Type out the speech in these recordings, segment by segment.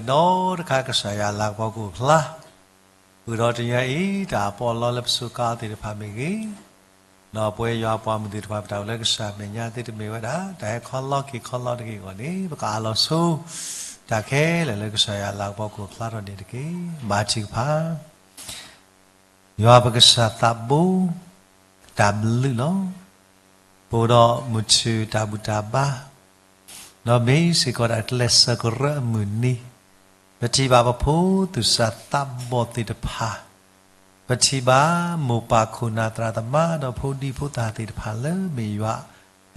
ဒီးတခါကစၢ်ယွၤအလၤကပီၤကအိၣ်ဖျါ ဃုာ်ဒီးတနံၤအံၤ တၢ်အပီးအလီလၢပစူးကါအီၤသ့ၣ်တဖၣ်မ့ၢ်ဂ့ၤ, ဒီးပဝဲယွၤအပှၤမုၢ်သ့ၣ်တဖၣ်ပတၢ်အိၣ်လၢကစၢ်မဲာ်ညါသ့ၣ်တမ့ၢ်ဝဲဒၣ် တၢ်ဟဲခီလီက့ၤခီလီတဂ့ၤအဂီၢ်န့ၣ် ပကအးလီၤဆိ တၢ်ခဲလၢာ်လၢကစၢ်ယွၤအလၤကပီၤကအိၣ်ဖျါထီၣ်န့ၣ်တက့ၢ်. မၤထံကဖၣ် ယွၤပကစၢ်သးဘိ တၢ်ဘျုးလီၤ. ပအိၣ်ဒီးမုၢ်ထူၣ်တၢ်ဘူၣ်တၢ်ဘါ, ဒီးမ့ၢ်စ့ၢ်ကီးတၢ်ကျဲးစၢးကရၢအမုၢ်နံၤ, ပထံၣ်ဘၣ်ပဖိသူၣ်စၢ်သးဘီၣ်သ့ၣ်တဖၣ်, ပထံၣ်ဘၣ်မိၢ်ပၢ်ခိၣ်နၢ်သရၣ်သမါ ဒီးဖိဒံဖိသၣ်သ့ၣ်တဖၣ်လၢမ့ၢ်ယွၤ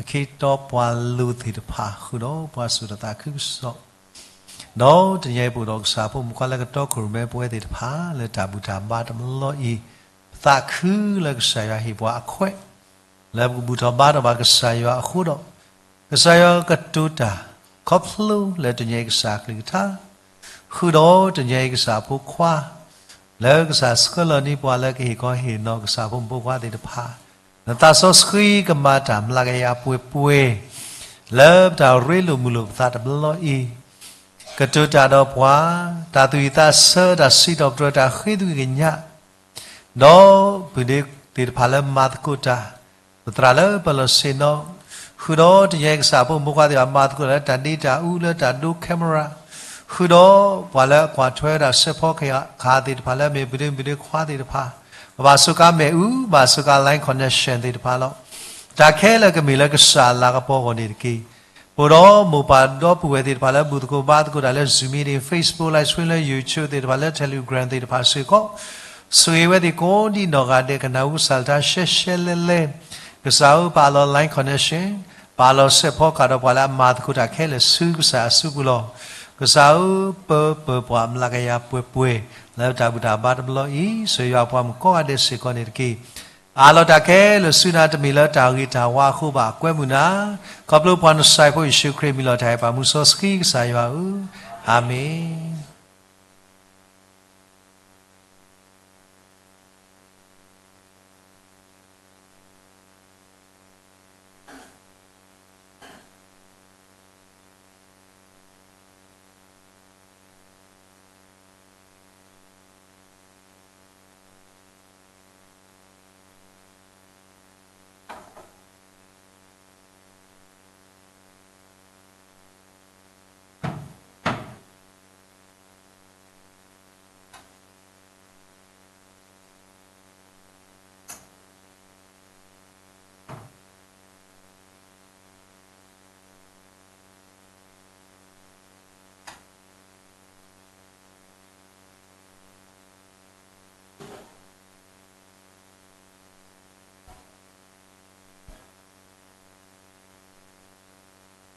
အခ့တီပှၤလိၤသ့ၣ်တဖၣ် ဃုာ်ဒီးပှၤစိာ်တၢ်သးခုကစီၣ် ဒီးတနံၤအံၤပအိၣ်ဒီးကစၢ်ဖိမုၣ်ခွါလၢကတီခိၣ်ရိၣ်မဲပဝဲသ့ၣ်တဖၣ် လၢတၢ်ဘူၣ်တၢ်ဘါတဘျီအံၤ, ပသးခုလၢကစၢ်ယွၤဟ့ၣ်ပှၤအခွဲး လၢပကဘူၣ်ထီၣ်ဘါထီၣ်ဘၣ်ကစၢ်ယွၤအဃိဒီး, ကစၢ်ယွၤကတိၤတၢ် ခီဖျိလၢတနံၤအံၤကစၢ်အကလုၢ်ကထါ ဃုာ်ဒီးတနံၤအံၤကစၢ်အဖိခွါ လၢကစၢ်ဆှၢလီၤန့ၢ်ပှၤလၢကဟ့ၣ်ခီဟ့ၣ်နီၤကစၢ်ဖိမုၣ်ဖိခွါသ့ၣ်တဖၣ်, နသးစီဆှံကမၤတၢ်မျးကယၤပှဲၤပှဲၤ လၢပတၢ်ရ့လိာ်မုာ်လိာ်ပသးတဘျီအံၤ, ကတိၤတၢ်ဒီးပှၤ, တၢ်သူၣ်ဝံၣ်သးဆၢ တၢ်စံးထီၣ်ပတြၢၤ တၢ်ဃ့သွံကညး ဒီးပုၢ်ဒ့သ့ၣ်တဖၣ်လၢမၤသကိးတၢ်, ပသရၣ်လၢပလီၢ်ဆ့ၣ်နီၤ, ဃုာ်ဒီးတနံၤအံၤကစၢ်ဖိမုၣ်ဖိခွါသ့ၣ်တဖၣ်မၤသကိးတၢ်လၢတၢ်ဒ့တၢ်အူလၢတၢ်ဒိ camera, ဃုာ်ဒီးပှၤလၢအကွၢ်ထွဲဝဲဒၣ်စဲးဖီကဟၣ်သ့ၣ်တဖၣ်လၢမ့ၢ်ပုၢ်ဒ့မုၣ်ဒ့ခွါသ့ၣ်တဖၣ်, ပဘၣ်စူးကါမ့ၣ်အူ ဘၣ်စူးကါ line connection သ့ၣ်တဖၣ်လီၤ. တၢ်ခဲလၢာ်ကမ့ၢ်လၢကစၢ်အလၤကပီၤအဂီၢ်န့ၣ်တက့ၢ်. ပအိၣ်ဒီးမိၢ်ပၢ်ဒီပုၢ်ဝဲၢ်သ့ၣ်တဖၣ်လၢဘူၣ်သကိးဘါသကိးတၢ်လၢ Zoom meeting, Facebook live stream လၢ YouTube သ့ၣ်တဖၣ်လၢ Telegram သ့ၣ်တဖၣ်စ့ၢ်ကီး, ဆိၣ်ဂ့ၤဝဲသ့ၣ်ကိးဒံနီၢ်ဂၤဒဲး ကနၢ်ဟူကစၢ်လၢတၢ်ရှဲရှဲလဲလဲ, ကစၢ်ဧၢ ပာ်လီၤ line connection, ပာ်လီၤစဲးဖီကဟၣ်ဒီးပှၤလၢအမၤသကိးတၢ်ခဲလၢာ်ဆူကစၢ်အစုပူၤလီၤ. ကစၢ်ဧၢ ပၢပၢၤပှၤမျးကယၤပှဲၤပှဲၤ လၢတၢ်ဘူၣ်တၢ်ဘါတဘျီအံၤ, ဆိၣ်ဂ့ၤယွၤပှၤမုၣ်ကိးဂၤဒဲးစ့ၢ်ကီးန့ၣ်တက့ၢ်. အးလီၤတၢ်ခဲလၢာ်ဆူနၤ တမ့ၢ်လၢတၢ်ဂ့ၤတၢ်ဝါအဃိဘၣ်, ကွဲမုာ်နၤ, ခီဖျိပှၤနစၢ်ဖိယ့ၣ်ၡူးခရံာ်မံၤလီၤတၢ်အံၤ ပၢ်မူစီဆှံကစၢ်ယွၤဧၢ, အၤမ့ၣ်.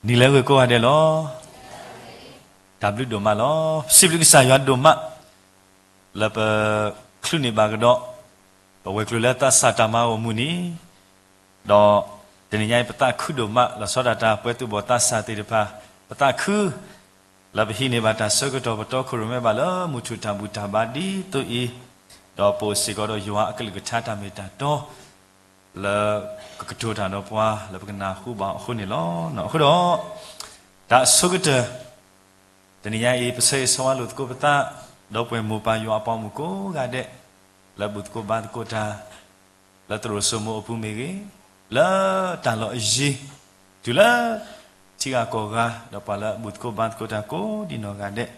နံၤလၢအဂ့ၤကိးဂၤဒဲးလီၤ. တၢ်ဘျုးဒိၣ်မးလီၤ. စံးဘျုးကစၢ်ယွၤဒိၣ်မး လၢပချုးန့ၢ်ဘၣ်ကဒီး ပဝဲၤကျိၤလၢသးစၢ်တၢ်မၤအီၤမုၢ်နံၤ, ဒီးတနံၤညါအံၤ ပသးခုဒိၣ်မး လီၤဆီဒၣ်တၢ်ပှဲၤသူၣ်ဘီၣ်သးစၢ်သ့ၣ်တဖၣ်, ပသးခု လၢပဟံးန့ၢ်ဘၣ်တၢ်ဆၢကတီၢ် ပတီခိၣ်ရိၣ်မဲဘၣ်လၢမုၢ်ထူၣ်တၢ်ဘူၣ်တၢ်ဘါဒ်သိးအံၤ, ဒီးပအိၣ်စ့ၢ်ကီးဒီးယွၤအကလုၢ်ကထါတၢ်မ့ၢ်တၢ်တီ လၢကကတိၤတၢ်ဒီးပှၤ လၢပကနၢ်ဟူဘၣ်အဃိန့ၣ်လီၤ. အဃိဒီး တၢ်အဆိကတၢၢ် တနံၤညါအံၤ ပဆၢဂ့ၤဆၢဝါလိာ်သကိးပသး ဒီပုၢ်ဝဲၢ်မိၢ်ပၢ်ယွၤအပှၤမုၣ်ကိးဂၤဒဲး လၢဘူၣ်သကိးဘါသကိးတၢ် လၢသရိာ်စိမိၤအပူၤမ့ၢ်ဂ့ၤ, လၢတၢ်လီၢ်အယံၤ, တုၤလၢထံဂၤကီၢ်ဂၤ ဒီးပှၤလၢအဘူၣ်သကိးဘါသကိးတၢ်ကိးဒံနီၢ်ဂၤဒဲး,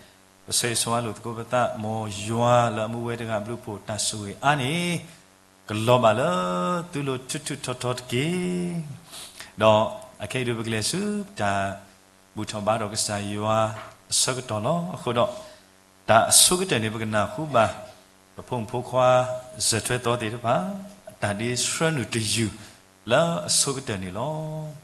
ပဆၢဂ့ၤဆၢဝါလိာ်သကိးပသး မ်ယွၤလၢအမူဝဲတဂၤဘျုးဖှိၣ်တၢ်ဆိၣ်ဂ့ၤအါန့ၣ် ကလီၤဘၣ်လၢသုလိၤထူထူထီထီတက့ၢ်. ဒီးအခဲအံၤဒုးပကလဲၤဆူတၢ်ဘူၣ်ထီၣ်ဘါထီၣ်ကစၢ်ယွၤအဆၢကတီၢ်လီၤ. အဃိဒီး တၢ်အဆိကတၢၢ်န့ၣ် ပကနၢ်ဟူဘၣ် ပဖိမုၣ်ဖိခွါ စၢၢ်ထွဲသီသ့ၣ်တဖၣ် အတၢ်ဒ့ဆှၢနုာ်တယုၢ်လၢအဆိကတၢၢ်န့ၣ်လီၤ.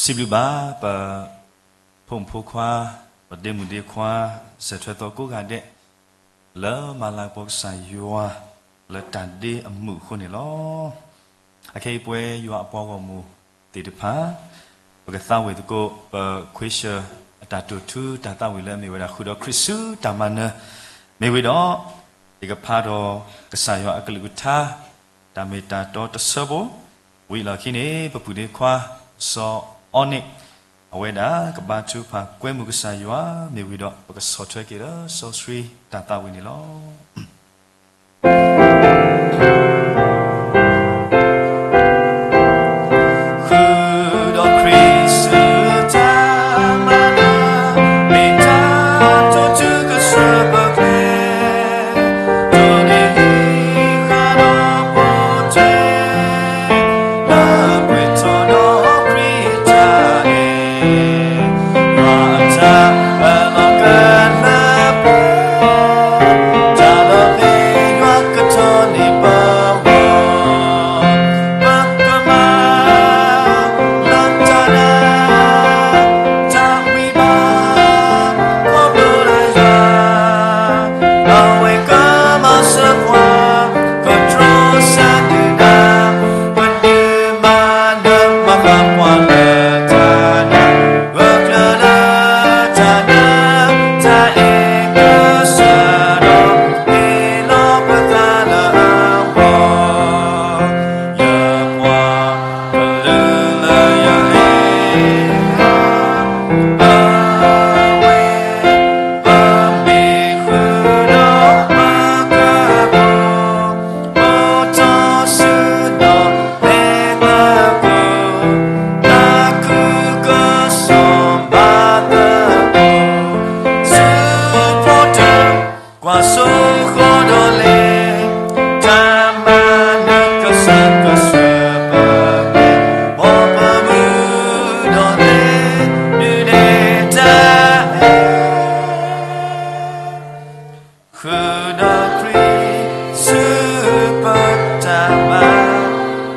စံးဘျုးဘၣ်ပဖိမုၣ်ဖိခွါ, ပဒ့မုၣ်ဒ့ခွါ, စဲးထွဲသီကိးဂၤဒဲး, လၢမၤလၤကပီၤကစၢ်ယွၤ လၢတၢ်ဒ့အမုာ်အဃိန့ၣ်လီၤ. အခဲအံၤပဝဲယွၤအပှၤဂီၢ်မုၢ်သ့ၣ်တဖၣ်, ပကသးဝံၣ်သကိး ပခွ့ၡၢၣ် အတၢ်တိာ်ထူတၢ်သးဝံၣ်လၢအမ့ၢ်ဝဲဒၣ် ဃုာ်ဒီးခရံာ်ဆူတၢ်မၤနၢၤ, မ့ၢ်ဝံၤဒီး ယကဖးဒီးကစၢ်ယွၤအကလုၢ်ကထါ တၢ်မ့ၢ်တၢ်တီတဆၢဖိ, ဝံၤလီၢ်ခံန့ၣ် ပပုၢ်ဒ့ခွါ စီၤအီနံၣ် အဝဲဒၣ်ကဘါထုကဖၣ်ကွဲမုာ်ကစၢ်ယွၤ မ့ၢ်ဝံၤဒီး ပကဆီၣ်ထွဲက့ၤလၢစီဆှံတၢ်သးဝံၣ်န့ၣ်လီၤ. ဃုာ်ဒီးခရံာ်စုတၢ်မၤနၢၤ မ့ၢ်တၢ်တိာ်ထူကစၢၢ်ပကျဲ တိၢ်န့ၢ်ဃာ်ဒီးပိာ်ထွဲ လၢပှဲၤထီၣ်ဒီးခရံာ်တၢ်န့ၣ် ပှၤအတၢ်အလီၢ်ကလၢပှဲၤ တၢ်လၢပျံၤယွၤကထီၣ်န့ၢ်ပဂီၢ် ပကမၤ လၢတၢ်နာ် တၢ်ဝံဘၣ် ခီဖျိလၢယွၤ အဝဲကမၤစၢၤပှၤ ကတြီဆၢဒုၣ်ဒါ ကဒုးမၤနၢၤမၤဃၣ်ပှၤလၢတၢ်နာ် ဂၢၢ်ကျၢၤလၢတၢ်နာ် တၢ်အဲၣ်ကစၢ်ဒီး ဟ့ၣ်လီၤပသးလၢအဂီၢ် ယပှၤ ကလုာ်လၢယလ့ အဝဲ အမ့ၢ်ဃုာ်ဒီးပကပူၤ အိၣ်ထီၣ်ဆူဒီးဖဲသကိး တၢ်ခုကစီၣ်ဘၣ်သကိး ဆူဖိတၢၣ် ကွၢ်စိဃီၤဒီးလဲၤ တၢ်မၤနၢၤကစၢ်ကစၢၢ်ပှၤ ဘီပမုၢ်ဒီးလဲၤ ဒုးနဲၣ်တၢ်အဲၣ် ဃုာ်ဒီးခရံာ် ဆူပတၢ်မၤ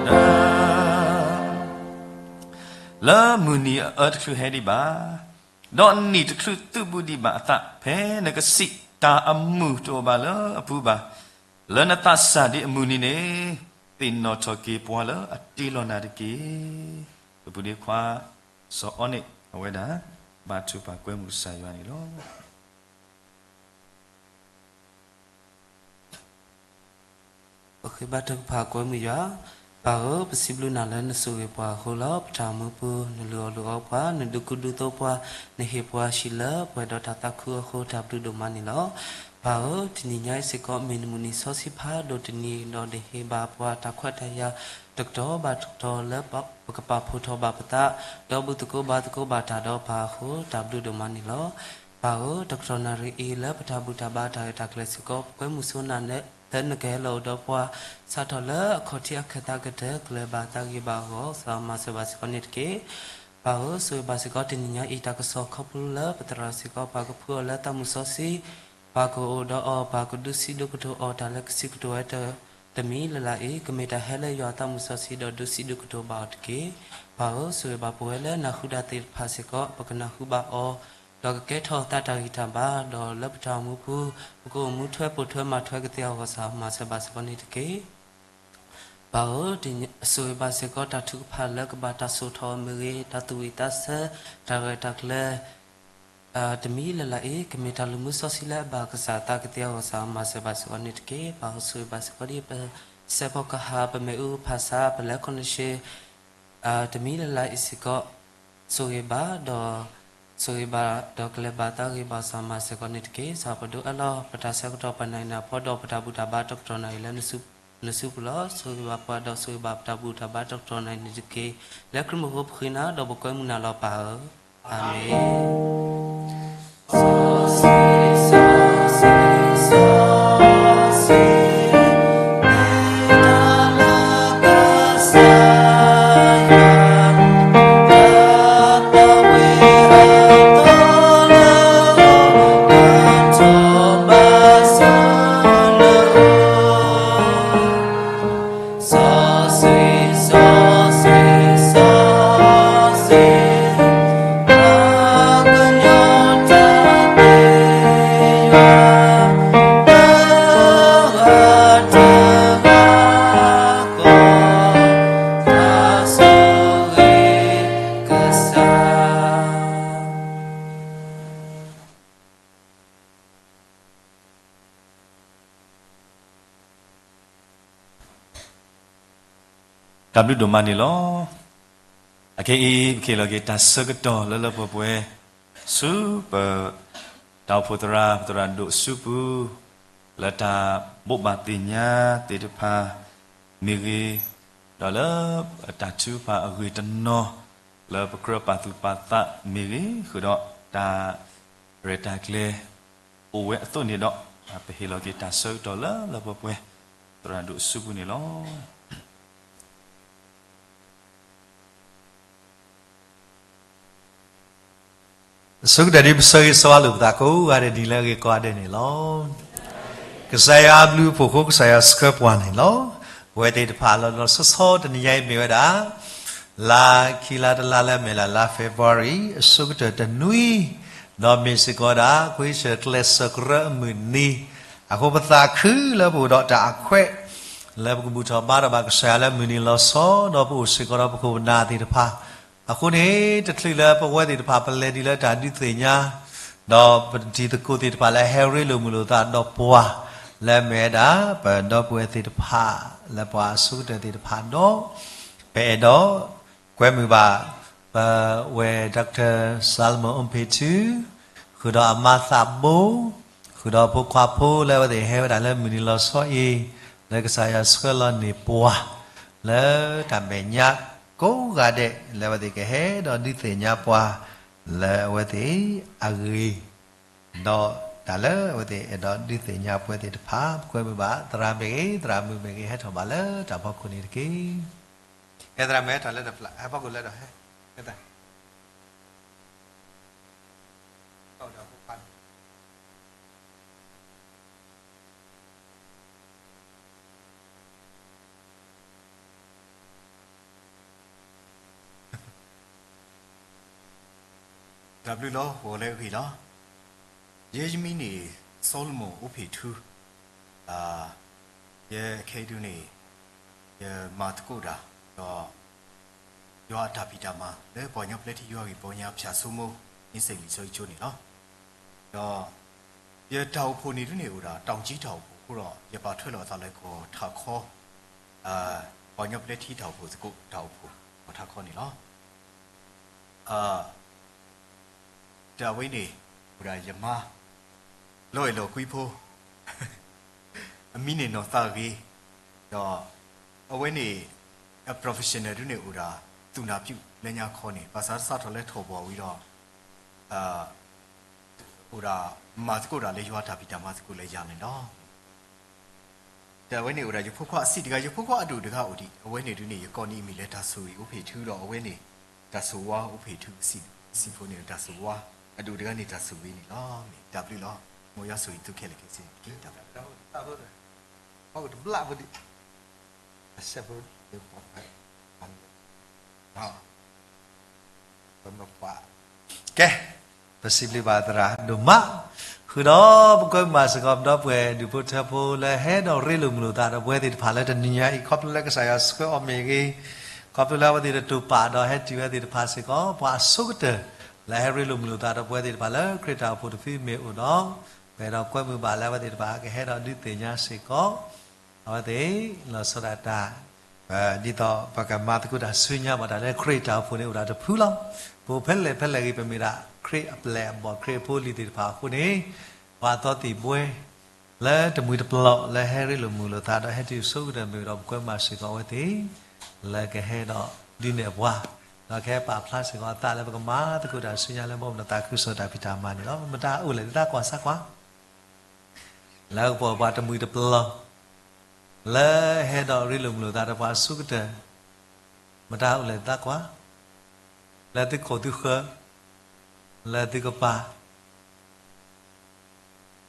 နၢၤ လၢမုၢ်နံၤအအၢတချုးဟဲဒံးဘၣ်, ဒီးနံၣ်တချုးသုးဘူးဒံးဘၣ်အသး, ဖဲနကစံးတၢ်အမုာ်တအိၣ်ဘၣ်လၢအပူၤဘၣ်, လၢနသးစၢ်ဒံးအမုၢ်နံၤန့ၣ်, သ့ၣ်နီၣ်ထီၣ်က့ၤပှၤလၢအတ့လီၤနၤတက့ၢ်. ပပုၢ်ဒ့ခွါ စီၤအီနံၣ် အဝဲဒၣ် ဘါထုကဖၣ်ကွဲမုာ်ကစၢ်ယွၤန့ၣ်လီၤ. ပဃ့ဘါထုကဖၣ်ကွဲမုာ်ယွၤ, ပၢ်ဧၢ, ပစံးဘျုးနၤလၢနဆိၣ်ဂ့ၤပှၤအဃိလီၤ. ပတၢ်အိၣ်မူပူၤ နလုၢ်အီၣ်လုၢ်အီပှၤ, နဒုးကူဒုးသိပှၤ, နဟ့ၣ်ပှၤဟံၣ်လၢပှဲၤဒီးတၢ်သးခုအဃိ တၢ်ဘျုးဒိၣ်မးန့ၣ်လီၤ. ပၢ်ဧၢ, တနံၤညါအံၤစ့ၢ်ကီး မ့ၢ်နမုၢ်နံၤစီဆှံဖးဒိၣ်တနံၤ ဒီးနဟ့ၣ်ဘၣ်ပှၤတၢ်ခွဲးတၢ်ယာ် တကတီၢ်ဘၣ်တကတီၢ်လၢပကပာ်ဖှိၣ်ထီၣ်ဘၣ်ပသး, ဒီးဘူၣ်သကိးဘါသကိးဘၣ်တၢ်ဒီးပၢ်အဃိ တၢ်ဘျုးဒိၣ်မးန့ၣ်လီၤ. ပၢ်ဧၢ, တကတီၢ်နၣ်ရံၣ်အံၤ လၢပတၢ်ဘူၣ်တၢ်ဘါတၢ်ရဲၣ်တၢ်ကျဲၤစ့ၢ်ကီး ပကွဲမုာ်ဆိနၤလၢနကဟဲလီၤအိၣ်ဒီးပှၤ, စးထီၣ်လၢအခီၣ်ထံးအခၢၣ်သးကတၢၢ် ကလဲၤဘၣ်သးဂ့ၤဘၣ်အဂီၢ် ကစၢ်မၤစၢၤဘၣ်စ့ၢ်ကီးန့ၣ်တက့ၢ်. ပၢ်ဧၢ, ဆိၣ်ဂ့ၤဘၣ်စ့ၢ်ကီးတနံၤညါအံၤ တၢ်ကစီၣ်ခီဖျိလၢပသရၣ်စ့ၢ်ကီး ပှၤကဖုအီၤလၢသးမုၢ်စီဆှံ, ပှၤကအိၣ်ဒီးအီၤ ပှၤကဒုးစံးဒုးကတိၤအီၤ တၢ်လၢကစံးကတိၤဝဲတမံၤလၢ်လၢ်အံၤ ကမ့ၢ်တၢ်ဟဲလၢယွၤအသးမုၢ်စီဆှံ ဒီးဒုးစံးဒုးကတိၤဘၣ်အီၤတက့ၢ်. ပၢ်ဧၢ, ဆိၣ်ဂ့ၤဘၣ်ပဝဲလၢနၢ်ဟူတၢ်သ့ၣ်တဖၣ်စ့ၢ်ကီး ပကနၢ်ဟူဘၣ်အီၤ, ဒီးကကဲထီၣ်သးတၢ်ဂံၢ်တၢ်ဘါ, ဒီးလၢပတၢ်အိၣ်မူပူၤ ပကအိၣ်မူထွဲပိာ်ထွဲမၤထွဲကသ့အဂီၢ် ကစၢ်မၤစၢၤဘၣ်စ့ၢ်ကီးန့ၣ်တက့ၢ်. ပၢ်ဧၢ, ဆိၣ်ဂ့ၤဘၣ်စ့ၢ်ကီးတၢ်ထုကဖၣ်လၢကဘၣ်တၢ်စိာ်ထီၣ်မ့ၢ်ဂ့ၤ, တၢ်သူၣ်ဝံၣ်သးဆၢ, တၢ်ရဲၣ်တၢ်ကျဲၤ တမံၤလၢ်လၢ်အံၤ ကမ့ၢ်တၢ်လူၤမူစီဆှံလၢအဘၣ်ကစၢ်အသးကသ့အဂီၢ် ကစၢ်မၤစၢၤဘၣ်စ့ၢ်ကီးန့ၣ်တက့ၢ်. ပၢ်ဧၢ, ဆိၣ်ဂ့ၤဘၣ်စ့ၢ်ကီးဒ်ပစဲးဖီကဟၣ် ပမဲာ်အူဖးဆါ ပလဲၤခီၣ်နၢၣ်ရှ့ တမံၤလၢ်လၢ်အံၤစ့ၢ်ကီး ဆိၣ်ဂ့ၤဘၣ်ဒီး ဆိၣ်ဂ့ၤဘၣ်ဒီးကလဲၤဘၣ်သးဂ့ၤဘၣ် ကစၢ်မၤစ့ၢ်ကီးန့ၣ်တက့ၢ်. ကစၢ်ပဒိးအၢၣ်လီၤ ပတၢ်ဆၢကတီၢ် ပနၢ်အံၤနၢ်ဖီဒီး ပတၢ်ဘူၣ်တၢ်ဘါတကတီၢ်နၣ်အံၤလၢနစုပူၤလီၤ. ဆိၣ်ဂ့ၤဘၣ်ပှၤဒီးဆိၣ်ဂ့ၤဘၣ်ပတၢ်ဘူၣ်တၢ်ဘါတကတီၢ်နၣ်အံၤန့ၣ်တက့ၢ်. လၢခရံာ်မံၤအဃိပဃ့နၤ ဒီးပကွဲမုာ်နၤလီၤပၢ်ဧၢ. အၤမ့ၣ်. တၢ်ဘျုးဒိၣ်မးန့ၣ်လီၤ. အခဲအံၤ ပကဟ့ၣ်လီၤက့ၤတၢ်ဆၢကတီၢ်လၢလၢပှဲၤပှဲၤ ဆူပ တၢ်အိၣ်ဖှိၣ်သရၣ် ပသရၣ်ဒိၣ်စုပူၤ လၢတၢ်ဘိးဘၣ်သ့ၣ်ညါသ့ၣ်တဖၣ်မ့ၢ်ဂ့ၤ, ဒီးလၢတၢ်ထုကဖၣ်အဂ့ၢ်တနီၤ လၢပကြၢးပာ်သူၣ်ပာ်သးမ့ၢ်ဂ့ၤ, ဃုာ်ဒီးတၢ်ရဲၣ်တၢ်ကျဲၤအိၣ်ဝဲအသိးန့ၣ်ဒီး, ပဟ့ၣ်လီၤက့ၤတၢ်ဆၢကတီၢ်လၢလၢပှဲၤပှဲၤ သရၣ်ဒိၣ်စုပူၤန့ၣ်လီၤ. အဆိကတၢၢ်ဒ်ပဆၢဂ့ၤဆၢဝါလိာ်ပသးကိးဂၤဒဲး နံၤလၢအဂ့ၤကိးဂၤဒဲးန့ၣ်လီၤ. ကစၢ်ယွၤအဘျုးအဖှိၣ်အဃိ ကစၢ်ယွၤဆှၢပှၤန့ၣ်လီၤ. ပဝဲသ့ၣ်တဖၣ်လီၤလီၤဆီဆီတနံၤညါအံၤမ့ၢ်ဝဲဒၣ် လါခံလါတလါလၢအမ့ၢ်လၢလါ February အဆိကတၢၢ်တနွံ, ဒီးမ့ၢ်စ့ၢ်ကီးဝဲဒၣ် ခွံဆၢၣ်ကျဲးစၢးကရၢအမုၢ်နံၤ, အဃိပသးခုလၢပအိၣ်ဒီးတၢ်အခွဲး လၢပကဘူၣ်ထီၣ်ဘါထီၣ်ဘၣ်ကစၢ်ယွၤလၢမုၢ်နံၤလီၤဆီ, ဒီးပအိၣ်စ့ၢ်ကီးဒီးပခိၣ်ပနၢ်သ့ၣ်တဖၣ်, အဃိန့ၣ် တချုးလၢပဝဲသ့ၣ်တဖၣ်ပလဲၤဒ်လၢတၢ်ဒုးသ့ၣ်ညါ, ဒီးပတံၤသကိးသ့ၣ်တဖၣ်လၢဟဲရ့လိာ်မုာ်လိာ်သးဒီးပှၤ, လၢအမ့ၢ်ဝဲဒၣ် ပဒီပုၢ်ဝဲၢ်သ့ၣ်တဖၣ်လၢပှၤအဆိကတၢၢ်သ့ၣ်တဖၣ်ဒီး, ပအဲၣ်ဒိး ကွဲမုာ်ဘၣ် ပဝဲ Doctor Solomon အိၣ်ဖ့းထူ, ဃုာ်ဒီးအမါသးဘိ, ဃုာ်ဒီးဖိခွါဖိလၢအဝဲသ့ၣ်ဟဲဝဲဒၣ်လၢမုၢ်နံၤလီၤဆီအံၤ, လၢကစၢ်ယွၤဆှၢလီၤန့ၢ်ပှၤ လၢတၢ်မဲာ်ညါကိးဂၤဒဲး လၢအဝဲသ့ၣ်ကဟဲဒီးဒုးသ့ၣ်ညါပှၤ လၢအဝဲသ့ၣ်အဂ့ၢ် ဒီးတၢ်လၢအဝဲသ့ၣ်အဲၣ်ဒိးဒုးသ့ၣ်ညါပဝဲသ့ၣ်တဖၣ်, ပကွဲမုာ်ဘၣ် သရၣ်မ့ၢ်ဂ့ၤ သရၣ်မုၣ်မ့ၢ်ဂ့ၤ ဟဲထီၣ်ဘၣ်လၢတၢ်ဖီခိၣ်န့ၣ်တက့ၢ်. ဟဲသရၣ်မုၣ်ဟဲထီၣ်လၢတဖျၢၣ် ဟဲဖီခိၣ်လၢဒီးဟဲ, ဟဲသရၣ် တၢ်ဘျုးလီၤ ဂီၤလၢအဂ့ၤလီၤ. ယဲယမံၤန့ၣ် Solomon အိၣ်ဖ့းထူ, ယခဲအံၤဒုန့ၣ် ယမၤသကိးတၢ် ဒီး ယွၤအတၢ်ဖံးတၢ်မၤ လၢပှၤကညီပျဲထံယွၤဂ့ၢ်ပီညါ ဖၠၣ်ဆိကမိၣ် န့ဆဲးလံာ်စီဆှံကၠိန့ၣ်လီၤ. ဒီး ယတၢ်အိၣ်ဖှိၣ်န့ၣ်ဒုန့ၣ်အိၣ်ဒၣ် တောင်ကြီး တၢ်အိၣ်ဖှိၣ်အဃိဒီး ယပာ်ထွဲလီၤအသးလၢကီၢ်ထးခီ, ပှၤကညီပျဲထံတၢ်အိၣ်ဖှိၣ်သကိးတၢ်အိၣ်ဖှိၣ် ကီၢ်ထးခီန့ၣ်လီၤ. ဒီးအဝဲန့ၣ် အိၣ်ဒၣ်ယမါ လီၤအဲၣ်လီၤကွံဖိ အမံၤန့ၣ်နီၢ်သးဂ့ၤ, ဒီးအဝဲန့ၣ် အ professional ဒုန့ၣ်အိၣ်ဒၣ် သူနာပြု လၢညါခီန့ၣ် ဘၣ်ဆၣ်စးထီၣ်လၢထီၣ်ပှၢ်ဝံၤဒီး အိၣ်ဒၣ် မၤသကိးတၢ်လၢယွၤတၢ်ဖံးတၢ်မၤသကိးလၢယၤန့ၣ်လီၤ. ဒီးအဝဲန့ၣ်အိၣ်ဒၣ်ယဖိခွါအဆံးတဂၤ, ယဖိခွါအဒိၣ်တဂၤအိၣ်ဒံး, အဝဲန့ၣ်ဒုန့ၣ် ယကိးန့ၢ်အမံၤလၢတၢ်ဆိၣ်ဂ့ၤအိၣ်ဖ့းထူဒီး အဝဲန့ၣ် တၢ်ဆိၣ်ဝါအိၣ်ဖ့းထူ အဆံးဖိန့ၣ် တၢ်ဆိၣ်ဝါ အဒိၣ်တဂၤန့ၣ် တၢ်ဆိၣ်ဂ့ၤန့ၣ်လီၤ. မ့ၢ်တၢ်ဘျုးလီၤ. မ်ယွၤဆိၣ်ဂ့ၤသုခဲလၢာ်ခဲဆ့န့ၣ် တၢ်ဘျုး ပကတဘျၣ်ဖိဒံး အစဲးဖိ ကဲ, ပစံးဘျုးဘၣ်သရၣ်ဒိၣ်မး, ဃုာ်ဒီးပကွဲမုာ်ဘၣ်စ့ၢ်ကီး ပဒီပုၢ်ဝဲၢ်ဒူၣ်ဖိထၢဖိလၢဟဲဒီးရ့လိာ်မုာ်လိာ်သးဒီးပဝဲသ့ၣ်တဖၣ်လၢတနံၤညါအံၤ ခီဖျိလၢကစၢ်ယွၤဆှၢအီၤမ့ၢ်ဂ့ၤ, ခီဖျိလၢအဝဲသ့ၣ်တတိာ်ပာ်ဒီးဟဲတုၤဝဲသ့ၣ်တဖၣ်စ့ၢ်ကီး ပှၤအဆိကတၢၢ် လၢဟဲရ့လိာ်မုာ်လိာ်သးဒီးပဝဲသ့ၣ်တဖၣ်လၢခရံာ်တၢ်အိၣ်ဖှိၣ်တဖုမ့ၢ်အိၣ်ဒီး, ပအဲၣ်ဒိးကွဲမုာ်ဘၣ်လၢအဝဲသ့ၣ်တဖၣ်ကဟဲဒီးဒုးသ့ၣ်ညါစ့ၢ်ကီး အဝဲသ့ၣ် လီၤဆီဒၣ်တၢ်, ဒ်သိးပကမၤသကိးတၢ်ဆူညါဘၣ်တၢ်လၢခရံာ်တၢ်အိၣ်ဖှိၣ်န့ၣ်အိၣ်ဒၣ်တဖုလီၤ. ပအိၣ်ဖဲလဲၣ်ဖဲလဲၣ်ဂ့ၤ ပမ့ၢ်ဒၣ်ခရံာ်အပျဲၢ်အဘီၣ် ခရံာ်အဖိအလံၤသ့ၣ်တဖၣ်အဃိန့ၣ်, ပှၤအသီသံၣ်ဘှဲ လၢတမှံၤတပျီၤလၢဟဲရ့လိာ်မုာ်လိာ်သးဒီးဟဲတုၤဆိကတၢၢ်မ့ၢ်ဒီး ပကွဲမုာ်စ့ၢ်ကီးအဝဲသ့ၣ် လၢကဟဲဒီးဒုးနဲၣ်ပှၤ, ဒီးကဟဲပာ်ဖျါစ့ၢ်ကီးအသးလၢပကမၤသကိးတၢ်ဆူညါလၢဘီမုၢ်ဒီးသးခုကစီၣ်တၢ်ဖံးတၢ်မၤန့ၣ်လီၤ. မတၤအိၣ်လဲၣ် သုသးကွၢ်စၢ်ကွၢ် လၢကပိာ်ပှၤတမှံၤတပျီၤ လၢဟဲဒီးရ့လိာ်မုာ်လိာ်သးဒီးပှၤအဆိကတၢၢ်, မတၤအိၣ်လဲၣ် သုသးကွၢ်, လၢသုခိၣ်သုဃၢၤ, လၢသုကပၤ,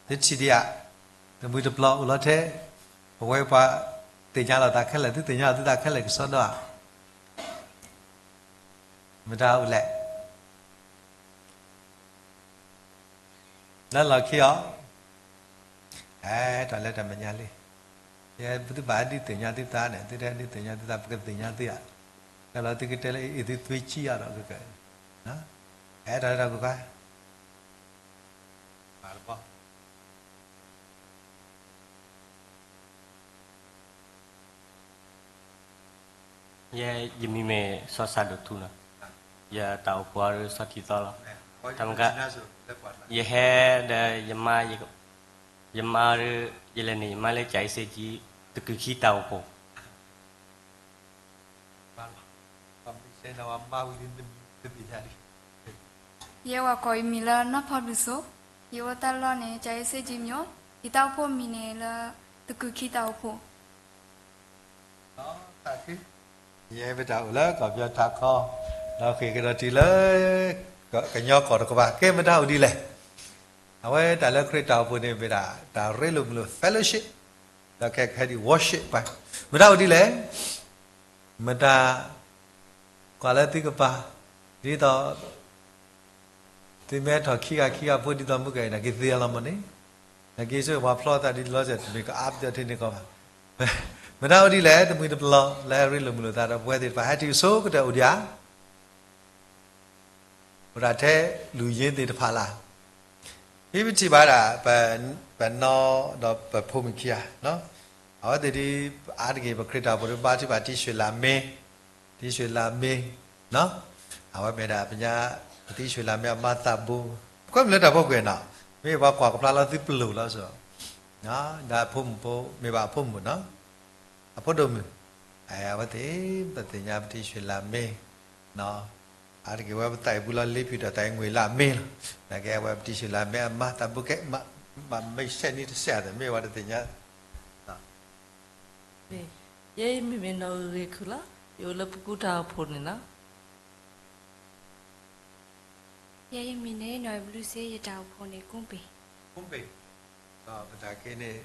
သုထံၣ်ဒံးဧါ, တမှံၤတပျီၤအိၣ်လီၤထဲ, ပဝဲပှၤသ့ၣ်ညါလီၤသးခဲလၢာ်, သုသ့ၣ်ညါလီၤသုသးခဲလၢာ် ကစီဒီဧါ, မတၤအိၣ်လဲၣ် လၢလီၢ်ခံအီၤ, ဟဲထီၣ်လၢတၢ်မဲာ်ညါလံ, ယဲသုဘၣ်ဒုးသ့ၣ်ညါသုသးန့ၣ် သုတဒုးသ့ၣ်ညါသုသး ပကသ့ၣ်ညါသုဧါ, ကဲလီၤသုကတဲလၢအံၤသုသွံကံအီၤဒီးကက, ဟဲထီၣ်လၢတၢ်ကကွၢ်, မၤတဘီ ယဲ ယမံၤမ့ၢ်စီၤစၢ်ဒိၣ်ထူလီၤ. ယတၢ်အိၣ်ဖှိၣ်အီၤဒီးစီၤထံသီလီၤ. တၢ်မက ယဟဲဒီး ယမါဒီး ယလဲၤန့ၣ် ယမါလၢ ကၠၤအ့စ့ကၠံ တကုၢ်ခံတၢ်အိၣ်ဖှိၣ် ယဲဝဲကိးယမံၤလၢနီၢ်ဖီဘျုးစိ, ယအိၣ်တၢ်လီၢ်န့ၣ် ကၠၤအ့စ့ကၠံ မၠိ, ယတၢ်အိၣ်ဖှိၣ်မံၤန့ၣ်လၢ တကုၢ်ခံတၢ်အိၣ်ဖှိၣ်. ယဲပတၢ်အိၣ်လၢကီၢ်ပယီၤထးခီ, ဒီးဃ့ၢ်ကဒီးတုၤလၢ ကညီကီၢ်တကပၤ, ကဲမတၤအိၣ်ဒ်လဲၣ်. အဝဲတၢ်လၢခရံာ်တၢ်အိၣ်ဖှိၣ်န့ၣ်မ့ၢ်ဒၣ် တၢ်ရ့လိာ်မုာ်လိာ် fellowship, ဒီးခဲခဲဒံး worship ပှၤ, မတၤအိၣ်ဒ်လဲၣ်. မတၤ ကွၢ်လၢသုကပၤ ဒ်သိး သုမ့ၢ်ထီၣ်ခံဂၤခံဂၤဖိဒ်သိးမုၢ်ကဲအံၤ နာ်က့သ့အလီၤမၢ်န့ၣ်, နာ်က့ဆိပှၤဖျီသးဒ်လီၤစဲၣ် တမ့ၢ်ကအါပဒၢထဲန့ၣ်ကီးဘၣ်. မတၤအိၣ်ဒ်လဲၣ် တမှံၤတပျီၤလၢရ့လိာ်မုာ်လိာ်သးဒီးပဝဲသ့ၣ်တဖၣ် ဟဲတုၤဆိကတၢၢ်အိၣ်ဒံးဧါ. အိၣ်ဒၣ်ထဲလူၤယ့သ့ၣ်တဖၣ်လၢ မ့ၢ်ပထံၣ်ဘၣ်ဒၣ် ပနီၢ်ဒီးပဖိမုၣ်ခံဂၤ, အဝဲသ့ၣ်ဒ် အါတက့ၢ် ပခရံာ်တၢ်အိၣ်ဖှိၣ်ဒီးဘါထုကဖၣ် တံၤရွှ့ၣ်လၣ်မ့ၢ်, တံၤရွှ့ၣ်လၣ်မ့ၢ်, အဝဲမ့ၢ်ဒၣ်ပညါ ပတံၤရွှ့ၣ်လၣ်မ့ၢ်အမါသးဘိ, ပကွဲမုာ်လၢတၢ်ဖိကွဲးနီၤ, မ့ၢ်ပှၤကွၢ်ကဖျါလီၤသုပလိၣ်လီၤစ့ၢ်, ဒီးအဖိမုၣ်ဖိ မ့ၢ်ဘၣ်အဖိမုၣ်နီၤ အဖိဒိၣ်မုၣ်, အဝဲသ့ၣ် ပသ့ၣ်ညါပတံၤရွှ့ၣ်လၣ်မ့ၢ်, အါတက့ၢ်ဝဲပသးအံၤပူၤလီၤလ့ဖံးဒီးသးအံၤငွေ့လၢအမ့ၢ်လီၤ, နာ်က့အဝဲပတံၤရွှ့ၣ်လၣ်မ့ၢ်အမါသးဘိကဲ, မ့ၢ်ဆဲးနံၤတဆဲးအသး မ့ၢ်ဝဲတသ့ၣ်ညါ ယဲယမံၤမ့ၢ်နီၢ်ဂ့ၤဂ့ၤခုၣ်လီၤ, ယအိၣ်လၢပကူတၢ်အိၣ်ဖှိၣ်န့ၣ်လီၤ. ယဲယမံၤန့ၣ် နီၢ်အ့ဘျုးစ့ ယတၢ်အိၣ်ဖှိၣ်န့ၣ် ကူပ့ၢ်, ကူပ့ၢ်, ပတၢ်က့န့ၣ်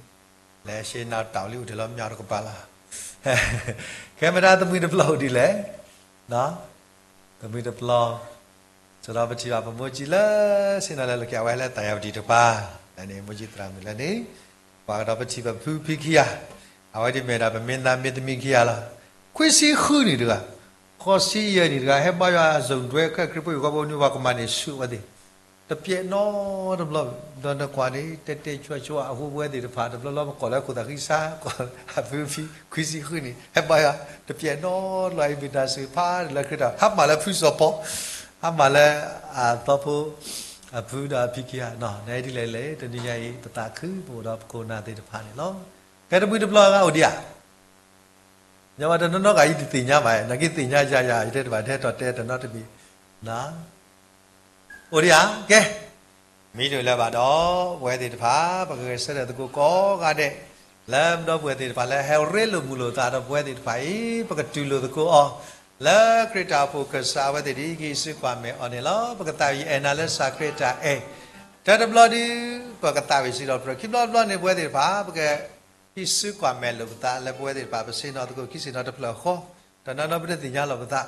လဲၤရှဲနၤတၢ်အိၣ်လံအိၣ်တ့ၢ်လီၤ မၠီတကပၤလီၤ. ခဲမတၤတမှံၤတပျီၤအိၣ်ဒ်လဲၣ်, တမှံၤတပျီၤ, စဒီးပထံၣ်ဘၣ်ပမိၢ်ကၠံလၢ ဆ့ၣ်နီၤလၢလၢက့ၤ အဝဲဟဲလၢတၢ်ယၤပတံၤတကပၤ, လၢန့ၣ် မိၢ်ကၠံသရၣ်မုၣ်လၢန့ၣ်, ပှၤကဒီးပထံၣ်ဘၣ်ဖုဖံခံဂၤ, အဝဲဒ်မ့ၢ်ဒၣ်ပမ့ၢ်သးမ့ၢ်သမံခံဂၤလီၤ. ခွံဆံဃုနံၣ်တဂၤ, ဃိးဆံယဲၢ်နံၣ်တဂၤ ဟဲဘါယွၤ zone ဒွဲ ခဲခရံာ်ဖိယိၤကီၢ်ဖိနွံ ပှၤကမၤန့ၢ်ဆူၣ်အဝဲသ့ၣ် တပျဲၢ်နီတဘျီ, ဒီးနကွၢ်န့ၣ် တဲတဲကၠွဲကၠွဲအဃိ ပဝဲသ့ၣ်တဖၣ် တဘျီဘျီပကိးလၢခိၣ်သးဃံဆါ ကိးအဖုဖံ ခွံဆံဃုနံၣ် ဟဲဘါယွၤ တပျဲၢ်နီတဘျီ အံၤမ့ၢ်တၢ်စူၢ်ဖးဒိၣ်လၢခရံာ်တၢ် ဟးမၤလၢဖုစီၤပီ, ဟးမၤလၢအသီဖိ အဖုဒီးအဖံခံဂၤ, နဒ်လဲၣ်လဲၣ် တနံၤညါအံၤ ပသးခုပအိၣ်ဒီးပခိၣ်နၢ်သ့ၣ်တဖၣ်န့ၣ်လီၤ. ကဲတမှံၤတပျီၤဂၤအိၣ်ဒံးဧါ ယဝဲတနီၤနီၤဂၤအံၤတသ့ၣ်ညါဘၣ်, နာ်က့သ့ၣ်ညါယၤယၤ ယတဲတဘၣ် တဟဲထီၣ်တဲတနီတမံၤ, အိၣ်ဒံးဧါ, ကဲ, မ့ၢ်တအိၣ်လၢၤဘၣ်ဒီး ပဝဲသ့ၣ်တဖၣ် ပကဂဲၤဆၢထၢၣ်သကိးကိးဂၤဒဲး, လၢပဒီပုၢ်ဝဲၢ်သ့ၣ်တဖၣ်လၢဟဲရ့လိာ်မုာ်လိာ်သးဒီးပဝဲသ့ၣ်တဖၣ်အံၤ ပကတူၢ်လိာ်သကိးအီၤ, လၢခရံာ်တၢ်အိၣ်ဖှိၣ်ကစၢ်အဝဲသ့ၣ်ဒ်ကဟံးစုကွၢ်မဲာ်အီၤန့ၣ်လီၤ. ပကသးဝံၣ်ယအဲၣ်နၤလၢစၢ်ခရံာ်တၢ်အဲၣ်, တၢတဘျီဒုး ပကသးဝံၣ်စံးထီၣ်ပတြၢၤ ခံဘျီတဘျီန့ၣ် ပဝဲသ့ၣ်တဖၣ် ပက ဟံးစုကွၢ်မဲာ်လိာ်ပသး လၢပဝဲသ့ၣ်တဖၣ် ပဆ့ၣ်နီၤသကိး ခံဆ့ၣ်နီၤတဖျၢၣ်အဃိ, တနီၤနီၤပတသ့ၣ်ညါလီၤပသး,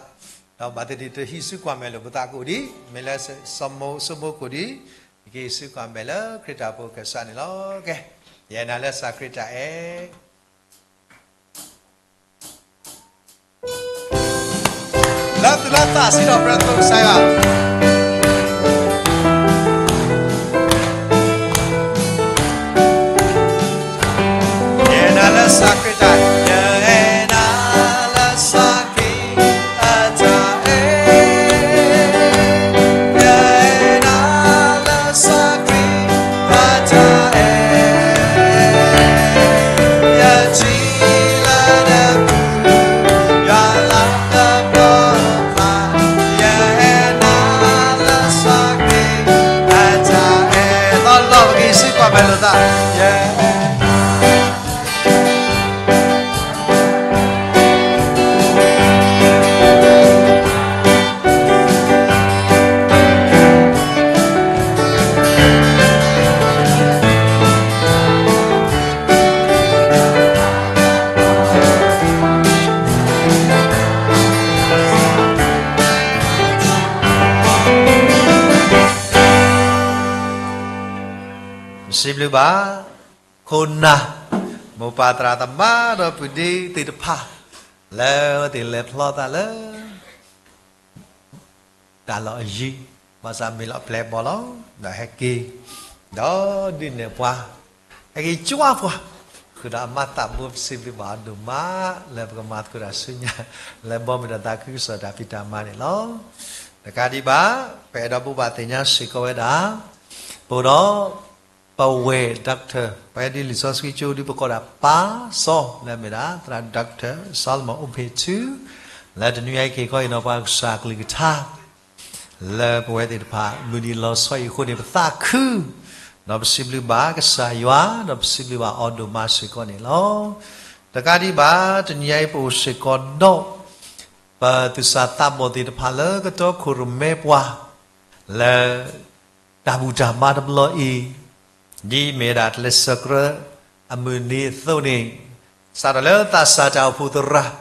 ဒီးဘၣ်သ့ၣ်သ့ၣ်တဟံးစုကွၢ်မဲာ်လိာ်ပသးကအိၣ်ဒံး, မ့ၢ်လၢစီၤမိၤ စီၤမိၤကအိၣ်ဒံး, ယကဟံးစုကွၢ်မဲာ်လၢခရံာ်တၢ်အိၣ်ဖှိၣ်ကစၢ်န့ၣ်လီၤ. ကဲ, ယအဲၣ်နၤလၢစၢ်ခရံာ်တၢ်အဲၣ် လၢသုလၢသးစံးထီၣ်ပတြၢၤ ကစၢ်ယွၤ, ယအဲၣ်နၤလၢစၢ်ခရံာ်တၢ်အဲၣ်, ယအဲၣ်နၤလၢစၢ်ခရံာ်အတၢ်အဲၣ်, ယအဲၣ်နၤလၢစၢ်ခရံာ်အတၢ်အဲၣ်, ယထံၣ်လၢန ယွၤလၢအဘီၣ်ခါ, ယအဲၣ်နၤလၢစၢ်ခရံာ်အတၢ်အဲၣ်, ဒီးလီၢ်ပကဟံးစုကွၢ်မဲာ်လိာ်သး, ယ စံးဘျုးဘၣ် ခိၣ်နၢ် မိၢ်ပၢ်သရၣ်သမါဒီးပုၢ်ဒ့သ့ၣ်တဖၣ် လၢအဝဲသ့ၣ်လဲၤဖျီသးလၢ တၢ်လီၢ်အယံၤ, ဘၣ်ဆၣ်မ့ၢ်လီၤပျဲၢ်ဘီၣ်လီၤ, ဒီးဟဲက့ၤ, ဒီးဒုးနဲၣ်ပှၤ, ဟဲက့ၤကွၢ်ပှၤ, ဃုာ်ဒီးအမၤသးဘိ ပစံးဘျုးဘၣ်အီၤဒိၣ်မး လၢပကမၤသကိးတၢ်ဆူညါ လၢဘီမုၢ်ဒီးသးခုကစီၣ်တၢ်ဖံးတၢ်မၤန့ၣ်လီၤ. တကးဒံးဘၣ် ပအဲၣ်ဒိးဘိးဘၣ်သ့ၣ်ညါစ့ၢ်ကီးဝဲဒၣ် ပအိၣ်ဒီး ပဝဲၢ် doctor ပဝဲဒ်လံာ်စီဆှံကၠိဒ်ပကိးဒၣ်ပၢ်စီ လၢအမ့ၢ်ဒၣ် သရၣ် doctor Solomon အိၣ်ဖ့ၣ်ထူ လၢတနွံအံၤက့ၤခီအံၤနီၤ ပှၤကစၢ်ကလုၢ်ကထါ လၢပဝဲသ့ၣ်တဖၣ် မုၢ်နံၤလီၤဆီအံၤအဃိန့ၣ် ပသးခု ဒီးပစံးဘျုးဘၣ်ကစၢ်ယွၤ ဒီးပစံးဘျုးဘၣ်အီၤဒိၣ်မးစ့ၢ်ကီးန့ၣ်လီၤ. တကးဒံးဘၣ် တနံၤအံၤပအိၣ်စ့ၢ်ကီးဒီး ပသူၣ်စၢ်သးဘီၣ်သ့ၣ်တဖၣ်လၢကတီခိၣ်ရိၣ်မဲပှၤ လၢ တၢ်ဘူၣ်တၢ်ဘါတဘျီအံၤ ဒ်မ့ၢ်ဝဲဒၣ်တၢ်လၢစၢၤကြၢးအမုၢ်နံၤအသိးန့ၣ် စးထီၣ်လၢသးစၢ်တၢ်အိၣ်ဖှိၣ်သရၣ်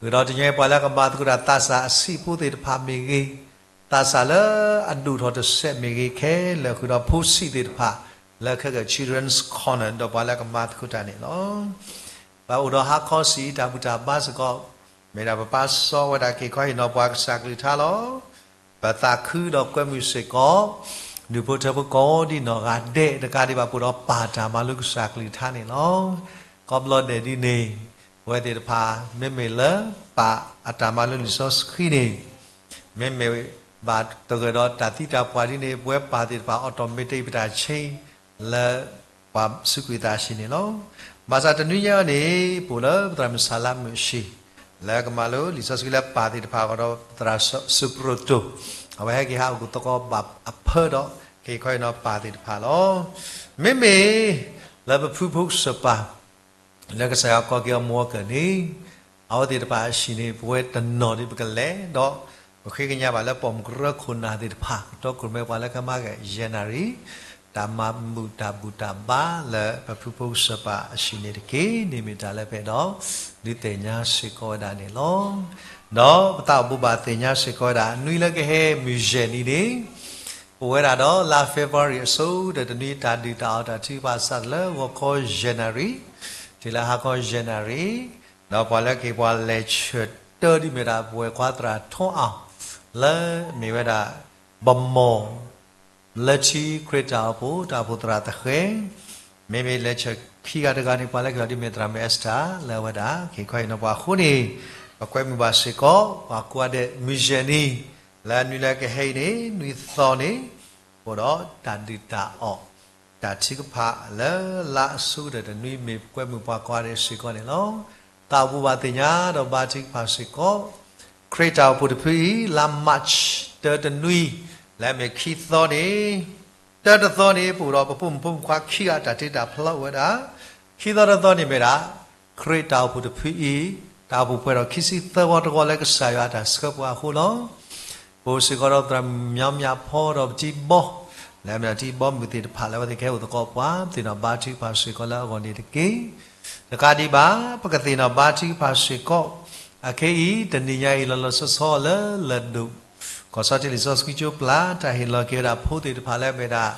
ဃုာ်ဒီးတနံၤအံၤပှၤလၢကမၤသကိးတၢ်သးစၢ်အဆံးဖိသ့ၣ်တဖၣ်မ့ၢ်ဂ့ၤ, သးစၢ်လၢအဒိၣ်ထီၣ်တစဲးမ့ၢ်ဂ့ၤခဲလၢာ် ဃုာ်ဒီးဖိဆံးသ့ၣ်တဖၣ် လၢခဲကၢၣ် Children's Corner ဒီးပှၤလၢကမၤသကိးတၢ်န့ၣ်လီၤ. ပအိၣ်ဒီးဟါခီဆံးအံၤတၢ်ဘူၣ်တၢ်ဘါစ့ၢ်ကီး မ့ၢ်ဒၣ်ပပၢ်စီဝဲဒၣ်က့ၤခီဟ့ၣ်နီၤပှၤကစၢ်ကလုၢ်ကထါလီၤ. ပသးခုဒီးကွဲမုာ်စ့ၢ်ကီး ဒူၣ်ဖိထၢဖိကိးဒံနီၢ်ဂၤဒဲး တကးဒံးဘၣ်ပအိၣ်ဒီးပၢ်တၢ်မၤလိကစၢ်ကလုၢ်ကထါန့ၣ်လီၤ. ကိးဘျီဒဲးဒ်န့ၣ် ပဝဲသ့ၣ်တဖၣ် မ့မ့ၢ်လၢပၢ်အတၢ်မၤလိလံာ်စီဆှံန့ၣ် မ့မ့ၢ်ဘၣ်တဂၢၢ်ဒီးတၢ်သံတၢ်ပှၢ်ဒ်န့ၣ် ပဝဲပၢ်သ့ၣ်တဖၣ် automatic ပတၢ်ဆ့ လၢပှၤစူးကွံာ်သးဆံးန့ၣ်လီၤ. ဘၣ်ဆၣ်တနွံညါအံၤန့ၣ် ပအိၣ်လၢပသရၣ်မုၣ်စၤလါမုၣ်အဟံၣ် လၢကမၤလိလံာ်စီဆှံလၢပၢ်သ့ၣ်တဖၣ်အဂီၢ်ဒီး သရၣ်စူးပရိတိၢ် အဝဲဟဲက့ၤဟးအိၣ်သကိးဘၣ်အဖၢဒီး က့ၤခီဟ့ၣ်နီၤပၢ်သ့ၣ်တဖၣ်လီၤ. မ့မ့ၢ်လၢပဖုဖိကစၢၢ်ပၢ် လၢကစၢ်ယွၤကိးက့ၤအီၤမုၢ်အီကၢၢ်န့ၣ် အဝဲသ့ၣ်တဖၣ်အဟံၣ်န့ၣ် ပဝဲတနီၤဒ်ပကလဲၤဒီး ပဃ့ကညးဘၣ်လၢပိာ်မုၣ်ကရၢခိၣ်နၢ်သ့ၣ်တဖၣ် ကတီခိၣ်ရိၣ်မဲပှၤလၢကမၤက့ၤယဲၢ်နၣ်ရံၣ် တၢ်မၤဘူၣ်တၢ်ဘူၣ်တၢ်ဘါလၢပဖုဖိကစၢၢ်ပၢ်အဟံၣ်န့ၣ်တက့ၢ်. န့ၣ်မ့ၢ်တၢ်လၢပအဲၣ်ဒိး ဒုးသ့ၣ်ညါစ့ၢ်ကီးဝဲဒၣ်န့ၣ်လီၤ. ဒီးပသးအိၣ်ဘိးဘၣ်သ့ၣ်ညါစ့ၢ်ကီးဝဲဒၣ် နွံလၢကဟဲမုၢ်ယဲၢ်နံၤန့ၣ် ပဝဲဒၣ်ဒီးလါ February အဆိကတၢၢ်တနွံ တၢ်ဒုၣ်တၢ်အီၣ်တၢ်ထုကဖၣ်စးထီၣ်လၢဂီၤခီယဲၢ်နၣ်ရံၣ် တုၤလၢဟါခီယဲၢ်နၣ်ရံၣ်, ဒီးပှၤလၢကဟ့ၣ်ပှၤလဲၤဆၢထၢၣ်တၢ်ဒ်မ့ၢ်ဒၣ် ပဝဲၢ်ခွါသရၣ်ထိအီၣ် လၢမ့ၢ်ဝဲဒၣ် ဗန်းမော် လၢထံခရံာ်တၢ်အိၣ်ဖှိၣ် တၢ်အိၣ်ဖှိၣ်သရၣ်သဃဲၤ, မ့မ့ၢ်လဲၤဆၢထၢၣ်ခံဂၤတဂၤန့ၣ် ပှၤလၢကဟ့ၣ်အီၤဒ်မ့ၢ်သရၣ်မုၣ် Esther လၢအဝဲဒၣ် က့ၤခီဟ့ၣ်နီၤပှၤအဃိန့ၣ်, ပကွဲမုာ်ဘၣ်စ့ၢ်ကီး ပှၤကိးဂၤဒဲး မုၢ်ယဲၢ်နံၤ လၢနွံလၢကဟဲအံၤန့ၣ် နွံသီန့ၣ် အိၣ်ဒီးတၢ်ဒုၣ်တၢ်အီၣ် တၢ်ထုကဖၣ်လၢလါအဆိကတၢၢ်တနွံ မ့ၢ်ပကွဲမုာ်ပှၤကိးဂၤဒဲးစ့ၢ်ကီးန့ၣ်လီၤ. သးအိၣ်ဘိးဘၣ်သ့ၣ်ညါဒီးဘါထုကဖၣ်စ့ၢ်ကီး ခရံာ်တၢ်အိၣ်ဖှိၣ်တဖုအံၤ လါ March တၢတနွံ လၢအမ့ၢ်ခံသီန့ၣ်, တၢတသီန့ၣ် ပအိၣ်ဒီးပဖိမုၣ်ဖိမုၣ်ခွါခံဂၤ တၢ်တ့တၢ်ဖျီအိၣ်ဝဲဒၣ်, ခံသီတသီန့ၣ်မ့ၢ်ဒၣ် ခရံာ်တၢ်အိၣ်ဖှိၣ်တဖုအံၤ တၢ်အိၣ်ဖှိၣ်ပှဲၤထီၣ်ခံဆံသၢဝီတဝီလၢကစၢ်ယွၤအတၢ်ဆှၢပှၤအဃိလီၤ. ပအိၣ်စ့ၢ်ကီးဒီးသရၣ်မုၣ်မၠီမၠၣ်ဖီဒီးပတံၤဘီ လၢအမ့ၢ်ဒၣ်တံၤဘီမုၣ်သ့ၣ်တဖၣ်လၢအဝဲသ့ၣ်ကဟဲအိၣ်သကိးပှၤ ပသ့ၣ်နီၣ်ဘါထုကဖၣ်စ့ၢ်ကီးလၢအဂီၢ်န့ၣ်တက့ၢ်. တကးဒံးဘၣ် ပကသ့ၣ်နီၣ်ဘါထုကဖၣ်စ့ၢ်ကီး အခဲအံၤ တနံၤညါအံၤလီၤလီၤဆီဆီလၢလၢၢ်ဒိၣ် ကီၢ်စီၤတ့ၢ်လံာ်စီဆှံကၠိပျၢ် တၢ်ဟ့ၣ်လီၤက့ၤဝဲဒၣ်ဖိသ့ၣ်တဖၣ်လၢအမ့ၢ်ဒၣ်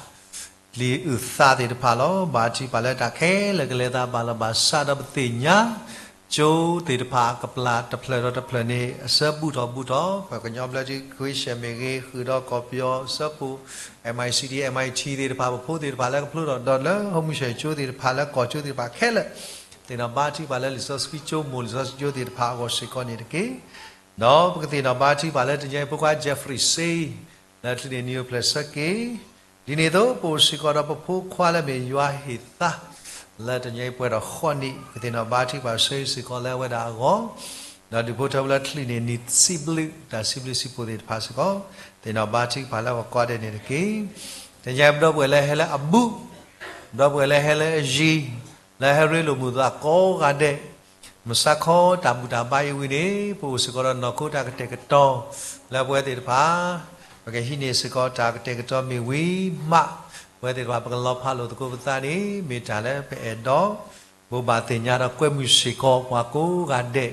လံာ်အုၣ်သးသ့ၣ်တဖၣ်လီၤ. ဘါထုကဖၣ်လၢတၢ်ခဲလၢာ်ကလဲၤသးဘၣ်လီၤဘၣ်စးဒီးပသ့ၣ်ညါ ကၠိသ့ၣ်တဖၣ်ကပျၢ်တဖျၢၣ်ဒီးတဖျၢၣ်န့ၣ် အဆၢဘူၣ်ထီၣ်ဘူၣ်ထီၣ် ပှၤကညီဘျၢထံခဝ့ၡၢၣ်မ့ၢ်ဂ့ၤ ဃုာ်ဒီးကီၢ်ပယီၤအဆၢပူၤ MICD MIT သ့ၣ်တဖၣ် ပဖိသ့ၣ်တဖၣ်လၢကဖျိထီၣ်ဒီးလၢဟီၣ်မုၢ်ဆဲးကၠိသ့ၣ်တဖၣ်လၢကီၢ်ကၠိသ့ၣ်တဖၣ်ခဲလၢာ် သ့ၣ်နီၣ်ဘါထုကဖၣ်လၢလံာ်စီဆှံကၠိ မိၢ်လံာ်စီဆှံကၠိသ့ၣ်တဖၣ်အဂီၢ်စ့ၢ်ကီးန့ၣ်တက့ၢ်. ဒီးပကသ့ၣ်နီၣ်ဘါထုကဖၣ်လၢတနံၤအံၤဖိခွါ Jeffrey စ့ လၢချုးန့ၢ်နံၤအိၣ်ဖျဲၣ်ဆၢက့ၤ, ဒ်န့ၣ်အသိး ပအိၣ်စ့ၢ်ကီးဒီးပဖိခွါလၢမ့ၢ်ယွၤဟ့ၣ်သါ လၢတနံၤအံၤပှဲၤထီၣ်ဃိးနံၣ် ပကသ့ၣ်နီၣ်ဘါထုကဖၣ်ဆၢစ့ၢ်ကီးလၢအဝဲဒၣ်အဂီၢ်, ဒီးဒူၣ်ဖိထၢဖိလၢချုးန့ၢ်နံၤစံးဘျုး တၢ်စံးဘျုးစံးဖှိၣ်သ့ၣ်တဖၣ်စ့ၢ်ကီး သ့ၣ်နီၣ်ဘါထုကဖၣ်လၢအဂီၢ်ကိးဂၤဒဲးန့ၣ်တက့ၢ်. တနံၤအံၤပဒီပုၢ်ဝဲၢ်လၢဟဲလၢအဘူး, ပဒီပုၢ်ဝဲၢ်လၢဟဲလၢအယံၤ, လၢဟဲရ့လိာ်မုာ်သးကိးဂၤဒဲး မုၢ်ဆါခီတၢ်ဘူၣ်တၢ်ဘါအံၤဝံၤန့ၣ် ပအိၣ်စ့ၢ်ကီးဒီးနီၢ်ခိတၢ်ကတဲာ်ကတီၤ လၢပဝဲသ့ၣ်တဖၣ် ပကဟံးန့ၢ်စ့ၢ်ကီးတၢ်ကတဲာ်ကတီၤမ့ၢ်ဝံၤမး ပဝဲသ့ၣ်တဖၣ် ပကလီၤဖးလိာ်သကိးပသးန့ၣ် မ့ၢ်တၢ်လၢပအဲၣ်ဒိး ဘိးဘၣ်သ့ၣ်ညါဒီးကွဲမုာ်စ့ၢ်ကီးပှၤကိးဂၤဒဲး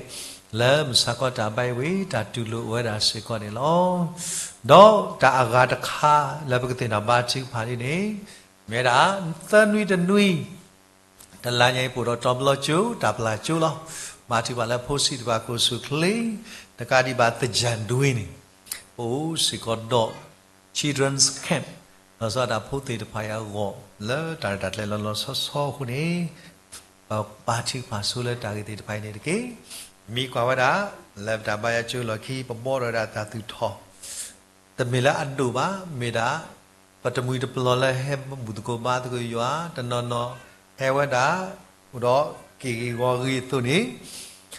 လၢမုၢ်ဆါခီတၢ်ဘါအံၤဝံၤ တၢ်တူၢ်လိာ်အိၣ်ဝဲဒၣ်စ့ၢ်ကီးန့ၣ်လီၤ. ဒီးတၢ်အဂၤတခါလၢပကသ့ၣ်နီၣ်ဘါထုကဖၣ်န့ၣ်န့ၣ် မ့ၢ်ဝဲဒၣ် သၢနွံတနွံ တလါညါအံၤပအိၣ်ဒီးတီၤဘျီကၠိ တၢ်ပျၢ်ကၠိလီၤ. ဘါထုကဖၣ်လၢဖိဆံးတဖၣ်ကအိၣ်ဆူၣ်အိၣ်ချ့ တကးဒံးဘၣ် သၢၣ်ဒွံန့ၣ် ပအိၣ်စ့ၢ်ကီးဒီး Children's Camp လီၤဆီဒၣ်တၢ်ဖိသ့ၣ်တဖၣ်အံၤအဂီၢ် လၢတၢ်ရဲၣ်တၢ်ကျဲၤလီၤလီၤဆီဆီအဃိန့ၣ် ပဘါထုကဖၣ်ဆိလၢတၢ်ဂ့ၢ်သ့ၣ်တဖၣ်အံၤန့ၣ်တက့ၢ်. မ့ၢ်ကွၢ်ဝဲဒၣ် လၢပတၢ်ဘါယွၤကၠိလီၢ်ခံ ပဘီထီၣ်ဝဲဒၣ်တၢ်သူၣ်ထီၣ် တမ့ၢ်လၢအဒိၣ်ဘၣ်, မ့ၢ်ဒၣ် ပတမှံၤတပျီၤလၢဟဲဘူၣ်သကိးဘါသကိးယွၤ, တနီၤနီၤဟဲဝဲဒၣ် အိၣ်ဒီးက့ၢ်ဂ့ၢ်ဂီၤဂ့ၢ်အသိးန့ၣ်,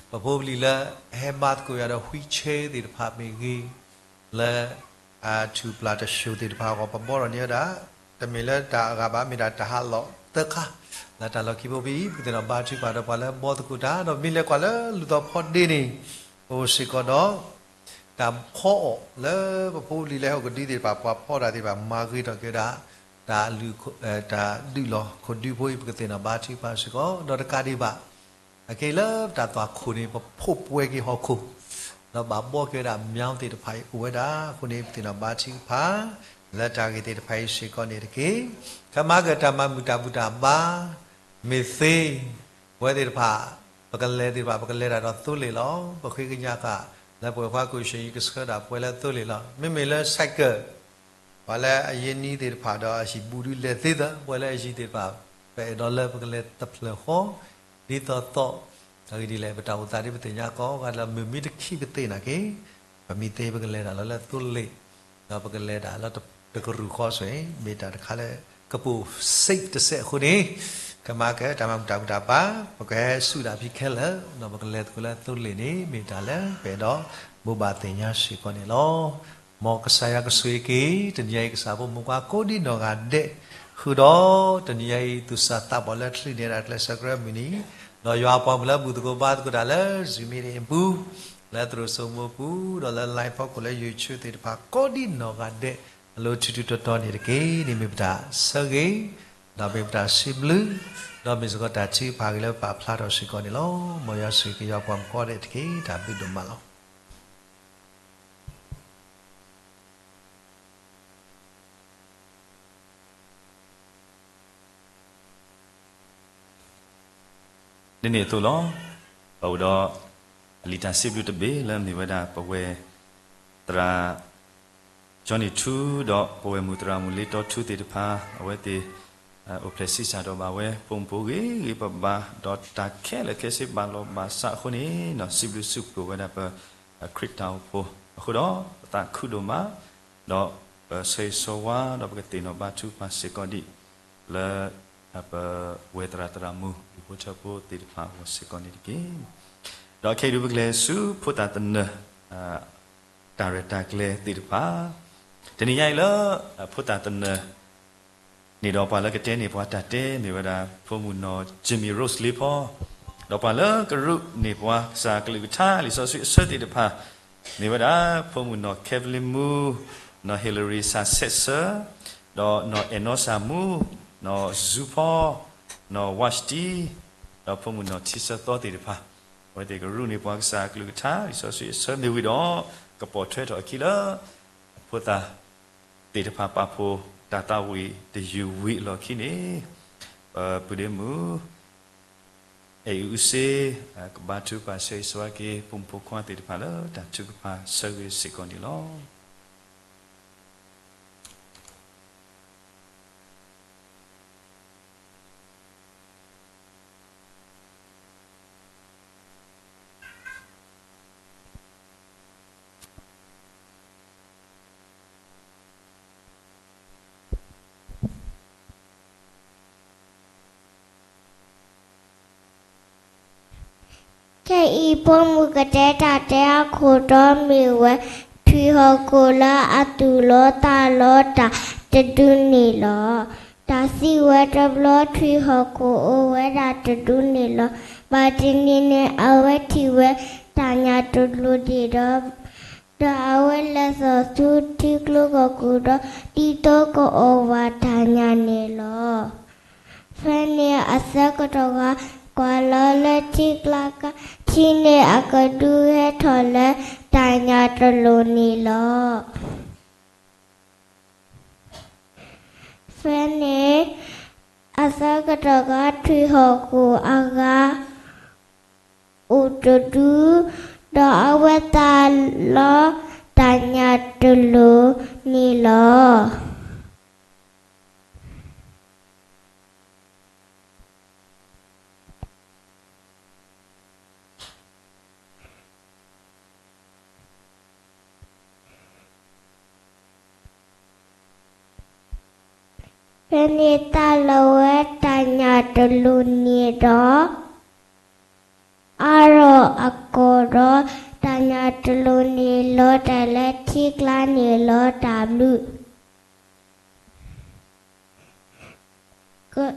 ပဖိပလံၤလၢဟဲဘါသကိးယွၤဒီး wheelchair သ့ၣ်တဖၣ်မ့ၢ်ဂ့ၤ, လၢ အထူၣ်ပျၢ်တၡိၤသ့ၣ်တဖၣ်အဂီၢ် ပဘီထီၣ်န့ၢ်ဝဲဒၣ်, တမ့ၢ်လၢတၢ်အဂၤဘၣ်, မ့ၢ်ဒၣ်တၢ်ဟးလီၢ်သၢခါ လၢတၢ်လီၢ်ခံဖိဖဲအံၤ ပသ့ၣ်နီၣ်ဘါထုကဖၣ်ဒီးပှၤလၢဘီသကိးတၢ်, ဒီးမ့ၢ်လဲၤကွၢ်လၢလူၢ်သီဖီဒ့န့ၣ် အိၣ်စ့ၢ်ကီးဒီး တၢ်ဖီအီၣ်လၢပဖိပလံၤလၢဟဲအိၣ်ကဒုသ့ၣ်တဖၣ် ပှၤဖီတၢ်သ့ၣ်တဖၣ် မၤဂ့ၤထီၣ်က့ၤဝဲဒၣ် တၢ် တၢ်ဒုးလီၢ်ခိၣ်ဒူဖိအံၤ ပကသ့ၣ်နီၣ်ဘါထုကဖၣ်စ့ၢ်ကီး, ဒီးတကးဒံးဘၣ် အက့လၢပတၢ်သွၣ်ခိၣ်န့ၣ် ပဖိးပှဲၤက့ၤဟီၣ်ခိၣ်, ဒီးဘၣ်ဘီက့ၤဝဲဒၣ် မၠိသ့ၣ်တဖၣ်အံၤအိၣ်ဝဲဒၣ်အဃိန့ၣ် ပသ့ၣ်နီၣ်ဘါထုကဖၣ် လၢတၢ်ဂ့ၢ်သ့ၣ်တဖၣ်အံၤစ့ၢ်ကီးန့ၣ်တက့ၢ်. ခဲမၤကတၢၢ် တၢ်မၤမုာ်တၢ်ဘူၣ်တၢ်ဘါ မ့ၢ်သ့ ပဝဲသ့ၣ်တဖၣ် ပကလဲၤသ့ၣ်တဖၣ် ပကလဲၤတၢ်ဒီးသိလ့ၣ်လီၤ. ပဃ့ကညးဃာ် လၢပဝဲၢ်ခွါကိၣ်ရှ့ၣ်အံၤ ကဆှၢဒၣ်ပှဲၤလၢသိလ့ၣ်လီၤ. မ့မ့ၢ်လၢ cycle ပှၤလၢအယံၤနံၤသ့ၣ်တဖၣ်ဒီး အဟံၣ်ဘူးဒုးလဲၤသ့သၢ, ပှၤလၢအယံၤသ့ၣ်တဖၣ် ပအဲၣ်ဒိးလၢပကလဲၤတဖျၢၣ်ဃီ ဒ်သိးသိး, အဂ့ၢ်ဒ်လဲၣ် ပတၢ်အိၣ်သးဒ်ပသ့ၣ်ညါကိးဂၤဒဲးလီၤ. မုၢ်မံတခံပသ့ၣ်နာ်က့ ပမ့ၢ်သ့ပကလဲၤတၢ်လီၤလၢသိလ့ၣ်, ဒီးပကလဲၤတၢ်လၢတကရူၢ်ဃီဆိၣ်အံၤ မ့ၢ်တၢ်တခါလၢ ကပိာ် safe တစဲးအဃိန့ၣ်, ခဲမၤကတၢၢ် တၢ်မၤမုာ်တၢ်ဘူၣ်တၢ်ဘါ ပကဟဲဆူၣ်ဒၣ်ဖံးခဲလၢာ်, ဒီးပကလဲၤသကိးလၢသိလ့ၣ်န့ၣ် မ့ၢ်တၢ်လၢပအဲၣ်ဒိးဘိးဘၣ်သ့ၣ်ညါစ့ၢ်ကီးန့ၣ်လီၤ. မ်ကစၢ်ယွၤကဆိၣ်ဂ့ၤက့ၤ တနံၤအံၤ ကစၢ်ဖိမုၣ်ခွါကိးဒံနီၢ်ဂၤဒဲး, ဃုာ်ဒီးတနံၤအံၤ သူၣ်စၢ်သးဘီၣ်လၢချံန့ၢ်ဒၣ်ကျဲးစၢးကြၢးမုၢ်နံၤ, ဒီးယွၤအပှၤမုၣ်လၢဘူၣ်သကိးဘါသကိးတၢ်လၢ Zoom meeting အပူၤ, လၢသရိာ်စိမိပူၤ, ဒီးလၢ live ဖီခိၣ်လၢ YouTube သ့ၣ်တဖၣ် ကိးဒံနီၢ်ဂၤဒဲး အလိၤထူးထူးတီၤတီၤန့ၣ်တက့ၢ်. န့ၣ်မ့ၢ်ပတၢ်ဆၢဂ့ၤ, ဒီးမ့ၢ်ပတၢ်စံးဘျုး, ဒီးမ့ၢ်စ့ၢ်ကီးတၢ်ထုကဖၣ်ဂ့ၤလၢပာ်ဖျါထီၣ်စ့ၢ်ကီးန့ၣ်လီၤ. မ်ယွၤဆိၣ်ဂ့ၤက့ၤယွၤပှၤမုၣ်ကိးဂၤဒဲးတက့ၢ်. တၢ်ဘျုးဒိၣ်မးလီၤ. ဒ်န့ၣ်အသိးလီၤ. ပအိၣ်ဒီး အလံာ်တၢ်စံးဘျုးတဘ့ၣ်လၢမ့ၢ်ဝဲဒၣ် ပဝဲၢ်သရၣ် ကၠီနံၣ်ထူ ဒီးပဝဲၢ်မုၣ်သရၣ်မုၣ်လ့တီထူသ့ၣ်တဖၣ် အဝဲသ့ၣ် အိၣ်ဖျဲၣ်ဆံးစၢ်ဒီးဘၣ်ဝဲ ဖိမုၣ်ဖိဂ့ၤဂ့ၤဘၣ်ဘၣ် ဒီးတၢ်ခဲလၢာ်ခဲဆ့ဘၣ်လီၤဘၣ်စးအဃိန့ၣ် စံးဘျုးစံးဖှိၣ်ဝဲဒၣ်ပ ခရံာ်တၢ်အိၣ်ဖှိၣ်အဃိဒီး ပသးခုဒိၣ်မး ဒီးပဆၢဂ့ၤဆၢဝါဒီးပကသ့ၣ်နီၣ်ဘါထုကဖၣ်စ့ၢ်ကီးဒံး လၢ ပဝဲၢ်သရၣ်သရၣ်မုၣ် ဒူၣ်ဖိထၢဖိသ့ၣ်တဖၣ်အဂီၢ်စ့ၢ်ကီးန့ၣ်တက့ၢ်. ဒီးခဲအံၤဒုးပကလဲၤဆူဖိသၣ်သနၢၣ် တၢ်ရဲၣ်တၢ်ကျဲၤသ့ၣ်တဖၣ် တနံၤညါအံၤလၢ ဖိသၣ်သနၢၣ် န့ၣ်ဒီးပှၤလၢကတဲန့ၢ်ပှၤတၢ်တဲမ့ၢ်ဝဲဒၣ် ဖိမုၣ်နီၢ် Jimmy Rose လ့ဖီ, ဒီးပှၤလၢကရူၢ်န့ၢ်ပှၤကစၢ်ကလုၢ်ကထါလံာ်စီဆှံအဆၢသ့ၣ်တဖၣ် မ့ၢ်ဝဲဒၣ် ဖိမုၣ်နီၢ် Kevlin မူ, နီၢ် Hillary စၢ်ဆဲးစၢ, ဒီးနီၢ်အဲၣ်နီစၢ်မူ, နီၢ်စူဖီ, နီၢ်ဝၣ်စတံ, ဒီးဖိမုၣ်နီၢ်ထံဆၢသီသ့ၣ်တဖၣ် အဝဲသ့ၣ်ကရူၢ်န့ၢ်ပှၤကစၢ်ကလုၢ်ကထါလံာ်စီဆှံအဆၢမ့ၢ်ဝံၤဒီး ကပိာ်ထွဲထီၣ်အခံလၢ ဖိသၣ်သ့ၣ်တဖၣ်ပာ်ဖှိၣ်တၢ်သးဝံၣ်တယုၢ်ဝံၤအလီၢ်ခံန့ၣ် ပပုၢ်ဒ့မုၣ် အဲၣ်အူအူစ့ ကဘါထုကဖၣ်ဆၢဂ့ၤဆၢဝါက့ၤ ဖိမုၣ်ဖိခွါသ့ၣ်တဖၣ်လၢတၢ်ထုကဖၣ်ဆၢဂ့ၤစ့ၢ်ကီးန့ၣ်လီၤ. ခဲအံၤဖိမုၣ်ကတဲတၢ်တဲအခိၣ်တီမ့ၢ်ဝဲ ထွံၣ်ဟီၣ်ခိၣ်လၢအသူၣ်လီၤသးလီၤတၢ်တဒုန့ၣ်လီၤ. တၢ်စံးဝဲတဘျီ ထွံၣ်ဟီၣ်ခိၣ်အိၣ်ဝဲဒၣ်တဒုန့ၣ်လီၤ. ဘၣ်တနံၤန့ၣ် အဝဲထံၣ်ဝဲတၢ်ညၣ်တလိၤဒံးဒီး ဒီးအဝဲလဲၤသိးဆူထံကျိကီၢ်ခိၣ်ဒီး ဒ်သိးကအီၣ်ဝဲတၢ်ညၣ်န့ၣ်လီၤ. ဖဲန့ၣ်အဆၢကတီၢ်အခါ ကွၢ်လီၤလၢထံကျါခါ ထံန့ၣ်အကဒုဟဲထီၣ်လၢတၢ်ညၣ်တလိၤန့ၣ်လီၤ. ဖဲန့ၣ် အဆၢကတီၢ်အခါ ထွံၣ်ဟီၣ်ခိၣ်အဂၤ အိၣ်တဒု ဒီးအဝဲသးလီတၢ်ညၣ်တလိၤန့ၣ်လီၤ. ဖဲန့ၣ်တၢ်လီၤဝဲတၢ်ညၣ်တလူၢ်န့ၣ်ဒီး အါထီၣ်အကိာ်ဒီး တၢ်ညၣ်တလူၢ်န့ၣ်လီၤတၢ်လၢထံကျါန့ၣ်လီၤတၢ်ဘျုး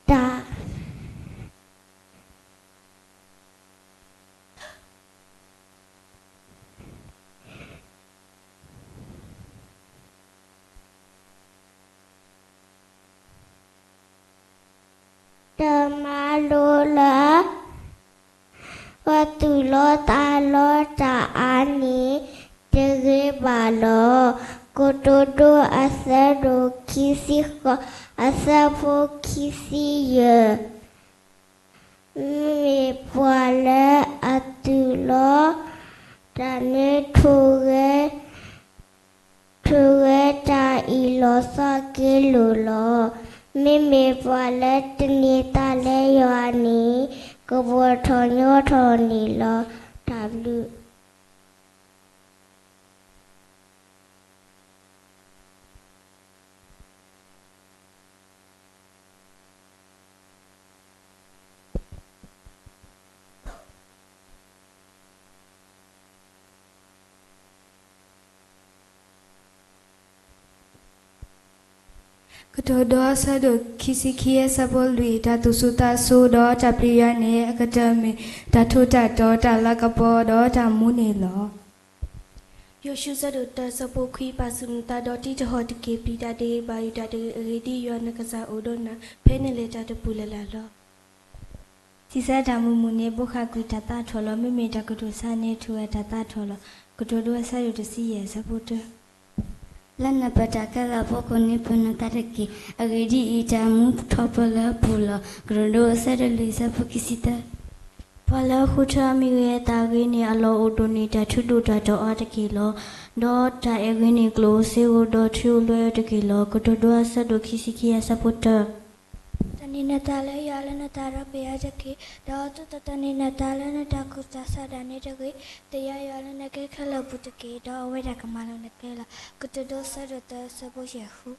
တၢ် တၢ်မၤလိလၢ ပှၤသူၣ်လီသးလီတၢ်အါန့ၣ် တဂ့ၤဘၣ်လီၤ. ကတိၤဒိအဆၢဒိၣ်ခံဆံဃိး အဆၢဖိခံဆံယဲၢ် မ့မ့ၢ်ပှၤလၢအသူၣ်လီတၢ်န့ၣ် ထိၣ်ဂဲၤ ထိၣ်ဂဲၤတၢ်အံၤလီၤဆီက့လိာ်လီၤ. မ့မ့ၢ်ပှၤလၢတန့ၢ်သးလၢယွၤန့ၣ် ကဘီၣ်ထီၣ်ညီထီၣ်န့ၣ်လီၤ. တၢ်ဘျုး ကတိၤဒိအဆၢဒိၣ်ခံဆံခံ အဆၢဖိလွံၢ်, တၢ်သူၣ်စူၤသးစူၤဒီးတၢ်ပျံၤယွၤန့ၣ် အကတၢၢ်မ့ၢ်တၢ်ထူးတၢ်တီၤ, တၢ်လၤကပီၤဒီးတၢ်မူန့ၣ်လီၤ. ယိၤၡူ အဆၢဒိၣ်တၢ အဆၢဖိခွံ, ပာ်ဆူၣ်နသးဒီးတံၤတဟီၣ်တက့ၢ်. ပျံၤတၢ်တဂ့ၤ, ဘၣ်ယိၣ်တၢ်တဂ့ၤ, အဂ့ၢ်ဒ်အံၤ, ယွၤနကစၢ်အိၣ်ဒီးနၤ, ဖဲနလဲၤတၢ်တပူၤလၢ်လၢ်လီၤ. စံးဆၢတၢ်မုာ်မုာ်န့ၣ် ဘိးဃၣ်ကွံာ်တၢ်သးထီၣ်လီၤ. မ့မ့ၢ်တၢ်ကတိၤဆါန့ၣ် ထိၣ်ဂဲၤတၢ်သးထီၣ်လီၤ. ကတိၤဒိအဆၢဒိၣ်တဆံယဲၢ် အဆၢဖိတၢ လၢနပၢၤတၢ်ကဲထီၣ်အဖီခိၣ်န့ၣ် ပၢၤနသးတက့ၢ်. အဂ့ၢ်ဒ်အံၤ, တၢ်မူထီၣ်ပၢၢ်လၢအပူၤလီၤ. ကတိၤဒိအဆၢဒိၣ်လွံၢ် အဆၢဖိခံဆံသၢ, ပှၤလၢအဃုထၢအမံၤဂ့ၤအသးဂ့ၤန့ၣ် အလီၢ်အိၣ်ဒိၣ်န့ၢ်တၢ်ထူးဒိၣ်တၢ်တီၤအါတက့ၢ်လီၤ. ဒီးတၢ်အဲၣ်ဂ့ၤန့ၣ် ကျိၣ်ဧိၤစ့ဧိၤဒီးထူဧိၤလွဲဧိၤတက့ၢ်လီၤ. ကတိၤဒိအဆၢဒိၣ်ခံဆံခံ အဆၢဖိတၢ တၢ်န့ၢ်နသးလၢယွၤလၢနသးဒီဖျၢၣ်ညါတက့ၢ်. ဒီးသုတတၢ်န့ၢ်နသးလၢနတၢ်ကူၣ်တၢ်ဆးဒၣ်န့ၣ်တဂ့ၤ. သ့ၣ်ညါယွၤလၢနကဲခဲလၢာ်အပူၤတက့ၢ်. ဒီးအဝဲဒၣ်ကမၤလီၤနကျဲလီၤ. ကတိၤဒိအဆၢဒိၣ်သၢ အဆၢဖိယဲၢ်ဃု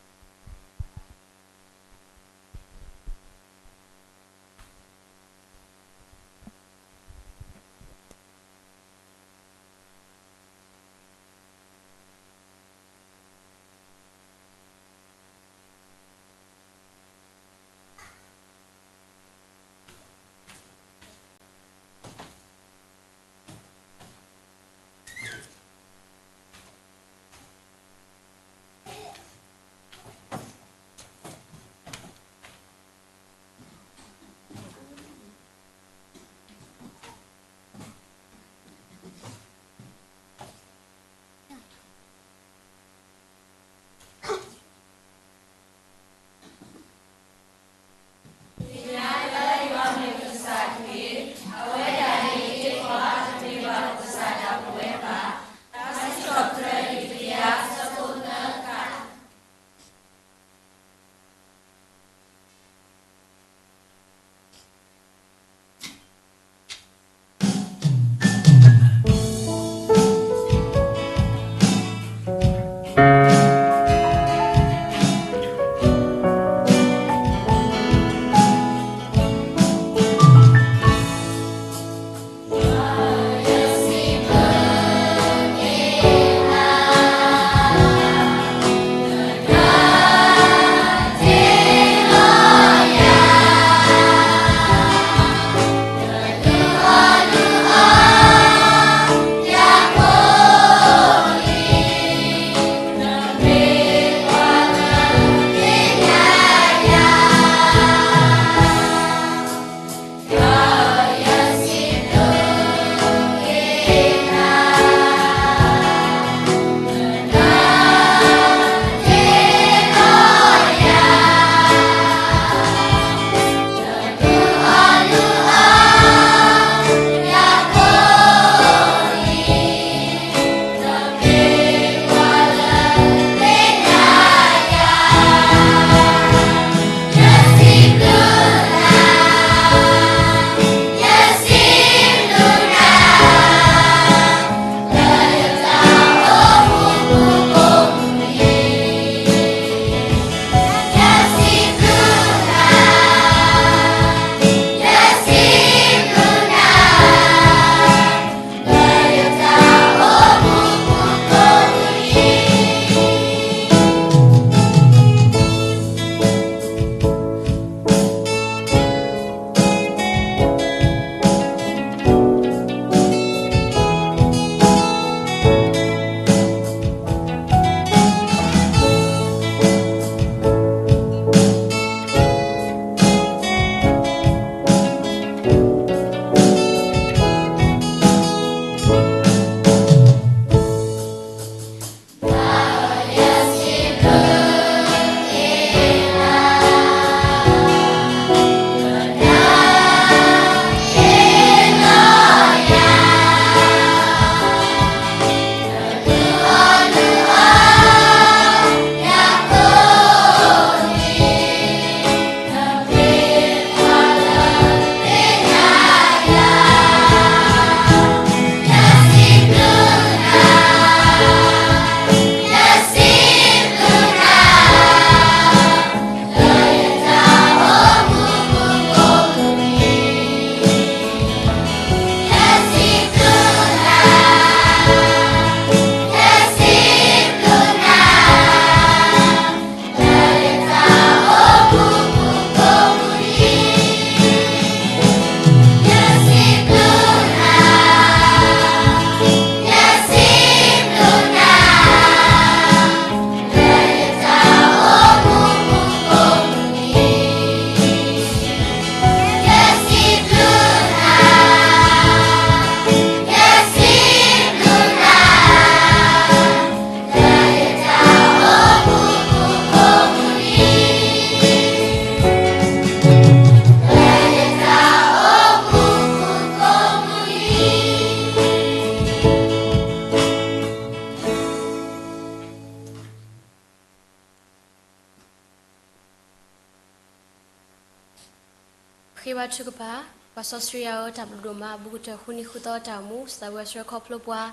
ပထုကဖၣ်, ပှၤစီဆှံယွၤဧၢ, တၢ်ဘျုးဒိၣ်မး ဘူးကတၢၢ်ဃုနံၤဃုသီတၢ်အိၣ်မူ သးဝဲဆှၢခီဖျိပှၤ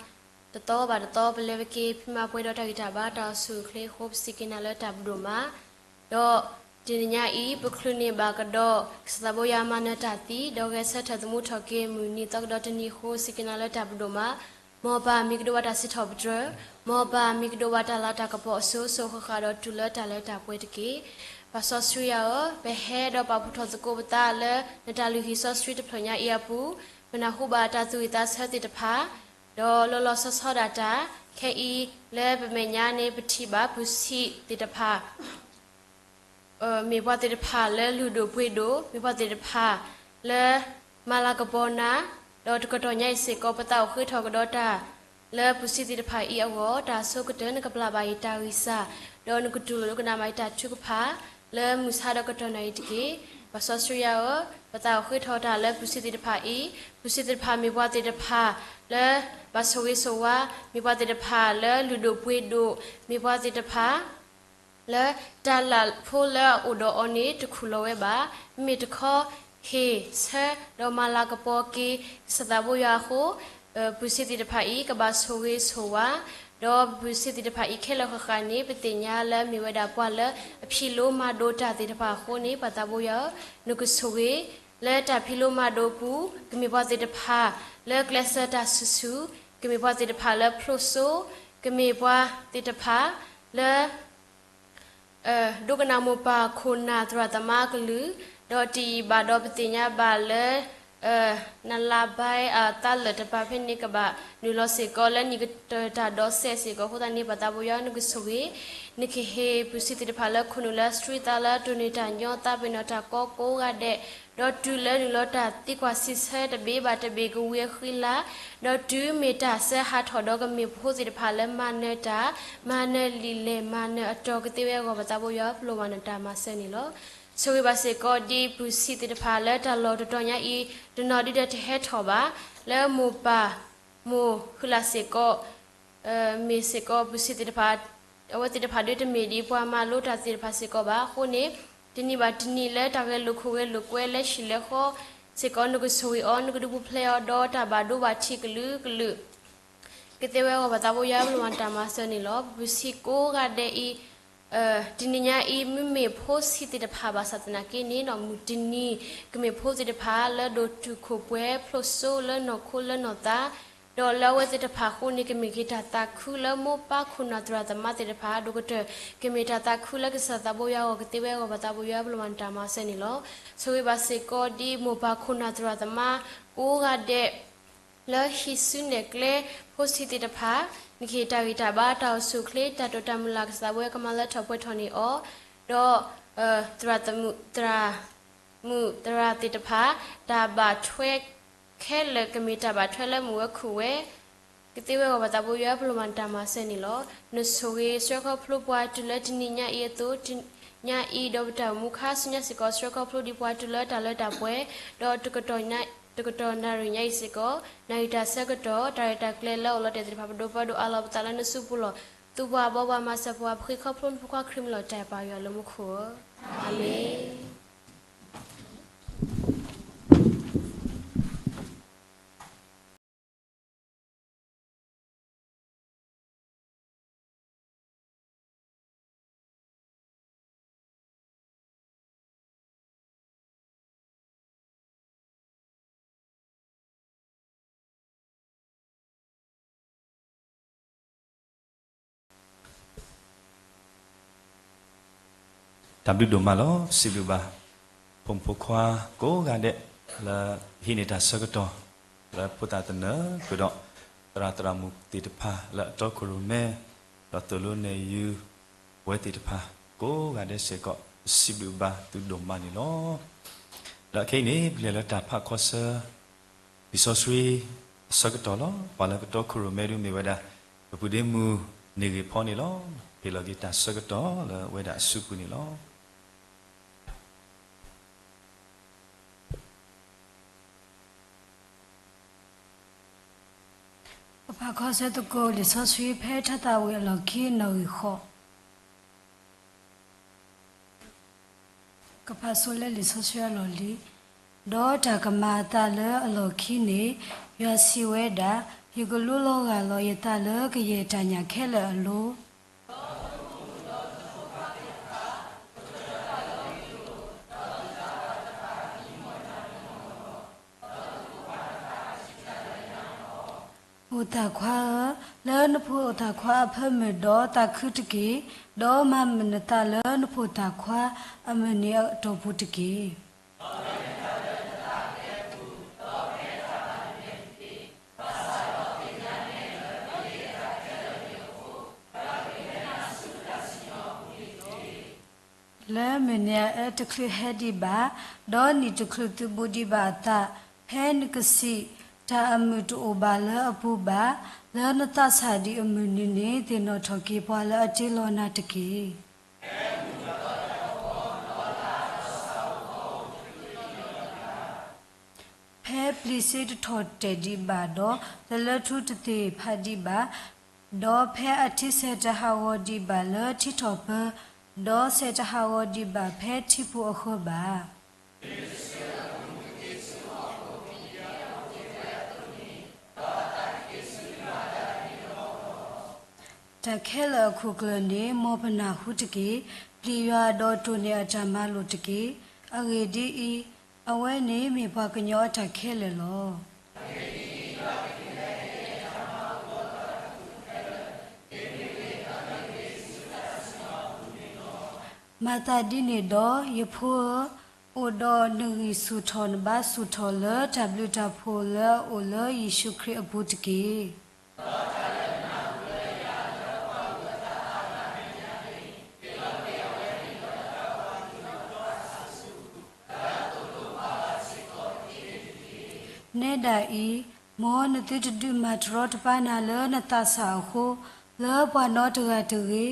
တသီဘၣ်တသီ ပလဲၤဝဲက့ၤ ဖံးမၤပှဲၤဒီးတၢ်ဂံၢ်တၢ်ဘါ တၢ်အိၣ်ဆူၣ်အိၣ်ချ့အဃိ ပစံးက့ၤနၤလၢတၢ်ဘျုးဒိၣ်မး ဒီးတနံၤညါအံၤ ပချုးန့ၢ်ဘၣ်ကဒီး ကစၢ်သးဘိယွၤမၤနၢၤတၢ်သံ ဒီးဂဲၤဆၢထၢၣ်သမူထီၣ်က့ၤ မုၢ်နံၤသီကဒီးတနံၤအဃိ စံးက့ၤနၤလၢတၢ်ဘျုးဒိၣ်မး, မ်ပၢ်မံၤကဒိးဘၣ်တၢ်စံးထီၣ်ပတြၢၤ, မ်ပၢ်မံၤကဒိးဘၣ်တၢ်လၤတၢ်ကပီၤအစိၤစိၤဃၣ်ဃၣ်ဒီးတုၤလၢတၢ်လၢတၢ်ပှဲၤတက့ၢ်. ပှၤစီဆှံယွၤဧၢ, ပဟဲဒီးပာ်ဖှိၣ်ထီၣ်သကိးပသးလၢနတၢ်လုၢ်ဟံၣ်စီဆှံတဖျၢၣ်ညါအံၤအပူၤ, ပနၢ်ဟူဘၣ်တၢ်သူၣ်ဝံၣ်သးဆၢသ့ၣ်တဖၣ် ဒီးလီၤလီၤဆီဆီဒၣ်တၢ်, ခဲအံၤလၢပမဲာ်ညါန့ၣ် ပထံၣ်ဘၣ်ပူၤဆံးသ့ၣ်တဖၣ် မ့ၢ်ပှၤသ့ၣ်တဖၣ်လၢလုၢ်ဒိၣ်ပှ့ၤဒိၣ်, မ့ၢ်ပှၤသ့ၣ်တဖၣ်လၢမၤလၤကပီၤနၤ, ဒီးတကတီၢ်ညါအံၤစ့ၢ်ကီး ပသးအိၣ်ဃ့ထီၣ်ကဒီးတၢ် လၢပူၤဆံးသ့ၣ်တဖၣ်အံၤအဂီၢ်, တၢ်အဆိကတၢၢ် နကပျၢ်ဘၣ်ယတၢ်ဂံၢ်စၢ်, ဒီးနကတူၢ်လိာ်ဒိကနၣ်ဘၣ်ယတၢ်ထုကဖၣ် လၢမုၢ်ဆါဒီးကတီၢ်နၣ်ရံၣ်တက့ၢ်. ပှၤစီဆှံယွၤဧၢ, ပသးအိၣ်ဃ့ထီၣ်တၢ်လၢပူၤဆံးသ့ၣ်တဖၣ်အံၤ, ပူၤဆံးသ့ၣ်တဖၣ်မ့ၢ်ပှၤသ့ၣ်တဖၣ်လၢဘၣ်ဆိၣ်ဂ့ၤဆိၣ်ဝါ, မ့ၢ်ပှၤသ့ၣ်တဖၣ်လၢလုၢ်ဒိၣ်ပှ့ၤဒိၣ်, မ့ၢ်ပှၤသ့ၣ်တဖၣ် လၢတၢ်လၢ်ဖိလၢအအိၣ်ဒီးအီၤန့ၣ် တခူၣ်လီၤဝဲဘၣ်. မ့မ့ၢ်တခီ ဟ့ၣ်ဆၢဒီးမၤလၤကပီၤက့ၤ ကစၢ်သးဘိယွၤအဃိ, ပူၤဆံးသ့ၣ်တဖၣ်အံၤ ကဘၣ်ဆိၣ်ဂ့ၤဆိၣ်ဝါ, ဒီးပူၤဆံးသ့ၣ်တဖၣ်အံၤခဲလၢာ်ဃၣ်ဃၣ်န့ၣ် ပသ့ၣ်ညါလၢမ့ၢ်ဝဲဒၣ်ပှၤလၢအဖံးလိမၤဒိးတၢ်သ့ၣ်တဖၣ်အဃိန့ၣ် ပှၤသးဘိယွၤဧၢ, နကဆိၣ်ဂ့ၤ လၢတၢ်ဖံးလိမၤဒိးပူၤ, ကမ့ၢ်ပှၤသ့ၣ်တဖၣ်လၢကျဲးစၢးတၢ်ဆူၣ်ဆူၣ်, ကမ့ၢ်ပှၤသ့ၣ်တဖၣ်လၢဖျိးစိ, ကမ့ၢ်ပှၤသ့ၣ်တဖၣ်လၢ ဒိကနၣ်မိၢ်ပၢ်ခိၣ်နၢ်သရၣ်သမါအကလုၢ်, ဒီးတယံာ်ဘၣ်ဒီးပသ့ၣ်ညါဘၣ်လၢ နလါဘါအသးလၢာ်တပၤဖဲန့ၣ် ကဘၣ်နုာ်လီၤစ့ၢ်ကီးလၢနံၣ်ကတၢၢ်တၢ်ဒီးစဲးစ့ၢ်ကီးအဃိသတးန့ၣ် ပှၤသးဘိယွၤ နကဆိၣ်ဂ့ၤ, နကဟ့ၣ်ပူၤဆံးသ့ၣ်တဖၣ်လၢခိၣ်နူာ်လၢအဆှံသးလၢတိၢ်နီၣ်တၢ်ညီသးပ့ၤနီၣ်တၢ်ကိးကိးဂၤဒဲး, ဒီးတုၤလၢနုာ်လီၤတၢ်သံကွၢ်စံးဆၢတဘ့ၣ်ဘၣ်တဘ့ၣ်ကဝံၤအဃံလၤ, ဒီးတုၤမ့ၢ်တၢ်စၢဟးထီၣ်ဒီးကမ့ၢ်ဖိသ့ၣ်တဖၣ်လၢမၤနၢၤတၢ်, မၤနၢၤလံာ်လဲၢ်မၤနၢၤအတီၤကသ့ဝဲအဂီၢ် ပှၤသးဘိယွၤ ပလီၢ်မၢ်နတၢ်မၤစၢၤန့ၣ်လီၤ. ဆိၣ်ဂ့ၤဘၣ်စ့ၢ်ကီးဒ်ပူၤဆံးသ့ၣ်တဖၣ်လၢတၢ်လီၢ်တတီၤညါအံၤ တနီၤဒုဒီးတဟဲထီၣ်ဘၣ်, လၢမိၢ်ပၢ်မိၢ်ဃုလၢ်စ့ၢ်ကီး မ့ၢ်စ့ၢ်ကီးပူၤဆံးသ့ၣ်တဖၣ်, အဝဲသ့ၣ်တဖၣ်ဒုတမ့ၢ်ဒ်ပှၤမၤလိတၢ်သ့ၣ်တဖၣ်စ့ၢ်ကီးဘၣ်. အဃိန့ၣ် တနံၤဘၣ်တနံၤလၢတၢ်ဂဲၤလိာ်ခိၣ်ဂဲၤလိာ်ကွဲလၢဟံၣ်လၢဃီစ့ၢ်ကီး နကဆိၣ်ဂ့ၤအီၤ, နကဒုးပူၤဖျဲးအီၤ ဒီးတၢ်ဘၣ်ဒိဘၣ်ထံးကလုာ်ကလုာ် ကသ့ဝဲအဂီၢ် ပှၤသးဘိယွၤ ပလီၢ်မၢ်နတၢ်မၤစၢၤန့ၣ်လီၤ. ပူၤဆံးကိးဂၤဒဲးအံၤ တနံၤညါအံၤ မ့မ့ၢ်ဖိဆံးသ့ၣ်တဖၣ်ဘၣ်ဆၣ်သနာ်က့န့ၣ် နီၢ်မုၢ်တနံၤ ကမ့ၢ်ဖိသ့ၣ်တဖၣ်လၢဒိၣ်တုာ်ခိၣ်ပှဲၤဖျိးစိလၢနီၢ်ခိလၢနီၢ်သး, ဒီးလၢအဝဲသ့ၣ်တဖၣ်အဃိန့ၣ် ကမ့ၢ်က့ၤတၢ်သးခုလၢမိၢ်ပၢ်ခိၣ်နၢ်သရၣ်သမါသ့ၣ်တဖၣ် ဒိၣ်ကတၢၢ် ကမ့ၢ်တၢ်သးခုလၢကစၢ်သးဘိယွၤအဂီၢ် ကသ့ဝဲအဂီၢ် ပှၤသးဘိယွၤ ပလီၢ်မၢ်နတၢ်မၤစၢၤန့ၣ်လီၤ. ဆိၣ်ဂ့ၤဘၣ်စ့ၢ်ကီးဒ်မိၢ်ပၢ်ခိၣ်နၢ်သရၣ်သမါ ကိးဂၤဒဲး လၢဟံးစုနဲၣ်ကျဲ ဖိဆံးသ့ၣ်တဖၣ် နကဟ့ၣ်တၢ်ဂံၢ်တၢ်ဘါ တၢ်အိၣ်ဆူၣ်အိၣ်ချ့ တၢ်တိာ်တၢ်မုၢ်လၢ် ကစၢ်ဝဲကမၤလၢထီၣ်ပှဲၤထီၣ်န့ၢ်အီၤ, ဒီး သရၣ်သမုၣ် သရၣ်မုၣ်သရၣ်သ့ၣ်တဖၣ် တၢ်ဘၣ်ထွဲခဲလၢာ် ကမ့ၢ်တၢ်ဘၣ်ထွဲလၢမုာ်ဝဲခုၣ်ဝဲ ကသ့ဝဲအဂီၢ် ပှၤသးဘိယွၤ ပလီၢ်မၢ်နတၢ်မၤစၢၤန့ၣ်လီၤ. နဆိၣ်ဂ့ၤဆှၢခီဖျိပှၤတုၤလၢတနံၤညါအံၤအသိး တနံၤညါအံၤ ဒီးပတၢ်အိၣ်မူခါဆူညါစ့ၢ်ကီး ဆှၢခီဖျိဒ်ပှၤတုၤလၢတၢ်လၢတၢ်ပှဲၤ, ဒီးတကတီၢ်နၣ်ရံၣ်ညါအံၤစ့ၢ်ကီး နၣ်ရံၣ်တၢ်ဆၢကတီၢ် တၢ်ရဲၣ်တၢ်ကျဲၤလၢအအိၣ်လီၤတဲာ်သ့ၣ်တဖၣ် ပဒိးပၢဒိးအးလီၤပသးလၢနစုပူၤလီၤ. သူပှၤဘှီပှၤမၤစၢၤပှၤ ပဃ့ခီဖျိနဖိခွါခရံာ်မံၤလီၤ တၢ်ပၢ်ယွၤလၢမူခိၣ်ဧၢ, အၤမ့ၣ်. တၢ်ဘျုးဒိၣ်မးလီၤ. စံးဘျုးဘၣ် ဖိမုၣ်ဖိခွါကိးဂၤဒဲး လၢဟံးန့ၢ်တၢ်ဆၢကတီၢ် လၢဖိသၣ်သနၢၣ်ဃုာ်ဒီး သရၣ်သရၣ်မုၣ်သ့ၣ်တဖၣ် လၢအတီခိၣ်ရိၣ်မဲ ဒီးသိၣ်လိနဲၣ်ယုၤ ပဝဲသ့ၣ်တဖၣ် ကိးဂၤဒဲးစ့ၢ်ကီး စံးဘျုးဘၣ်သုဒိၣ်မးန့ၣ်လီၤ. ဒီးခဲအံၤန့ၣ် ပကလဲၤလၢတၢ်ဖးခီဆၢ လံာ်စီဆှံအဆၢကတီၢ်လီၤ. ပှၤလၢကတီခိၣ်ရိၣ်မဲဒုးမ့ၢ်ဝဲဒၣ် ပပုၢ်ဒ့မုၣ်န့ၢ်ဂ့ၢ်ဖီန့ၣ်လီၤ. ဟ့ၣ်လီၤက့ၤတၢ်ဆၢကတီၢ်လၢဝဲဒၣ်အစုပူၤန့ၣ်လီၤ. ပဖးခီဆၢသကိးလံာ်စီဆှံဖဲထါသးဝံၣ်အလီၢ်ခံနီၣ်ဂံၢ်ဃိး, ကဖးဆိလၢလံာ်စီဆှံအလီၢ်လံၤ, ဒီးတၢ်ကမၤအသးလၢအလီၢ်ခံန့ၣ်, ယွၤစံးဝဲဒၣ်, ယကလူလီၤဂာ်လီၤယသးလၢကယဲၢ်တၢ်ညၣ်ခဲလၢာ်အလိၤ. အိၣ်သးခွါဧၢ, လၢနဖိသၣ်ခွါအဖၢမုၢ်ဒီးသးခုတက့ၢ်, ဒီးမၤမုာ်နသးလၢနဖိသၣ်ခွါအမုၢ်နံၤအတီၢ်ပူၤတက့ၢ်. လၢမုၢ်နံၤအအၢတချုးဟဲဒံးဘၣ်, ဒီးနံၣ်တချုးသုးဘူးဒံးဘၣ်အသး, ဖဲနကစံးတၢ်အမုာ်တအိၣ်ဘၣ်လၢအပူၤဘၣ်, လၢနသးဆၣ်ဒံးအမုၢ်နံၤန့ၣ် သ့ၣ်နီၣ်ထီၣ်က့ၤပှၤလၢအတ့လီၤနၤတက့ၢ်. ဖဲပျံၤစ့တထီၣ်တဲာ်ဒံးဘၣ်ဒီး, သလၢထူတသ့ၣ်ဖးဒံးဘၣ်, ဒီးဖဲအထံဆဲးတဟးဂီၤဒံးဘၣ်လၢထံထီၣ်ပၢ, ဒီးဆဲးတဟးဂီၤဒံးဘၣ်ဖဲထံပူၤအဃၢဘၣ်. တၢ်ခဲလၢာ်အခိၣ်ကျၢၢ်န့ၣ် မ်ပနၢ်ဟူတက့ၢ်. ပျံၤယွၤဒီးတိၢ်န့ၢ်အတၢ်မၤလိာ်တက့ၢ်. အဂ့ၢ်ဒ်အံၤ, အဝဲန့ၣ်မ့ၢ်ပှၤကညီအတၢ်ခဲလၢာ်လီၤ. မၤသးဒ်န့ၣ်ဒီး, ယဖိဧၢ, အိၣ်ဒီးနဂံၢ်ဆူၣ်ထီၣ်နဘါဆူၣ်ထီၣ်လၢတၢ်ဘျုးတၢ်ဖှိၣ်လၢအအိၣ်လၢယ့ၣ်ၡူးခရံာ်အပူၤတက့ၢ်. နဲဒၣ်အံၤ, မ်နသုတဒုးမၤတရီတပါနၤလၢနသးဆၣ်အဃိ, လၢပှၤနီတဂၤတဂ့ၤ,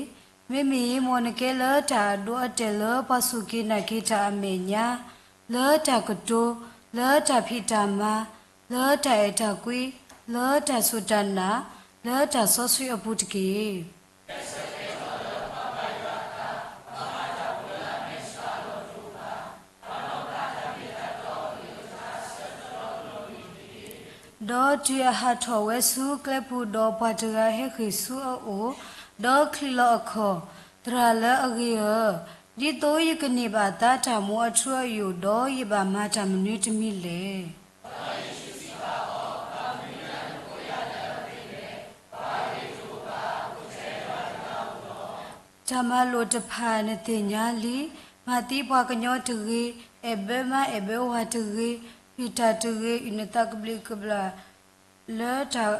မ့မ့ၢ် မ်နကဲလၢတၢ်အဒိအတဲာ်လၢပှၤစူၢ်က့ၤနာ်က့ၤတၢ်အမဲာ်ညါ, လၢတၢ်ကတိၤ, လၢတၢ်ဖံးတၢ်မၤ, လၢတၢ်အဲၣ်တၢ်ကွံ, လၢတၢ်စူၢ်တၢ်နာ်, လၢတၢ်စီဆှံအပူၤတက့ၢ်. ဒီးတုၤအဟးထီၣ်ဝဲဆူကျဲပူၤဒီးပှၤတဂၤဟဲဃ့ၢ်ဆူအအိၣ်, ဒီးချံးလီၤအခီၣ်, သရၣ်လၢအဂ့ၤဧၢ, ဒ်သိးယကန့ၢ်ဘၣ်သါတၢ်မူအထူအယိာ်ဒီး ယဘၣ်မၤတၢ်မနုၤတမံၤလဲၣ်. တၢ်မၤလိာ်တဖၣ်နသ့ၣ်ညါလံ, မၤသံပှၤကညီတဂ့ၤ, အဲၣ်ဘၢမါအဲၣ်ဘၢဝၤတဂ့ၤ, အုၣ်တၢ်တဂ့ၤ, အုၣ်နသးကဘျံးကဘျၣ်, လၢတၢ်,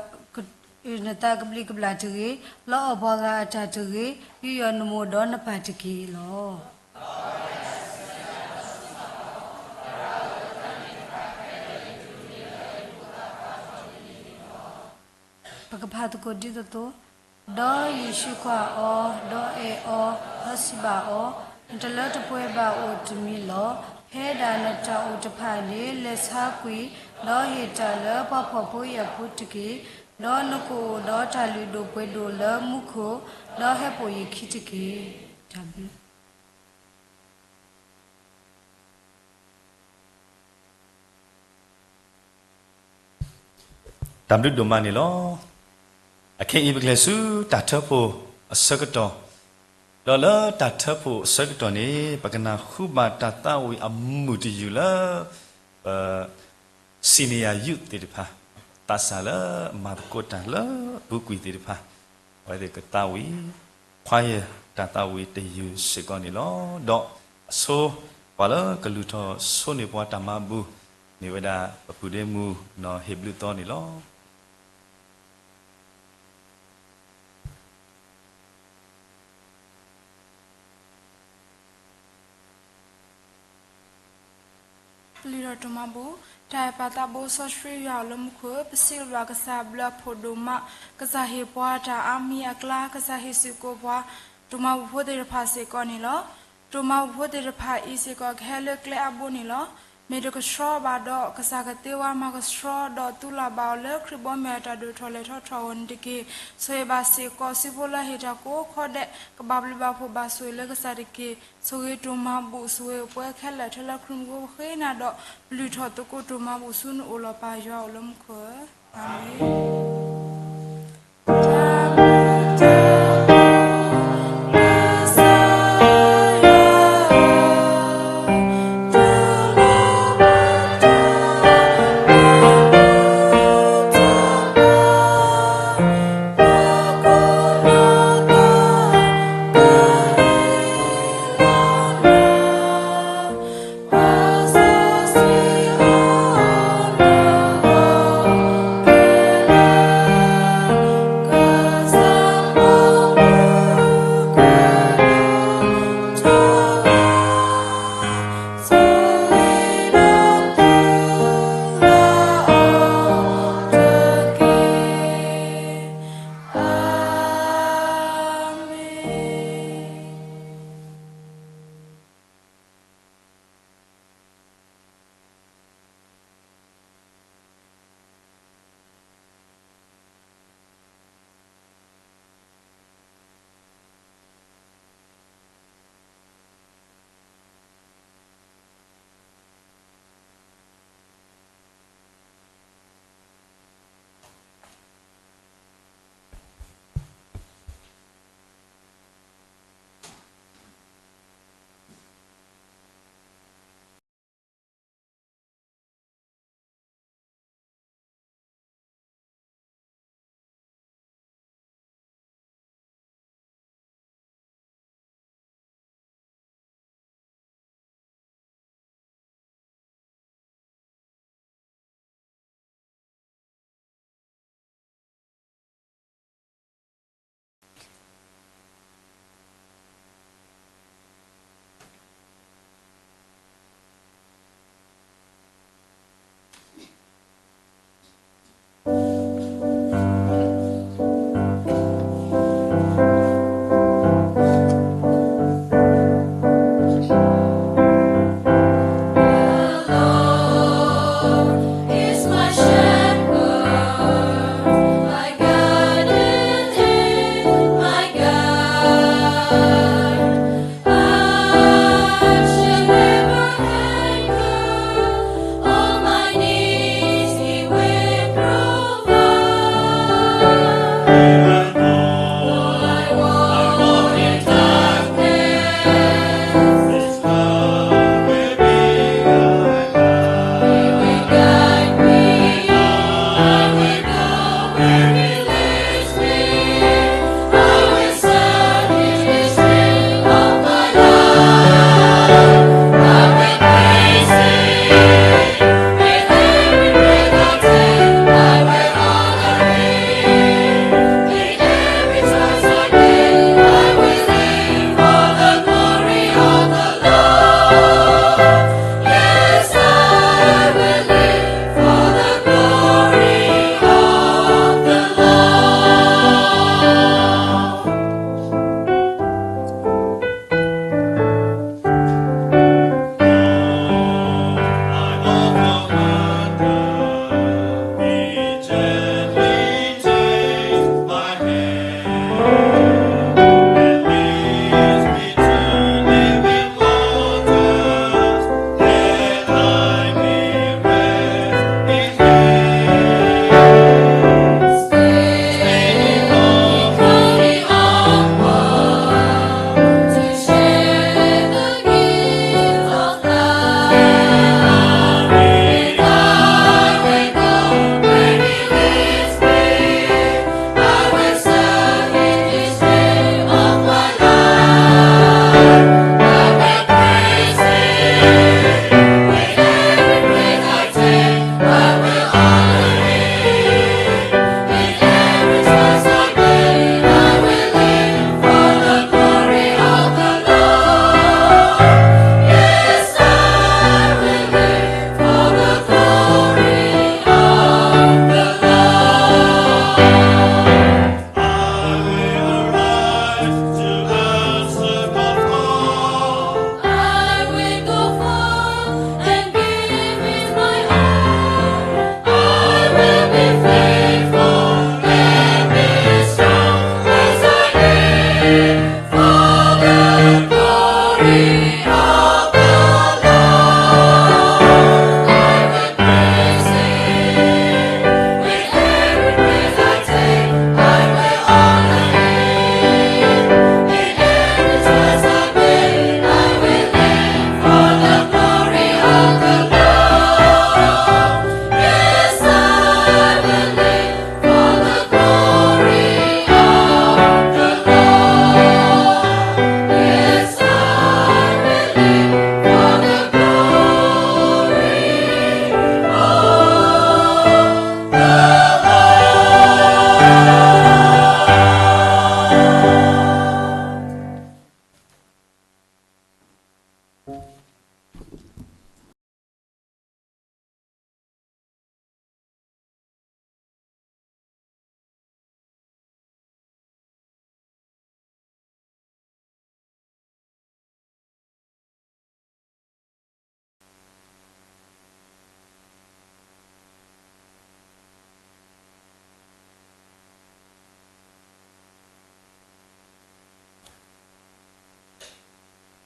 အုၣ်နသးကဘျံးကဘျၣ်တဂ့ၤ, လီအီၣ်ပှၤဂၤအတၢ်တဂ့ၤ, ယူးယီၣ်နမိၢ်ဒီးနပၢ်တက့ၢ်လီၤ. ပကဖးသကိးဒ်သိးသိး, ဒီးယ့ၣ်ၡူးကွၢ်အီၤ, ဒီးအဲၣ်အီၤ, ဒီးစံးဘၣ်အီၤ, နတလၢတပှဲၤဘၣ်အိၣ်တမံၤလီၤ. ဖဲဒၣ်နတၢ်အိၣ်တဖၣ်န့ၣ် လဲၤဆါကွံာ်, ဒီးဟ့ၣ်တၢ်လၢပှၤဖှီၣ်ဖိယာ်ဖိတက့ၢ်. ဒီးနကအိၣ်ဒီးတၢ်လုၢ်ဒိၣ်ပှ့ၤဒိၣ်လၢမူခိၣ်, ဒီးဟဲပိာ်ယခံတက့ၢ်. တၢ်ဘျုး တၢ်ဘျုးဒိၣ်မးန့ၣ်လီၤ. အခဲအံၤပကလဲၤဆူတၢ်ထၢဖှိၣ်အဆၢကတီၢ်, ဒီးလၢတၢ်ထၢဖှိၣ်အဆၢကတီၢ်န့ၣ် ပကနၢ်ဟူဘၣ်တၢ်သးဝံၣ်အမုာ်တယုၢ်လၢ ပ senior youth သ့ၣ်တဖၣ်, သးစၢ်လၢမၤသကိးတၢ်လၢအပူၤကွံာ်သ့ၣ်တဖၣ်, အဝဲသ့ၣ်ကသးဝံၣ်, ခွါယတၢ်သးဝံၣ်တယုၢ်စ့ၢ်ကီးန့ၣ်လီၤ. ဒီးအဆိ ပှၤလၢကလုၢ်ထီၣ်ဆိန့ၢ်ပှၤတၢ်မၤဘူၣ် မ့ၢ်ဝဲဒၣ် ပပုၢ်ဒ့မုၣ် နီၢ်ဟ့ၣ်ဘျုးသီန့ၣ်လီၤ. ပလုၢ်ထီၣ်တိၢ်မၤဘူၣ်, တၢ်အဲၣ်ပၢ်သးဘိစီဆှံယွၤအိၣ်လၢမူခိၣ်, ပစံးဘျုးကစၢ်ဘျုးအဖှိၣ်ဒိၣ်မး, ကစၢ်ဟ့ၣ်ပှၤတၢ်အါမံၤအကျါ, ကစၢ်ဟ့ၣ်စ့ၢ်ကီးပှၤ တိၢ်မၤဘူၣ်ဖိသ့ၣ်တဖၣ်စ့ၢ်ကီးန့ၣ်လီၤ. တိၢ်မၤဘူၣ်ဖိသ့ၣ်တဖၣ်အံၤစ့ၢ်ကီးကဟဲလၢကျဲအါဘိန့ၣ်လီၤ. မ့ၢ်တကဆှီဘၣ်ဒီး ကစၢ်ကသ့ဝဲမၤကဆှီ ဒီးသူလၢ်ဘၣ်အီၤလၢခရံာ်ဘီမုၢ်အတၢ်ဒိၣ်ထီၣ်လဲၤထီၣ်ထီၣ်အဂီၢ်န့ၣ်တက့ၢ်. ဆိၣ်ဂ့ၤဘၣ်စ့ၢ်ကီး စုဖိလၢအဟ့ၣ်တၢ်ကိးခီဒဲး ကဘၣ်ဘျုးဘၣ်ဖှိၣ်ဘၣ်ဆိၣ်ဂ့ၤလၢကစၢ်တက့ၢ်. ဆိၣ်ဂ့ၤတိၢ်မၤဘူၣ် ဆိၣ်ဂ့ၤပှၤခဲလၢာ် ထဲလၢခရံာ်မူခိၣ်ပဃ့နၤဒီး ပလုၢ်ထီၣ်သကိးတိၢ်မၤဘူၣ်ဆူနအိၣ်လီၤ ပၢ်ယွၤအိၣ်လၢမူခိၣ်ဧၢ, အၤမ့ၣ်.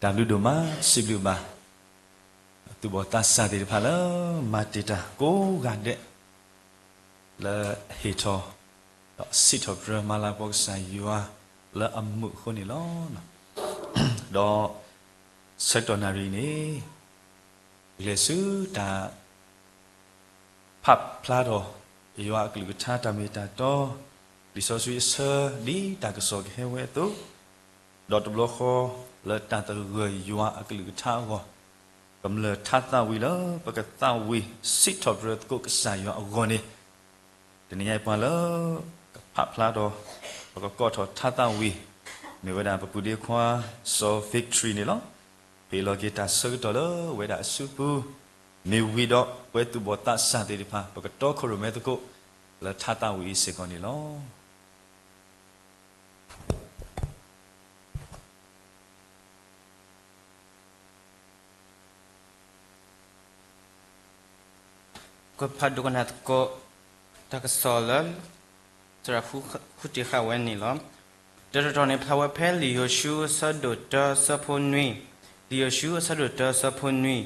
တၢ်ဘျုးဒိၣ်မး စံးဘျုးဘၣ် သူၣ်ဘီၣ်သးစၢ်သ့ၣ်တဖၣ်လၢ မၤတ့ၢ်တၢ်ကိးဂၤဒဲး လၢဟ့ၣ်ထီၣ် ဒီးစံးထီၣ်ပတြၢၤမၤလၤကပီၤကစၢ်ယွၤလၢအမုာ်အဃိန့ၣ်လီၤ. ဒီးဆၢကတီၢ်နၣ်ရံၣ်န့ၣ် လဲၤဆူတၢ် ဖးဖျါထီၣ် ယွၤအကလုၢ်ကထါတၢ်မ့ၢ်တၢ်တီ, လံာ်စီဆှံအဆၢ ဒ်တၢ်ကစီၣ်ကဟဲဝဲအသိး, ဒီးတဘျီဃီလၢတၢ်သဂၢၢ်ယွၤအကလုၢ်ကထါအဂီၢ်, ကမျၢၢ်ထါသးဝံၣ်လၢပကသးဝံၣ်စံးထီၣ်ပတြၢၤသကိးကစၢ်ယွၤအဂီၢ်န့ၣ်, တနံၤညါအံၤပှၤလၢ ကဖးဖျါထီၣ် ပကကိးထီၣ်ထါသးဝံၣ် မ့ၢ်ဝဲဒၣ်ပပုၢ်ဒ့ခွါ စီၤ Victory န့ၣ်လီၤ. ဟ့ၣ်လီၤက့ၤတၢ်ဆၢကတီၢ်လၢဝဲဒၣ်အစုပူၤ, မ့ၢ်ဝံၤဒီးပဝဲသူၣ်ဘီၣ်သးစၢ်သ့ၣ်တဖၣ် ပကတီခိၣ်ရိၣ်မဲသကိး လၢထါသးဝံၣ်အံၤစ့ၢ်ကီးန့ၣ်လီၤ. ကွဲးဖးဒိကနၣ်သကိး တၢ်ကစီၣ်လၢ သရၣ်ဃုဃုတ့ၢ်ဃာ်ဝဲန့ၣ်လီၤ. တၢ်တတီၤန့ၣ်ဖျါဝဲဖဲလံာ်ယိၤၡူအဆၢဒိၣ်တၢအဆၢဖိနွံ, လံာ်ယိၤၡူအဆၢဒိၣ်တၢအဆၢဖိနွံ,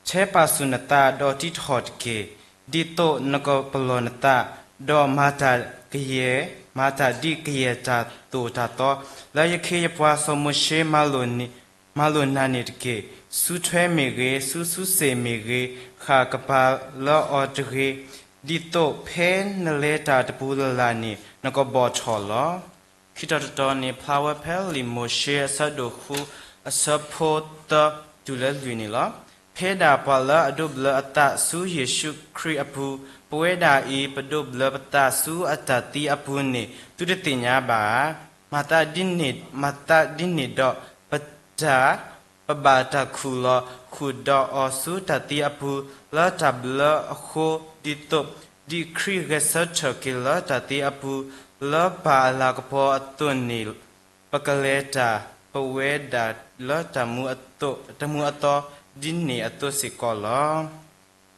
ဆဲးပာ်ဆူၣ်နသးဒီးတံထီၣ်တက့ၢ်, ဒ်သိးနကပလီၢ်နသး, ဒီးမၤတၢ်ကယဲၢ်, မၤတၢ်ဒ်ကယဲၢ်တၢ်သိၣ်တၢ်သီ, လၢယခ့ယပှၤစီၤမိၤၡ့ မၤလိာ်နၤန့ၣ်တက့ၢ်. ဆူထွဲမ့ၢ်ဂ့ၤ, ဆူဆူစ့ၣ်မ့ၢ်ဂ့ၤ, ဃၣ်ကပၤလၢအီၤတဂ့ၤ, ဒ်သိးဖဲနလဲၤတၢ်တပူၤလၢ်လၢ်န့ၣ် နကဘီၣ်ထီၣ်လီၤ. ခံတီၤတတီၤန့ၣ်ဖျါဝဲဖဲလံာ်မိၤၡ့အဆၢဒိၣ်ဃုအဆၢဖိသၢတုၤလၢလွံၢ်န့ၣ်လီၤ. ဖဲဒၣ်ပှၤလၢအဒိးဘျၢအသးဆူယ့ၣ်ၡူးခရံာ်အပူၤ, ပဝဲဒၣ်အံၤ ပဒိးဘျၢပသးဆူအတၢ်သံအပူၤန့ၣ် သုတသ့ၣ်ညါဘၣ်ဧါ. မၤသးဒ်န့ၣ်, မၤသးဒ်န့ၣ်ဒီး ပတၢ် ပဘၣ်တၢ်ခူၣ်လီၤဃုာ်ဒီးအီၤဆူတၢ်သံအပူၤ လၢတၢ်ဘျၢအဃိ, ဒ်သိး ဒ်ခရံာ်ဂဲၤဆၢထၢၣ်က့ၤလၢတၢ်သံအပူၤ လၢပၢ်အလၤကပီၤအသိးန့ၣ် ပကလဲၤတၢ် ပဝဲဒၣ်လၢတၢ်မူအသိး, တၢ်မူအသီ ဒ်န့ၣ်အသိးစ့ၢ်ကီးလီၤ.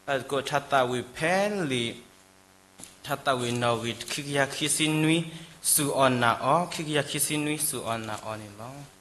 တၢ်သကိးထါသးဝံၣ်ဖဲလံာ် ထါသးဝံၣ်နီၣ်ဂံၢ် ခံကယၤခံဆံနွံ စူၢ်အီၣ်နာ်အီၤ, ခံကယၤခံဆံနွံ စူၢ်အီၣ်နာ်အီၤန့ၣ်လီၤ.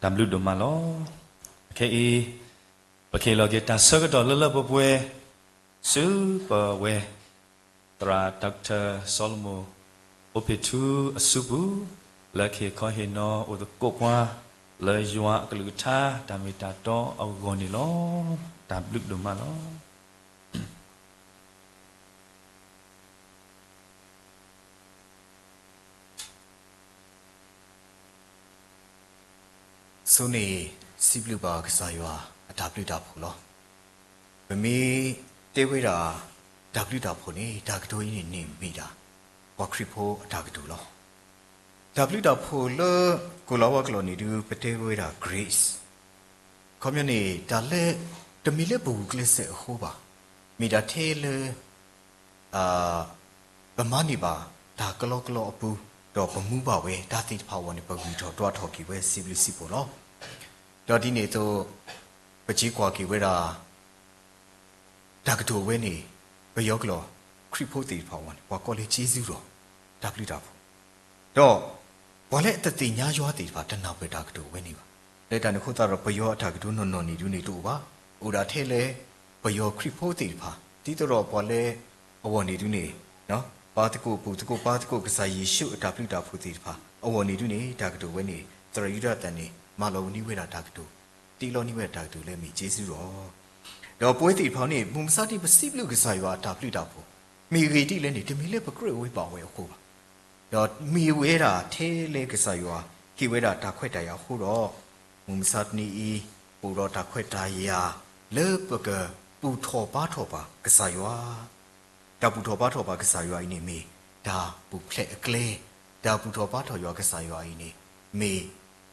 တၢ်ဘျုးဒိၣ်မးလီၤ. ခဲအံၤ ပကဟ့ၣ်လီၤက့ၤတၢ်ဆၢကတီၢ်လၢလၢပှဲၤပှဲၤ ဆူပဝဲ သရၣ် Doctor Solomon အိၣ်ဖ့ၣ်ထူအစုပူၤ လၢကဟ့ၣ်ခီဟ့ၣ်နီၤအိၣ်သကိးပှၤ လၢယွၤအကလုၢ်ကထါတၢ်မ့ၢ်တၢ်တီအဂီၢ်န့ၣ်လီၤ. တၢ်ဘျုးဒိၣ်မးလီၤ. ဆိန့ၣ် စံးဘျုးဘၣ်ကစၢ်ယွၤအတၢ်ဘျုးတၢ်ဖှိၣ်လီၤ. ပမ့ၢ်တဲဝဲဒၣ် တၢ်ဘျုးတၢ်ဖှိၣ်န့ၣ် တၢ်ကတိၤအံၤန့ၣ်န့ၣ်မ့ၢ်ဒၣ် ပှၤခရံာ်ဖိအတၢ်ကတိၤလီၤ. တၢ်ဘျုးတၢ်ဖှိၣ်လၢ ကိၤလၤဝါကျိာ်န့ၣ်ဒုး ပတဲဝဲဒၣ် grace ခီပညီန့ၣ် တၢ်လၢ တမ့ၢ်လၢပဂုာ်ကျဲးစၢးအဃိဘၣ်, မ့ၢ်ဒၣ်ထဲလၢ ပမၤန့ၢ်ဘၣ်တၢ်ကလီကလီအပူၤ, ဒီးပမူဘၣ်ဝဲတၢ်သ့ၣ်တဖၣ်အဂီၢ်န့ၣ် ပဂံၢ်ထီၣ်ဒွးထီၣ်က့ၤဝဲစံးဘျုးစံးဖှိၣ်လီၤ. ဒီးဒ်န့ၣ်အသိး ပစံးကွၢ်က့ၤဝဲဒၣ် တၢ်ကတိၤအဝဲန့ၣ် ပယီၤကျိာ် ခရံာ်ဖိသ့ၣ်တဖၣ်အဂီၢ်န့ၣ် ပှၤကိးလၢ ကျေးဇူးတော် တၢ်ဘျုးတၢ်ဖှိၣ်, ဒီး ပှၤလၢအတသ့ၣ်ညါယွၤသ့ၣ်တဖၣ် တနၢ်ပၢၢ်တၢ်ကတိၤအဝဲန့ၣ်ဘၣ်. လၢတၢ်န့ၣ်အဃိသတးဒီး ပယီၤအတၢ်ကတိၤနီၢ်နီၢ်န့ၣ်ဒုးန့ၣ်တအိၣ်ဘၣ်. အိၣ်ဒၣ်ထဲလၢ ပယီၤခရံာ်ဖိသ့ၣ်တဖၣ် ဒ်သိးဒီးပှၤလၢ အဂီၢ်န့ၣ်ဒုးန့ၣ် ပၢ်သကိးပူၢ်သကိးပၢ်သကိး ကစၢ်ယ့ၣ်ၡူးအတၢ်ဘျုးတၢ်ဖှိၣ်သ့ၣ်တဖၣ် အဂီၢ်န့ၣ်ဒုးန့ၣ် တၢ်ကတိၤဝဲန့ၣ် သရၣ်ယူဒၤသၢၣ်န့ၣ် မၤလီၤဝဲန့ၢ်ဝဲဒၣ်တၢ်ကတိၤ, တ့လီၤန့ၢ်ဝဲဒၣ်တၢ်ကတိၤလၢအမ့ၢ် ကျေးဇူးတော် ဒီးပဝဲသ့ၣ်တဖၣ်န့ၣ် မုၢ်မဆါတနံၤ ပစံးဘျုးကစၢ်ယွၤအတၢ်ဘျုးတၢ်ဖှိၣ် မ့ၢ်ဂ့ၢ်ဒ်လဲၣ်န့ၣ် တမ့ၢ်လၢပကြၢးဝဲဘၣ်ဝဲအဃိဘၣ်. ဒီးမ့ၢ်ဝဲဒၣ်ထဲလၢကစၢ်ယွၤ ဟ့ၣ်ဝဲဒၣ်တၢ်ခွဲးတၢ်ယာ်အဃိဒီး မုၢ်မဆါတနံၤအံၤ အိၣ်ဒီးတၢ်ခွဲးတၢ်ယာ် လၢပကဘူၣ်ထီၣ်ဘါထီၣ်ဘၣ်ကစၢ်ယွၤ တၢ်ဘူၣ်ထီၣ်ဘါထီၣ်ဘၣ်ကစၢ်ယွၤအံၤန့ၣ်မ့ၢ် တၢ်ပူၤဖျဲးအကျဲ, တၢ်ဘူၣ်ထီၣ်ဘါထီၣ်ယွၤကစၢ်ယွၤအံၤန့ၣ် မ့ၢ်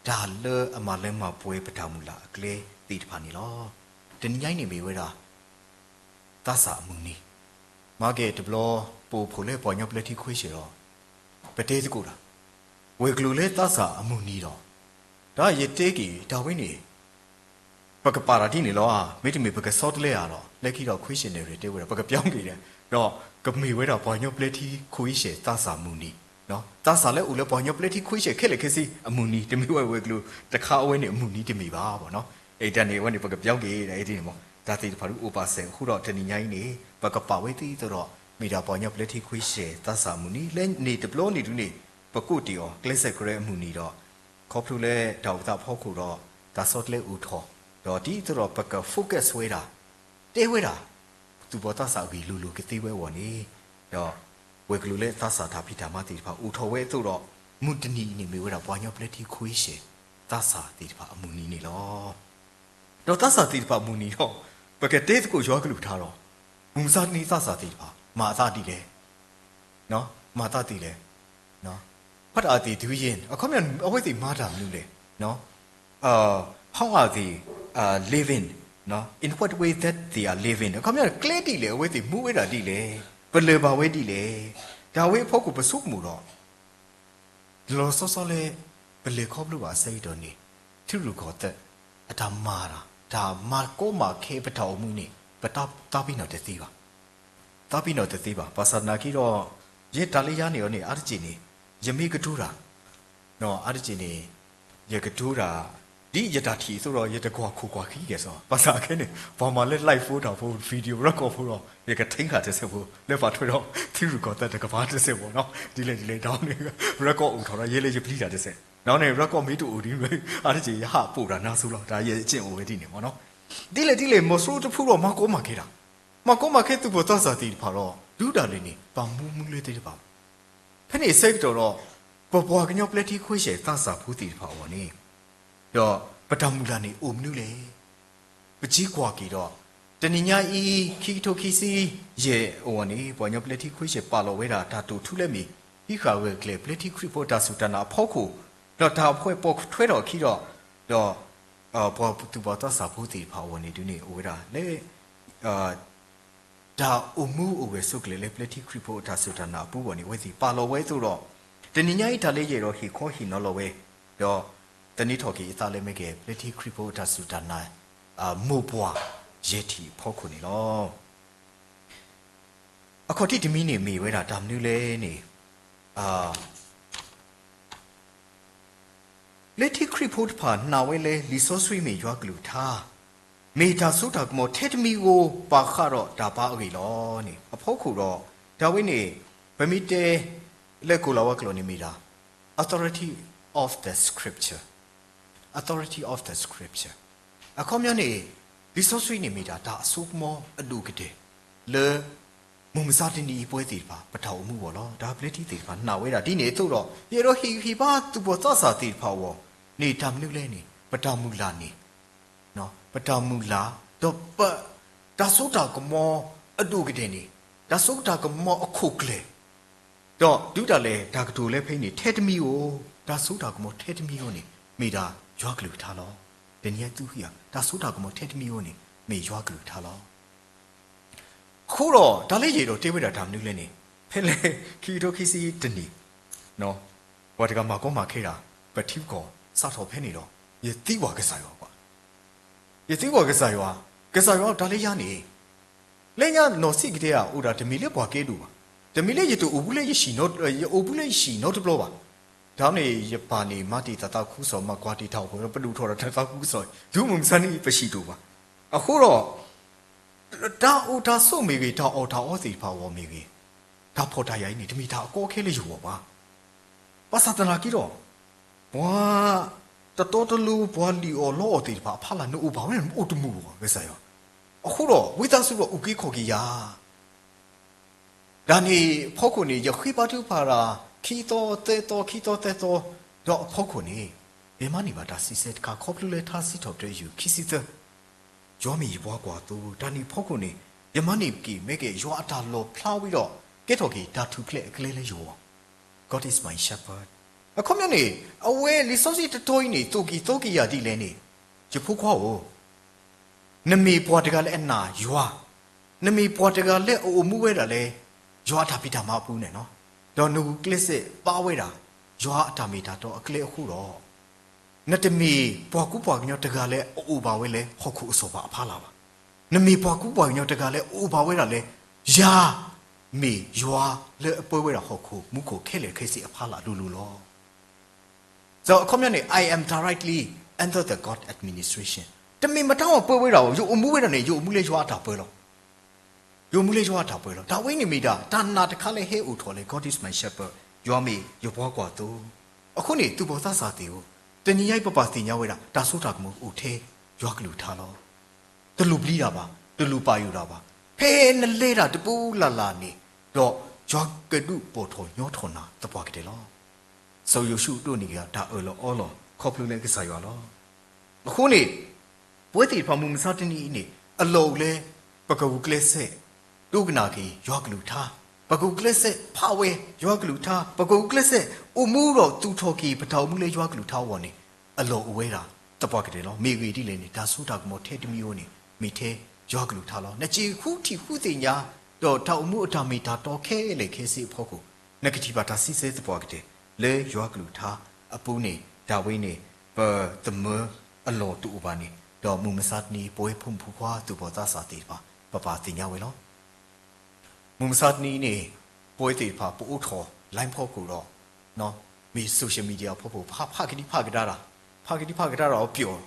တၢ်လၢအမၤလၢမၤပှဲၤပတၢ်မုၢ်လၢ်အကျဲသ့ၣ်တဖၣ်န့ၣ်လီၤ. တနံၤညါအံၤန့ၣ်မ့ၢ်ဝဲဒၣ် သးစၢ်အမုၢ်နံၤ, မၤက့ၤတဘျီ ပအိၣ်ဖှိၣ်လၢပှၤကညီပျဲထံခွ့ဆဲးဒီး ပတဲသကိးတၢ် ဝဲၤကျိၤလၢသးစၢ်အမုၢ်နံၤဒီး တၢ်ယတဲက့ၤတၢ်ဝဲန့ၣ် ပကပာ်တၢ်ဒ်န့ၣ်လီၤဧါ, မ့တမ့ၢ်ပကဆီတလဲဧါဒီး လၢခံဒီး ခွ့ဆဲးန့ၣ် တဲဝဲဒၣ် ပကပြောင်းက့ၤဒီး ဒီးကမ့ၢ်ဝဲဒၣ်ပှၤကညီပျဲထံခွ့ဆဲးသးစၢ်မုၢ်နံၤ, သးစၢ်လၢအိၣ်လၢပှၤကညီပျဲထံခွ့ဆဲးခဲလၢာ်ခဲဆ့အမုၢ်နံၤ, တမ့ၢ်ဝဲဝဲၤကျိၤတခါအဝဲန့ၣ်အမုၢ်နံၤတမ့ၢ်ဘၣ်ဘၣ်နီၤ. အတၢ်န့ၣ်အဝဲန့ၣ် ပကပြောင်းက့ၤဒ်န့ၣ်မး, တၢ်သ့ၣ်တဖၣ်ဒုးအိၣ်ပာ်စဲးအဃိဒီး တနံၤညါအံၤန့ၣ် ပကပာ်ဝဲသ့သိးဒီး မ့ၢ်ဒၣ်ပှၤကညီပျဲထံခွ့ဆဲးသးစၢ်မုၢ်နံၤ လၢန့ၣ်တဘျီန့ၣ်ဒုးန့ၣ် ပကိးတ့ၢ်အီၤ ကျဲးစၢးကရၢအမုၢ်နံၤဒီး ခီဖျိလၢတၢ်အိၣ်သးအဖီခိၣ်ဒီး တၢ်ဆီတလဲအိၣ်ထီၣ်, ဒီးဒ်သိးဒီးပက focus ဝဲဒၣ် တဲဝဲဒၣ် သူၣ်ဘီၣ်သးစၢ်အဂ့ၢ်လိၤလိၤကသ့ဝဲအဂီၢ်န့ၣ်, ဒီးဝဲၤကျိၤလၢသးစၢ်တၢ်ဖံးတၢ်မၤသ့ၣ်တဖၣ်အိၣ်ထီၣ်ဝဲအသိးဒီး မုၢ်တနံၤအံၤန့ၣ်မ့ၢ်ဝဲဒၣ်ပှၤကညီပျဲထံခွ့ဆဲး သးစၢ်သ့ၣ်တဖၣ်အမုၢ်နံၤန့ၣ်လီၤ. ဒီးသးစၢ်သ့ၣ်တဖၣ်အမုၢ်နံၤဒီး ပကတဲသကိးယွၤကလုၢ်ကထါဒီး မုၢ်မဆါတနံၤသးစၢ်သ့ၣ်တဖၣ် မၤအသးဒ်လဲၣ် မၤသးဒ်လဲၣ်. What are they doing? အခီပညီ အဝဲသ့ၣ်မၤတၢ်မနုၤလဲၣ်. How are they living? In what way that they are living? အခီပညီ ကျဲဒ်လဲၣ် အဝဲသ့ၣ်မူဝဲဒၣ်ဒ်လဲၣ်, ပလၢၢ်ဘၣ်ဝဲဒ်လဲၣ်. တၢ်ဝဲအဖီခိၣ်ပဆိကမိၣ်ဒီး လီၤလီၤဆီဆီလၢ ပလဲၤခီဖျိဘၣ်အဆၢကတီၢ်န့ၣ် ထံရူၢ်ကီၢ်သဲး အတၢ်မၤတၢ် တၢ်မၤကီမၤခဲပတၢ်အိၣ်မူန့ၣ် ပသးပ့ၤနီၣ်တသ့ဘၣ်. သးပ့ၤနီၣ်တသ့ဘၣ်. ဘၣ်ဆၣ်သနာ်က့ဒီး ယဲတၢ်လၢယၤန့ၣ်အီၤန့ၣ် အါတက့ၢ်န့ၣ် ယမ့ၢ်ကတိၤတၢ် အါတက့ၢ်န့ၣ် ယကတိၤတၢ် ဒ်ယတၢ်ထံၣ်အသိးဒီး ယတကွၢ်ခိၣ်ကွၢ်ခံကဲၣ်ဆိး ဘၣ်ဆၣ်ခဲန့ၣ် ပှၤမၤလၢ live ဖိတၢ်ဖိ video record ဖိဒီး ယကထိၣ်ဃာ်တစဲးဖိ လၢပာ်ထွဲဒီး ထံရူၢ်ကီၢ်သဲးတကပၤတစဲးဖိနီၤ ဒ်လဲၣ်ဒ်လဲၣ် ဒီးန့ၣ် record အိၣ်ထီၣ်ဒီး ယဲလၢယပျံၤတၢ်တစဲး ဒီးန့ၣ် record မ့ၢ်တအိၣ်ဒ်န့ၣ် အါတက့ၢ်ယဟးပိာ်တၢ်နါစိၤလီၤ တၢ်ယဲၢ်က့ၣ်အိၣ်ဝဲဒ်န့ၣ်မ့ၢ်နီၤ ဒ်လဲၣ်ဒ်လဲၣ် မီၤစိရိၤတဖုဒီး မၤကီမၤခဲတၢ် မၤကီမၤခဲသူၣ်ဘီၣ်သးစၢ်သ့ၣ်တဖၣ်ဒီး ဒုးတၢ်လဲာ်န့ၣ် ပမူမူလၢသ့ၣ်တဖၣ် ဖဲန့ၣ်အဆၢကတီၢ်ဒီး ပပှၤကညီပျဲထံခွ့ဆဲးသးစၢ်ဖိသ့ၣ်တဖၣ်အဂီၢ်န့ၣ် ဒီးပတၢ်မုၢ်လၢ်န့ၣ်အိၣ်မနုၤလဲၣ်. ပစံးကွၢ်က့ၤဒီး တနံၤညါအံၤ ခံကထိခံဆံယဲၢ်အဂီၢ်န့ၣ် ပှၤကညီပျဲထံခွ့ဆဲးပာ်လီၤဝဲဒၣ်တၢ်တိာ်ထူလၢမ့ၢ် ဟံးဃာ်ဂၢၢ်ကျၢၤပျဲထံခရံာ်ဖိတၢ်စူၢ်တၢ်နာ်အဖီခိၣ်, ဒီးတၢ်အဖှဲးပိာ်ထွဲထီၣ်အခံဒီး ဒီး ပှၤသူၣ်ဘီၣ်သးစၢ်ဖိသ့ၣ်တဖၣ်အဂီၢ်န့ၣ်ဒုးန့ၣ် အိၣ်ဝဲဒၣ်လၢ တၢ်အိၣ်မူအိၣ်ဂဲၤဆိးကျၢၤလၢပျဲထံခရံာ်ဖိအတၢ်စူၢ်တၢ်နာ်အပူၤအဂီၢ်န့ၣ် အဝဲသ့ၣ်ပာ်လီၤဝဲအသိးဒီး တနံၤညါအံၤတၢ်လၢယအဲၣ်ဒိးဟ့ၣ်ခီဟ့ၣ်နီၤလီၤဝဲ ဒီးသန့ၤထီၣ်က့ၤအသးလၢမ့ၢ်ကဲ ပျဲထံခရံာ်ဖိအတၢ်စူၢ်တၢ်နာ် မိၢ်ပှၢ်ယဲၢ်ထံၣ်အဖီခိၣ်န့ၣ်လီၤ. အခီၣ်ထံးတမံၤန့ၣ်မ့ၢ်ဝဲဒၣ်တၢ်မနုၤလဲၣ်န့ၣ် လၢထံခရံာ်ဖိတဖၣ်နာ်ဝဲလၢလံာ်စီဆှံမ့ၢ်ယွၤကလုၢ်ကထါ, မ့ၢ်တၢ်စိတၢ်ကမီၤထဲတမံၤဧိၤ ပာ်ဃာ်ဒီးတၢ်ဘါအဂ့ၢ်လီၤန့ၣ် အဖီခိၣ်ဒီး တၢ်ဝဲန့ၣ် ပမ့ၢ်တဲလၢကိၤလၤဝါကျိာ်န့ၣ်မ့ၢ်ဒၣ် authority of the scripture, authority of the scripture အခီပညီန့ၣ် လံာ်စီဆှံန့ၣ်မ့ၢ်ဒၣ်တၢ်အစိကမီၤအဒိၣ်ကတၢၢ် လၢ မုၢ်မဆါတနံၤအံၤပဝဲသ့ၣ်တဖၣ် ပတၢ်အိၣ်မူအဂီၢ်လီၤ. တၢ်ဘျၢထံသ့ၣ်တဖၣ်နာ်ဝဲဒၣ်ဒ်န့ၣ်အသိးဒီး ယအဲၣ်ဒိးဟ့ၣ်ဂံၢ်ဟ့ၣ်ဘါသူၣ်ဘီၣ်သးစၢ်သ့ၣ်တဖၣ်အဂီၢ်န့ၣ် တၢ်မနုၤလဲၣ်န့ၣ် ပတၢ်မုၢ်လၢ်န့ၣ် ပတၢ်မုၢ်လၢ် ဒီးပ တၢ်စိတၢ်ကမီၤအဒိၣ်ကတၢၢ်န့ၣ် တၢ်စိတၢ်ကမီၤအခိၣ်ကျၢၢ် ဒီးဒုးတၢ်လဲၤတၢ်ကတိၤလၢဖဲအံၤန့ၣ် ထဲတမံၤဧိၤ, တၢ်စိတၢ်ကမီၤထဲတမံၤဧိၤန့ၣ် မ့ၢ်ဒၣ်ယွၤကလုၢ်ကထါလီၤ. တနံၤအံၤသုဃံအီၤ တၢ်စိတၢ်ကမီၤထဲတမံၤဧိၤန့ၣ် မ့ၢ်ယွၤကလုၢ်ကထါလီၤ. အဃိဒီး တၢ်လၢယအဲၣ်ဒိးတဲဝဲဒၣ်တၢ်မနုၤလဲၣ်န့ၣ် ဖဲလဲၣ်ခံကထိခံဆံတနံၣ် ပှၤတဂၤမၤကီမၤခဲတၢ် ပထံပကီၢ်စးထီၣ်ဖဲန့ၣ်ဒီး ယသံကွၢ်ကစၢ်ယွၤကွၢ် ယသံကွၢ်ကစၢ်ယွၤ, ကစၢ်ယွၤတၢ်လၢယၤန့ၣ် လၢညါနီၢ်စံၣ်ကတဲဧါ အိၣ်ဒၣ်တမ့ၢ်လၢပှၤကဲဒိၣ်ဘၣ်, တမ့ၢ်လၢယတအိၣ်ဘူးလၢယဟံၣ်နီတဘျီဘၣ်. တၢ်န့ၣ် ယပၢ်န့ၣ် မၤတ့ၢ်တၢ်သးခုကစီၣ် မၤကွၢ်တ့ၢ်တၢ်အိၣ်ဖှိၣ် ပဒိၣ်ထီၣ်ဒီးတၢ်သးခုကစီၣ် တုၤမုၢ်မဆါန့ၣ် ပဟံၣ်တအိၣ်ဘၣ်. အဃိဒီး တၢ်အိၣ်တၢ်ဆိးမ့ၢ်ဂ့ၤ တၢ်အီၣ်တၢ်အီသ့ၣ်တဖၣ်အဂီၢ်မ့ၢ်ဂ့ၤ, တၢ်ဖှီၣ်တၢ်ယာ်အံၤန့ၣ် တမ့ၢ်တၢ်အကီအခဲလၢယဂီၢ်ဘၣ်. ဘၣ်ဆၣ်သနာ်က့ဒီး ပှၤတတီတလိၤ ပှၤလံၣ်အီၣ်လီအီၣ်သ့ၣ်တဖၣ်အဖီလာ် နအိၣ်ဘၣ်ဝဲန့ၣ် နအိၣ်တမုာ်ဘၣ် ကစၢ်ယွၤ. အဃိဒီး ဝံသးစူၤဒီးအုၣ်က့ၤခီၣ်က့ၤယၤ တၢ်န့ၣ်အဖီခိၣ်န့ၣ် ယဃ့ဘါထုကဖၣ်တၢ် ခံသီသၢသီ ခံသီသၢသီ ဒီးအဖီခိၣ်န့ၣ် ယမၤန့ၢ်ဘၣ်တၢ်စံးဆၢတခါ ခီဖျိလၢထါစံးထီၣ်ပတြၢၤယုၢ်ခံဆံသၢ ယွၤမ့ၢ်ယပှၤကွၢ်သိ, တၢ်န့ၣ်အဖီခိၣ်န့ၣ် ယမၤန့ၢ်က့ၤ မ့ၢ်က့ၤ ယွၤအတၢ်လီၣ်ဖျါဝံၤဒီး ကဲထီၣ်က့ၤတၢ်ထူၣ်ဖျဲးအကျဲလၢယဂီၢ် God is my shepherd. အခီပညီန့ၣ် အဝဲလံာ်စီဆှံတတီၤအံၤန့ၣ် သိၣ်က့ၤသီက့ၤယၤဒ်လဲၣ်န့ၣ်, ယဖိခွါဧၢ, နမ့ၢ်ပှၤတဂၤလၢအနာ်ယွၤ, နမ့ၢ်ပှၤတဂၤလၢအအိၣ်မူဝဲဒၣ်လၢ ယွၤအတၢ်ဖံးတၢ်မၤအပူၤန့ၣ်လီၤ. ဒီးနဂုာ်ကျဲးစၢးဘါဝဲဒၣ် ယွၤအတၢ်မ့ၢ်တၢ်တီအကျဲအဃိဒီး နတမ့ၢ်ပှၤကူပှၤကညီတဂၤလၢအအိၣ်ဘၣ်ဝဲလၢဟီၣ်ခိၣ်အစီၤပၤအဖီလာ်ဘၣ်. နမ့ၢ်ပှၤကူပှၤကညီတဂၤလၢအအိၣ်ဘၣ်ဝဲဒၣ်လၢ ယၤမ့ၢ်ယွၤလၢအပၢဝဲဒၣ်ဟီၣ်ခိၣ်မူခိၣ်ခဲလၢာ်ခဲဆ့အဖီလာ်လိၤလိၤလီၤ. ဒီးအခီပညီန့ၣ် I am directly under the God administration. တမ့ၢ်မတၤအပၢဝဲဒၣ်အီၤ, ယအိၣ်မူဝဲဒၣ်န့ၣ် ယအိၣ်မူလၢယွၤအတၢ်ပၢလီၤ. ယအိၣ်မူလၢယွၤအတၢ်ပၢလီၤ. တၢ်ဝဲန့ၣ်မ့ၢ်ဒၣ် တၢ်နာ်တခါလၢဟဲအိၣ်ထီၣ်လၢ God is my shepherd, ယွၤမ့ၢ်ယပှၤကွၢ်သိ. အဃိန့ၣ် သူၣ်ဘီၣ်သးစၢ်သ့ၣ်ဧၢ, တနံၤညါအံၤပဘၣ်သ့ၣ်ညါဝဲဒၣ် တၢ်စိတၢ်ကမီၤအိၣ်ထဲယွၤကလုၢ်ကထါလီၤ. တလိၣ်ပျံၤတၢ်ဘၣ်, တလိၣ်ပာ်ယိၣ်တၢ်ဘၣ်. ဖဲနလဲၤတၢ်တပူၤလၢ်လၢ်န့ၣ်, ဒီးယွၤကဒုးပိာ်ထီၣ်ညီထီၣ်နၤသပှၢ်ကတၢၢ်လီၤ. စီၤယိၤၡူဒိးန့ၢ်က့ၤ တၢ်အၢၣ်လီၤအီလီၤ ခီဖျိလၢကစၢ်ယွၤလီၤ. အဃိန့ၣ် ပဝဲသ့ၣ်တဖၣ်မုၢ်မဆါတနံၤအံၤန့ၣ် အလီၢ်အိၣ်လၢ ပကဂုာ်ကျဲးစၢး ဒိကနၣ်က့ၤယွၤကလုၢ်ကထါ, ပကဂုာ်ကျဲးစၢးဖးဝဲယွၤကလုၢ်ကထါ, ပကဂုာ်ကျဲးစၢးအိၣ်မူဒီးသူၣ်ထီၣ်က့ၤ ပတၢ်အိၣ်မူလၢယွၤကလုၢ်ကထါအဂီၢ်န့ၣ် အလီၢ်အိၣ်ဝဲဒၣ်သပှၢ်ကတၢၢ်လီၤ. မ့ၢ်ဂ့ၢ်ဒ်လဲၣ်န့ၣ် တၢ်စိတၢ်ကမီၤထဲတမံၤဧိၤန့ၣ် မ့ၢ်ထဲယွၤကလုၢ်ကထါလီၤ. နစံးဃုထံၣ်ဃုသ့ၣ်ညါ ဒီးတၢ်အိၣ်မူအတၢ်မ့ၢ်တၢ်တီခဲလၢာ်ခဲဆ့အဖီခိၣ် နကထံၣ်ဘၣ်တၢ်စံးဆၢသပှၢ်ကတၢၢ် လၢယွၤကလုၢ်ကထါအပူၤန့ၣ် တၢ်ဝဲန့ၣ် ပသမၢအလီၢ်တအိၣ်ဘၣ်န့ၣ် ဒီးမုၢ်မဆါတနံၤ ပဝဲဖိမုၣ်ဖိခွါသူၣ်ဘီၣ်သးစၢ်သ့ၣ်တဖၣ် ပဘၣ်သ့ၣ်ညါဝဲလီၤ. မုၢ်မဆါတနံၤအံၤန့ၣ် ပဝဲသ့ၣ်တဖၣ် ပအိးထီၣ် line ဖီခိၣ်ဒီး မ့ၢ် social media ဖီခိၣ် ဖးဖးကဒံဖးကဒါတၢ်, ဖးကဒံဖးကဒါဒီးအပျီၢ်,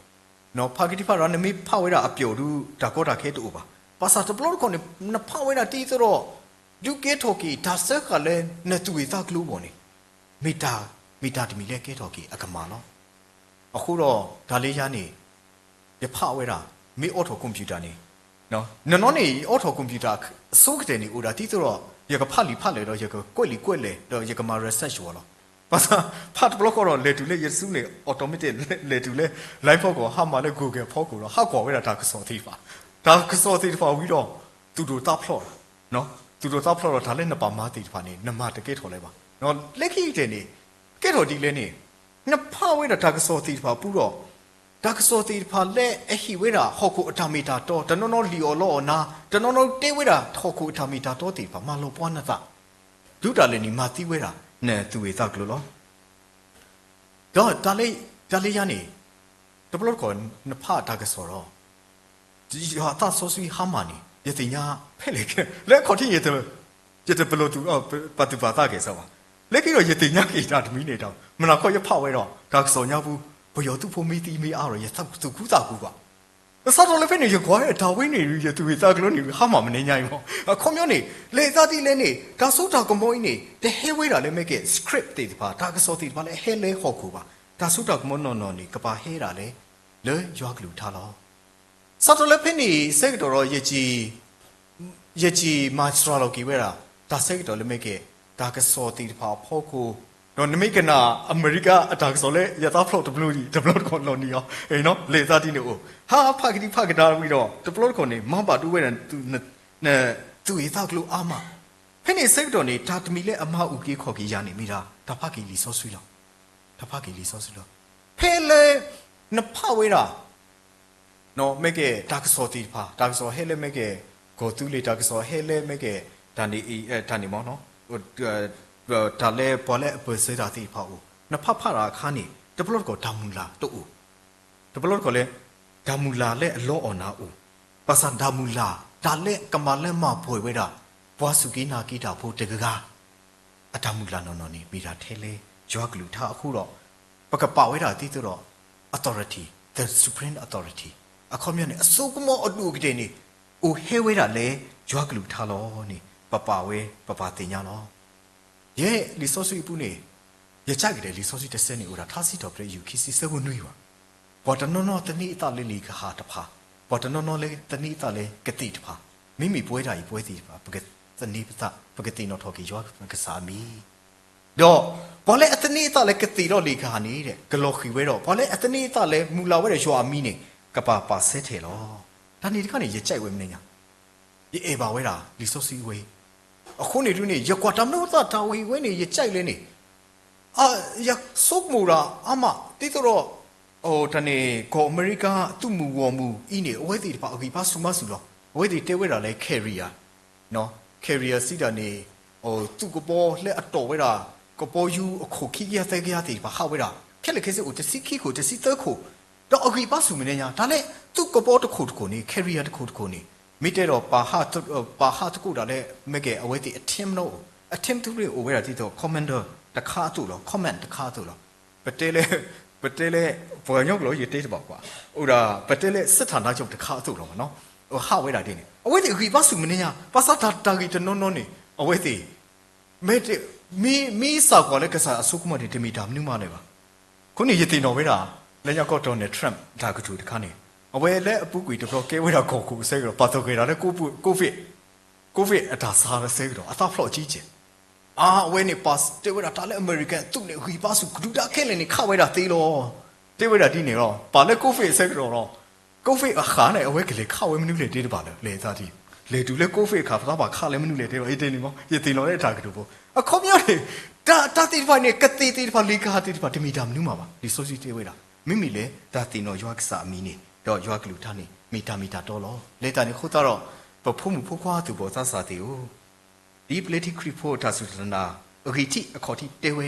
ဖးကဒံဖးကဒါဒီး နမ့ၢ်ဖးဝဲဒၣ်အပျီၢ်ဒုး တၢ်ကီတၢ်ခဲတအိၣ်ဘၣ်. ဘၣ်ဆၣ်တဘျီတခီၣ်န့ၣ် နဖးဝဲဒၣ်တံၤသဒီး ဒုးကဲထီၣ်က့ၤတၢ်စၢဃာ်လၢနသူၣ်ဂ့ၢ်သးကျိၤအဂီၢ်န့ၣ် မ့ၢ်တၢ် မ့ၢ်တၢ်တမံၤလၢကဲထီၣ်က့ၤအကမၣ်လီၤ. အဃိဒီး တၢ်လၢယၤန့ၣ် ယဖးဝဲဒၣ် မ့ၢ်အိးထီၣ် computer န့ၣ်, နနီၢ်န့ၣ် ယအိးထီၣ် computer အဆိကတၢၢ်န့ၣ် အိၣ်ဒၣ်တံၤသဒီး ယကဖးလံာ်ဖးလဲၢ်ဒီး ယကကွဲးလံာ်ကွဲးလဲၢ် ဒီးယကမၤ research ဝဲလီၤ. ဘၣ်ဆၣ် ဖးတဘျီဃီဒီး လဲၤတုၤလၢယစုန့ၣ် automatic လဲၤတုၤလၢ line ဖီခိၣ် ဟးမၤလၢ Google ဖီခိၣ်ဒီး ဟးကွၢ်ဝဲဒၣ်တၢ်ကစီၣ်သ့ၣ်တဖၣ်, တၢ်ကစီၣ်သ့ၣ်တဖၣ်ဝံၤဒီး သူၣ်ဒိၣ်သးဖျိးလီၤ. သူၣ်ဒိၣ်သးဖျိးဒီး တၢ်လၢနဘၣ်မၤသ့ၣ်တဖၣ်န့ၣ် နမၤတကဲထီၣ်လၢၤဘၣ်. လၢခံကတၢၢ်န့ၣ် ကဲထီၣ်ဒ်လဲၣ်န့ၣ် နဖးဝဲဒၣ်တၢ်ကစီၣ်သ့ၣ်တဖၣ်အပူၤဒီး တၢ်ကစီၣ်သ့ၣ်တဖၣ်လၢအဟ့ၣ်ဝဲဒၣ်ဟီၣ်ခိၣ်အတၢ်မ့ၢ်တၢ်တီ, တနီၤနီၤလံၣ်အီၣ်လီအီၣ်နၤ, တနီၤနီၤတဲဝဲဒၣ်ဟီၣ်ခိၣ်အတၢ်မ့ၢ်တၢ်တီသ့ၣ်တဖၣ် မၤလီၤပှီၢ်နသး, ဒုးတၢ်လဲၣ်န့ၣ် မၤသံဝဲဒၣ်နသူၣ်ဂ့ၢ်သးကျိၤလီၤ. ဒီးတၢ်လၢယၤန့ၣ် တဘျီတခီၣ် နဖးတၢ်ကစီၣ်ဒီး ယသးစီဆှံဟါမၢ်န့ၣ် ယသ့ၣ်ညါဖဲလဲၣ်ကဲ လၢအခီၣ်ထံးန့ၣ် ယတပလီၢ်သူၣ်ပာ်သူၣ်ပာ်သးကဲၣ်ဆိးဘၣ်. လၢခံဒီးယသ့ၣ်ညါက့ၤတၢ်တမံၤန့ၣ်ဒီး မုၢ်နၤခီယဖးဝဲဒီး တၢ်ကစီၣ်ညါပူၤ ပယီၤသုးဖိမ့ၢ်သံမ့ၢ်အါဒီး ယသူၣ်ခုသးခုဘၣ်. ဘၣ်ဆၣ်ဒီးလၢဖဲန့ၣ် ယကွၢ်ဒၣ်တၢ်ဝဲန့ၣ် ယသူၣ်ဂ့ၤသးကျိၤန့ၣ် ဟါမၢ်မနုၤညါအံၤမး. အခီပညီန့ၣ် လဲၤသးဒ်လဲၣ်န့ၣ် တၢ်စိတၢ်ကမီၤအံၤန့ၣ် တဟဲဝဲဒၣ်လၢမ့ၢ်ကဲ script သ့ၣ်တဖၣ် တၢ်ကစီၣ်သ့ၣ်တဖၣ်လၢအဟဲလၢဟီၣ်ခိၣ်ဘၣ်. တၢ်စိတၢ်ကမီၤနီၢ်နီၢ်န့ၣ် ကဘၣ်ဟဲဒၣ်လၢ လၢယွၤကလုၢ်ကထါလီၤ. စးထီၣ်လၢဖဲန့ၣ်ဆၢကတီၢ်ဒီး ယက့ၤ ယက့ၤမၤစှၤလီၤက့ၤဝဲဒၣ် တၢ်ဆၢကတီၢ်လၢမ့ၢ်ကဲ တၢ်ကစီၣ်သ့ၣ်တဖၣ်အဖီခိၣ်, ဒီးနမ့ၢ်ကနၣ် အမဲရကၤအတၢ်ကစီၣ်လၢ ယသးဖျိးတဘျုးဒံး တဘျီတခီၣ်လီၤနံၤအီၤ, လဲၤသးဒ်န့ၣ်အိၣ်, ဟးဖးကဒံဖးကဒါဝံၤဒီး တဘျီတခီၣ်န့ၣ် မၤဘၣ်ဒိဝဲဒၣ် နသူၣ်ဂ့ၤသးကျိၤအါမး. ဖဲန့ၣ်ဆၢကတီၢ်န့ၣ် တၢ်တမံၤလၢအမၤအုၣ်က့ၤခီၣ်က့ၤယၤန့ၣ်မ့ၢ်ဒၣ် တၢ်ဖးက့ၤလံာ်စီဆှံလီၤ. တၢ်ဖးက့ၤလံာ်စီဆှံလီၤ. ဖဲလၢ နဖးဝဲဒၣ် မ့ၢ်ကဲ တၢ်ကစီၣ်သ့ၣ်တဖၣ် တၢ်ကစီၣ်ဟဲလၢမ့ၢ်ကဲ ကီၢ်သူလ့ၤ တၢ်ကစီၣ်ဟဲလၢမ့ၢ်ကဲ တၢ်န့ၣ် တၢ်န့ၣ်မ့ၢ် တၢ်လၢပှၤလၢအပၢၢ်ဆၢတၢ်သ့ၣ်တဖၣ်အိၣ် နဖးဖးတၢ်အခါန့ၣ် တဘျီတခီၣ်တၢ်မုၢ်လၢ်တအိၣ်, တဘျီတခီၣ်လၢ တၢ်မုၢ်လၢ်လၢအလီအီၢ်နၤအိၣ်, ဘၣ်ဆၣ်တၢ်မုၢ်လၢ် တၢ်လၢကမၤလၢမၤပှဲၤဝဲဒၣ် ပှၤစူၢ်က့ၤနာ်က့ၤတၢ်ဖိတဂၤ အတၢ်မုၢ်လၢ်နီၢ်နီၢ်န့ၣ် မ့ၢ်ဒၣ်ထဲလၢ ယွၤကလုၢ်ကထါအဃိဒီး ပကပာ်ဝဲဒၣ်ဒ်သိးဒီး authority, the supreme authority အခီပညီန့ၣ် အစိကမီၤအဒိၣ်ကတၢၢ်န့ၣ် အိၣ်ဟဲဝဲဒၣ်လၢ ယွၤကလုၢ်ကထါလီၤန့ၣ် ပပာ်ဝဲ ပပာ်သ့ၣ်ညါလီၤ. ယဲလံာ်စီဆှံအပူၤန့ၣ် ယကးက့ၤဒီးလံာ်စီဆှံတဆၢန့ၣ် အိၣ်ဒၣ်ထါစံးထီၣ်ပတြၢၤ ယူၢ်ခံဆံ ဆၢဖိနွံဘၣ်. ပှၤတနီၤနီၤသန့ၤအသးလၢလံာ်ကဟၣ်တဖၣ်, ပှၤတနီၤနီၤလၢသန့ၤအသးလၢကသ့ၣ်တဖၣ်, မ့မ့ၢ်ပဝဲဒၣ်အံၤ ပဝဲသ့ၣ်တဖၣ် ပကသန့ၤပသး ပကသ့ၣ်နီၣ်ထီၣ်က့ၤယွၤကစၢ်အမံၤ ဒီးပှၤလၢအသန့ၤအသးလၢကသ့ၣ်ဒီးလံာ်ကဟၣ်န့ၣ် ကလီၤဃံၤဝဲဒီး ပှၤလၢအသန့ၤအသးလၢမုၢ်လၢ်ဝဲဒီးယွၤအမံၤန့ၣ် ကပာ်ပာ်စဲထဲလီၤ. တၢ်န့ၣ်တခါန့ၣ် ယကးဝဲမနုၤညါ ယအဲၣ်ဘၣ်ဝဲဒၣ် လံာ်စီဆှံဝဲအံၤ, အဃိန့ၣ်ဒုန့ၣ် ယကွၢ်တၢ်မနုၤအသးတၢ်ဝဲအံၤဝဲန့ၣ် ယကးလဲၣ်န့ၣ် ယဆိကမိၣ်ဒၣ်အါမး ဒ်သိးဒီး တၢ်န့ၣ် ကီၢ်အမဲရကၤ သုးမုၢ်ဂီၢ်မုၢ်အံၤန့ၣ် အဝဲသ့ၣ်တဖၣ်အဂံၢ်ဘါဆူၣ်မးဆူၣ်လီၤ. အဝဲသ့ၣ်တဲဝဲဒၣ်လၢ carrier, carrier စံးတၢ်န့ၣ် သုးကဘီလၢအတီၢ်ဝဲဒၣ် ကဘီယူၤအခိၣ်ခံကယၤသၢကယၤသ့ၣ်တဖၣ်ဟးဝဲဒၣ် ခဲလၢာ်ခဲဆ့အိၣ်တဆံခံခိၣ် တဆံသၢခိၣ်, ဒီးအဂံၢ်ဘါဆူၣ်မနုၤညါ တၢ်လၢသုးကဘီတခိၣ်တခိၣ်န့ၣ် carrier တခိၣ်တခိၣ်န့ၣ် မ့ၢ်တဲဒီး ပာ်ဟးသကိးဒၣ်လၢ မ့ၢ်ကဲ အဝဲသ့ၣ်အ team နီၤအိၣ်, အ team တဖုန့ၣ်အိၣ်ဝဲဒၣ်ဒ်သိး commander တခါအသိးလီၤ, command တခါအသိးလီၤ. ပတဲလၢ ပတဲလၢ ပှၤကညီကျိာ် ယတဲတဘၣ်ကွၢ်, အိၣ်ဒၣ် ပတဲလၢ စစ်ဌာနချုပ် တခါအသိးလီၤမးနီၤ, ဟးဝဲဒၣ်ဒ်န့ၣ် အဝဲသ့ၣ်အဂံၢ်ဘါဆူၣ်မနုၤညါ ဘၣ်ဆၣ်တၢ်တၢ်ဂ့ၢ်တနီၤနီၤန့ၣ် အဝဲသ့ၣ် မ့ၢ် မ့ၢ်စးကွၢ်လၢကစၢ်အစိကမီၤန့ၣ် တမ့ၢ်တၢ်မနုၤမးလၢၤဘၣ်. အဃိန့ၣ် ယသ့ၣ်နီၣ်ဝဲဒၣ် လၢညါကီၢ်တီၢ်န့ၣ် Trump တၢ်ကတိၤတခါန့ၣ် အဝဲလၢအပူၤကွံာ်တဘျီကဲဝဲဒၣ်ကီၢ်ခိၣ်အဆၢကတီၢ် ပာ်သဂၢၢ်ဒၣ်လၢ COVID, COVID အတၢ်ဆါဆၢကတီၢ် အသးဖျိးကံကဲ အဝဲန့ၣ် ပာ်တဲဝဲဒၣ်တၢ်လၢအမဲရကၤသုးန့ၣ် ဂံၢ်ဘါဆူၣ်ကဒုၣ်ဒါခဲလၢာ်န့ၣ် ခးဝဲဒၣ်သ့လီၤ. တဲဝဲဒၣ်ဒ်န့ၣ်လီၤ. ပာ်လၢ COVID အဆၢကတီၢ်လီၤ. COVID အခါန့ၣ် အဝဲကလဲၤခးဝဲမနုၤလဲၣ်တဲတဘၣ်လၢ လဲၤသးဒ် လဲၤတုၤလၢ COVID အခါ ပသးဘၣ်ခးလၢမနုၤလဲၣ်တဲဘၣ် ယတဲန့ၣ်မး ယသ့ၣ်နီၣ်လၢအတၢ်ကတိၤဖိ အခီပညီန့ၣ် တၢ် တၢ်သ့ၣ်တဖၣ်န့ၣ် ကသ့ၣ်သ့ၣ်တဖၣ် လံာ်ကဟၣ်သ့ၣ်တဖၣ် တမ့ၢ်တၢ်မနုၤမးဘၣ်. လံာ်စီဆှံတဲဝဲဒၣ် မ့မ့ၢ်လၢတၢ်သ့ၣ်နီၣ်ယွၤကစၢ်အမံၤန့ၣ် ဒီးယွၤကလုၢ်ကထါန့ၣ် မ့ၢ်တၢ်မ့ၢ်တၢ်တီလီၤ. လၢတၢ်န့ၣ်အဃိသတးဒီး ပဖိမုၣ်ဖိခွါသူၣ်ဘီၣ်သးစၢ်သ့ၣ်ဧၢ ဒ်ပျဲထံခရံာ်ဖိအတၢ်စူၢ်တၢ်နာ် အဂံၢ်ထံးအခီၣ်ထံးတဲဝဲ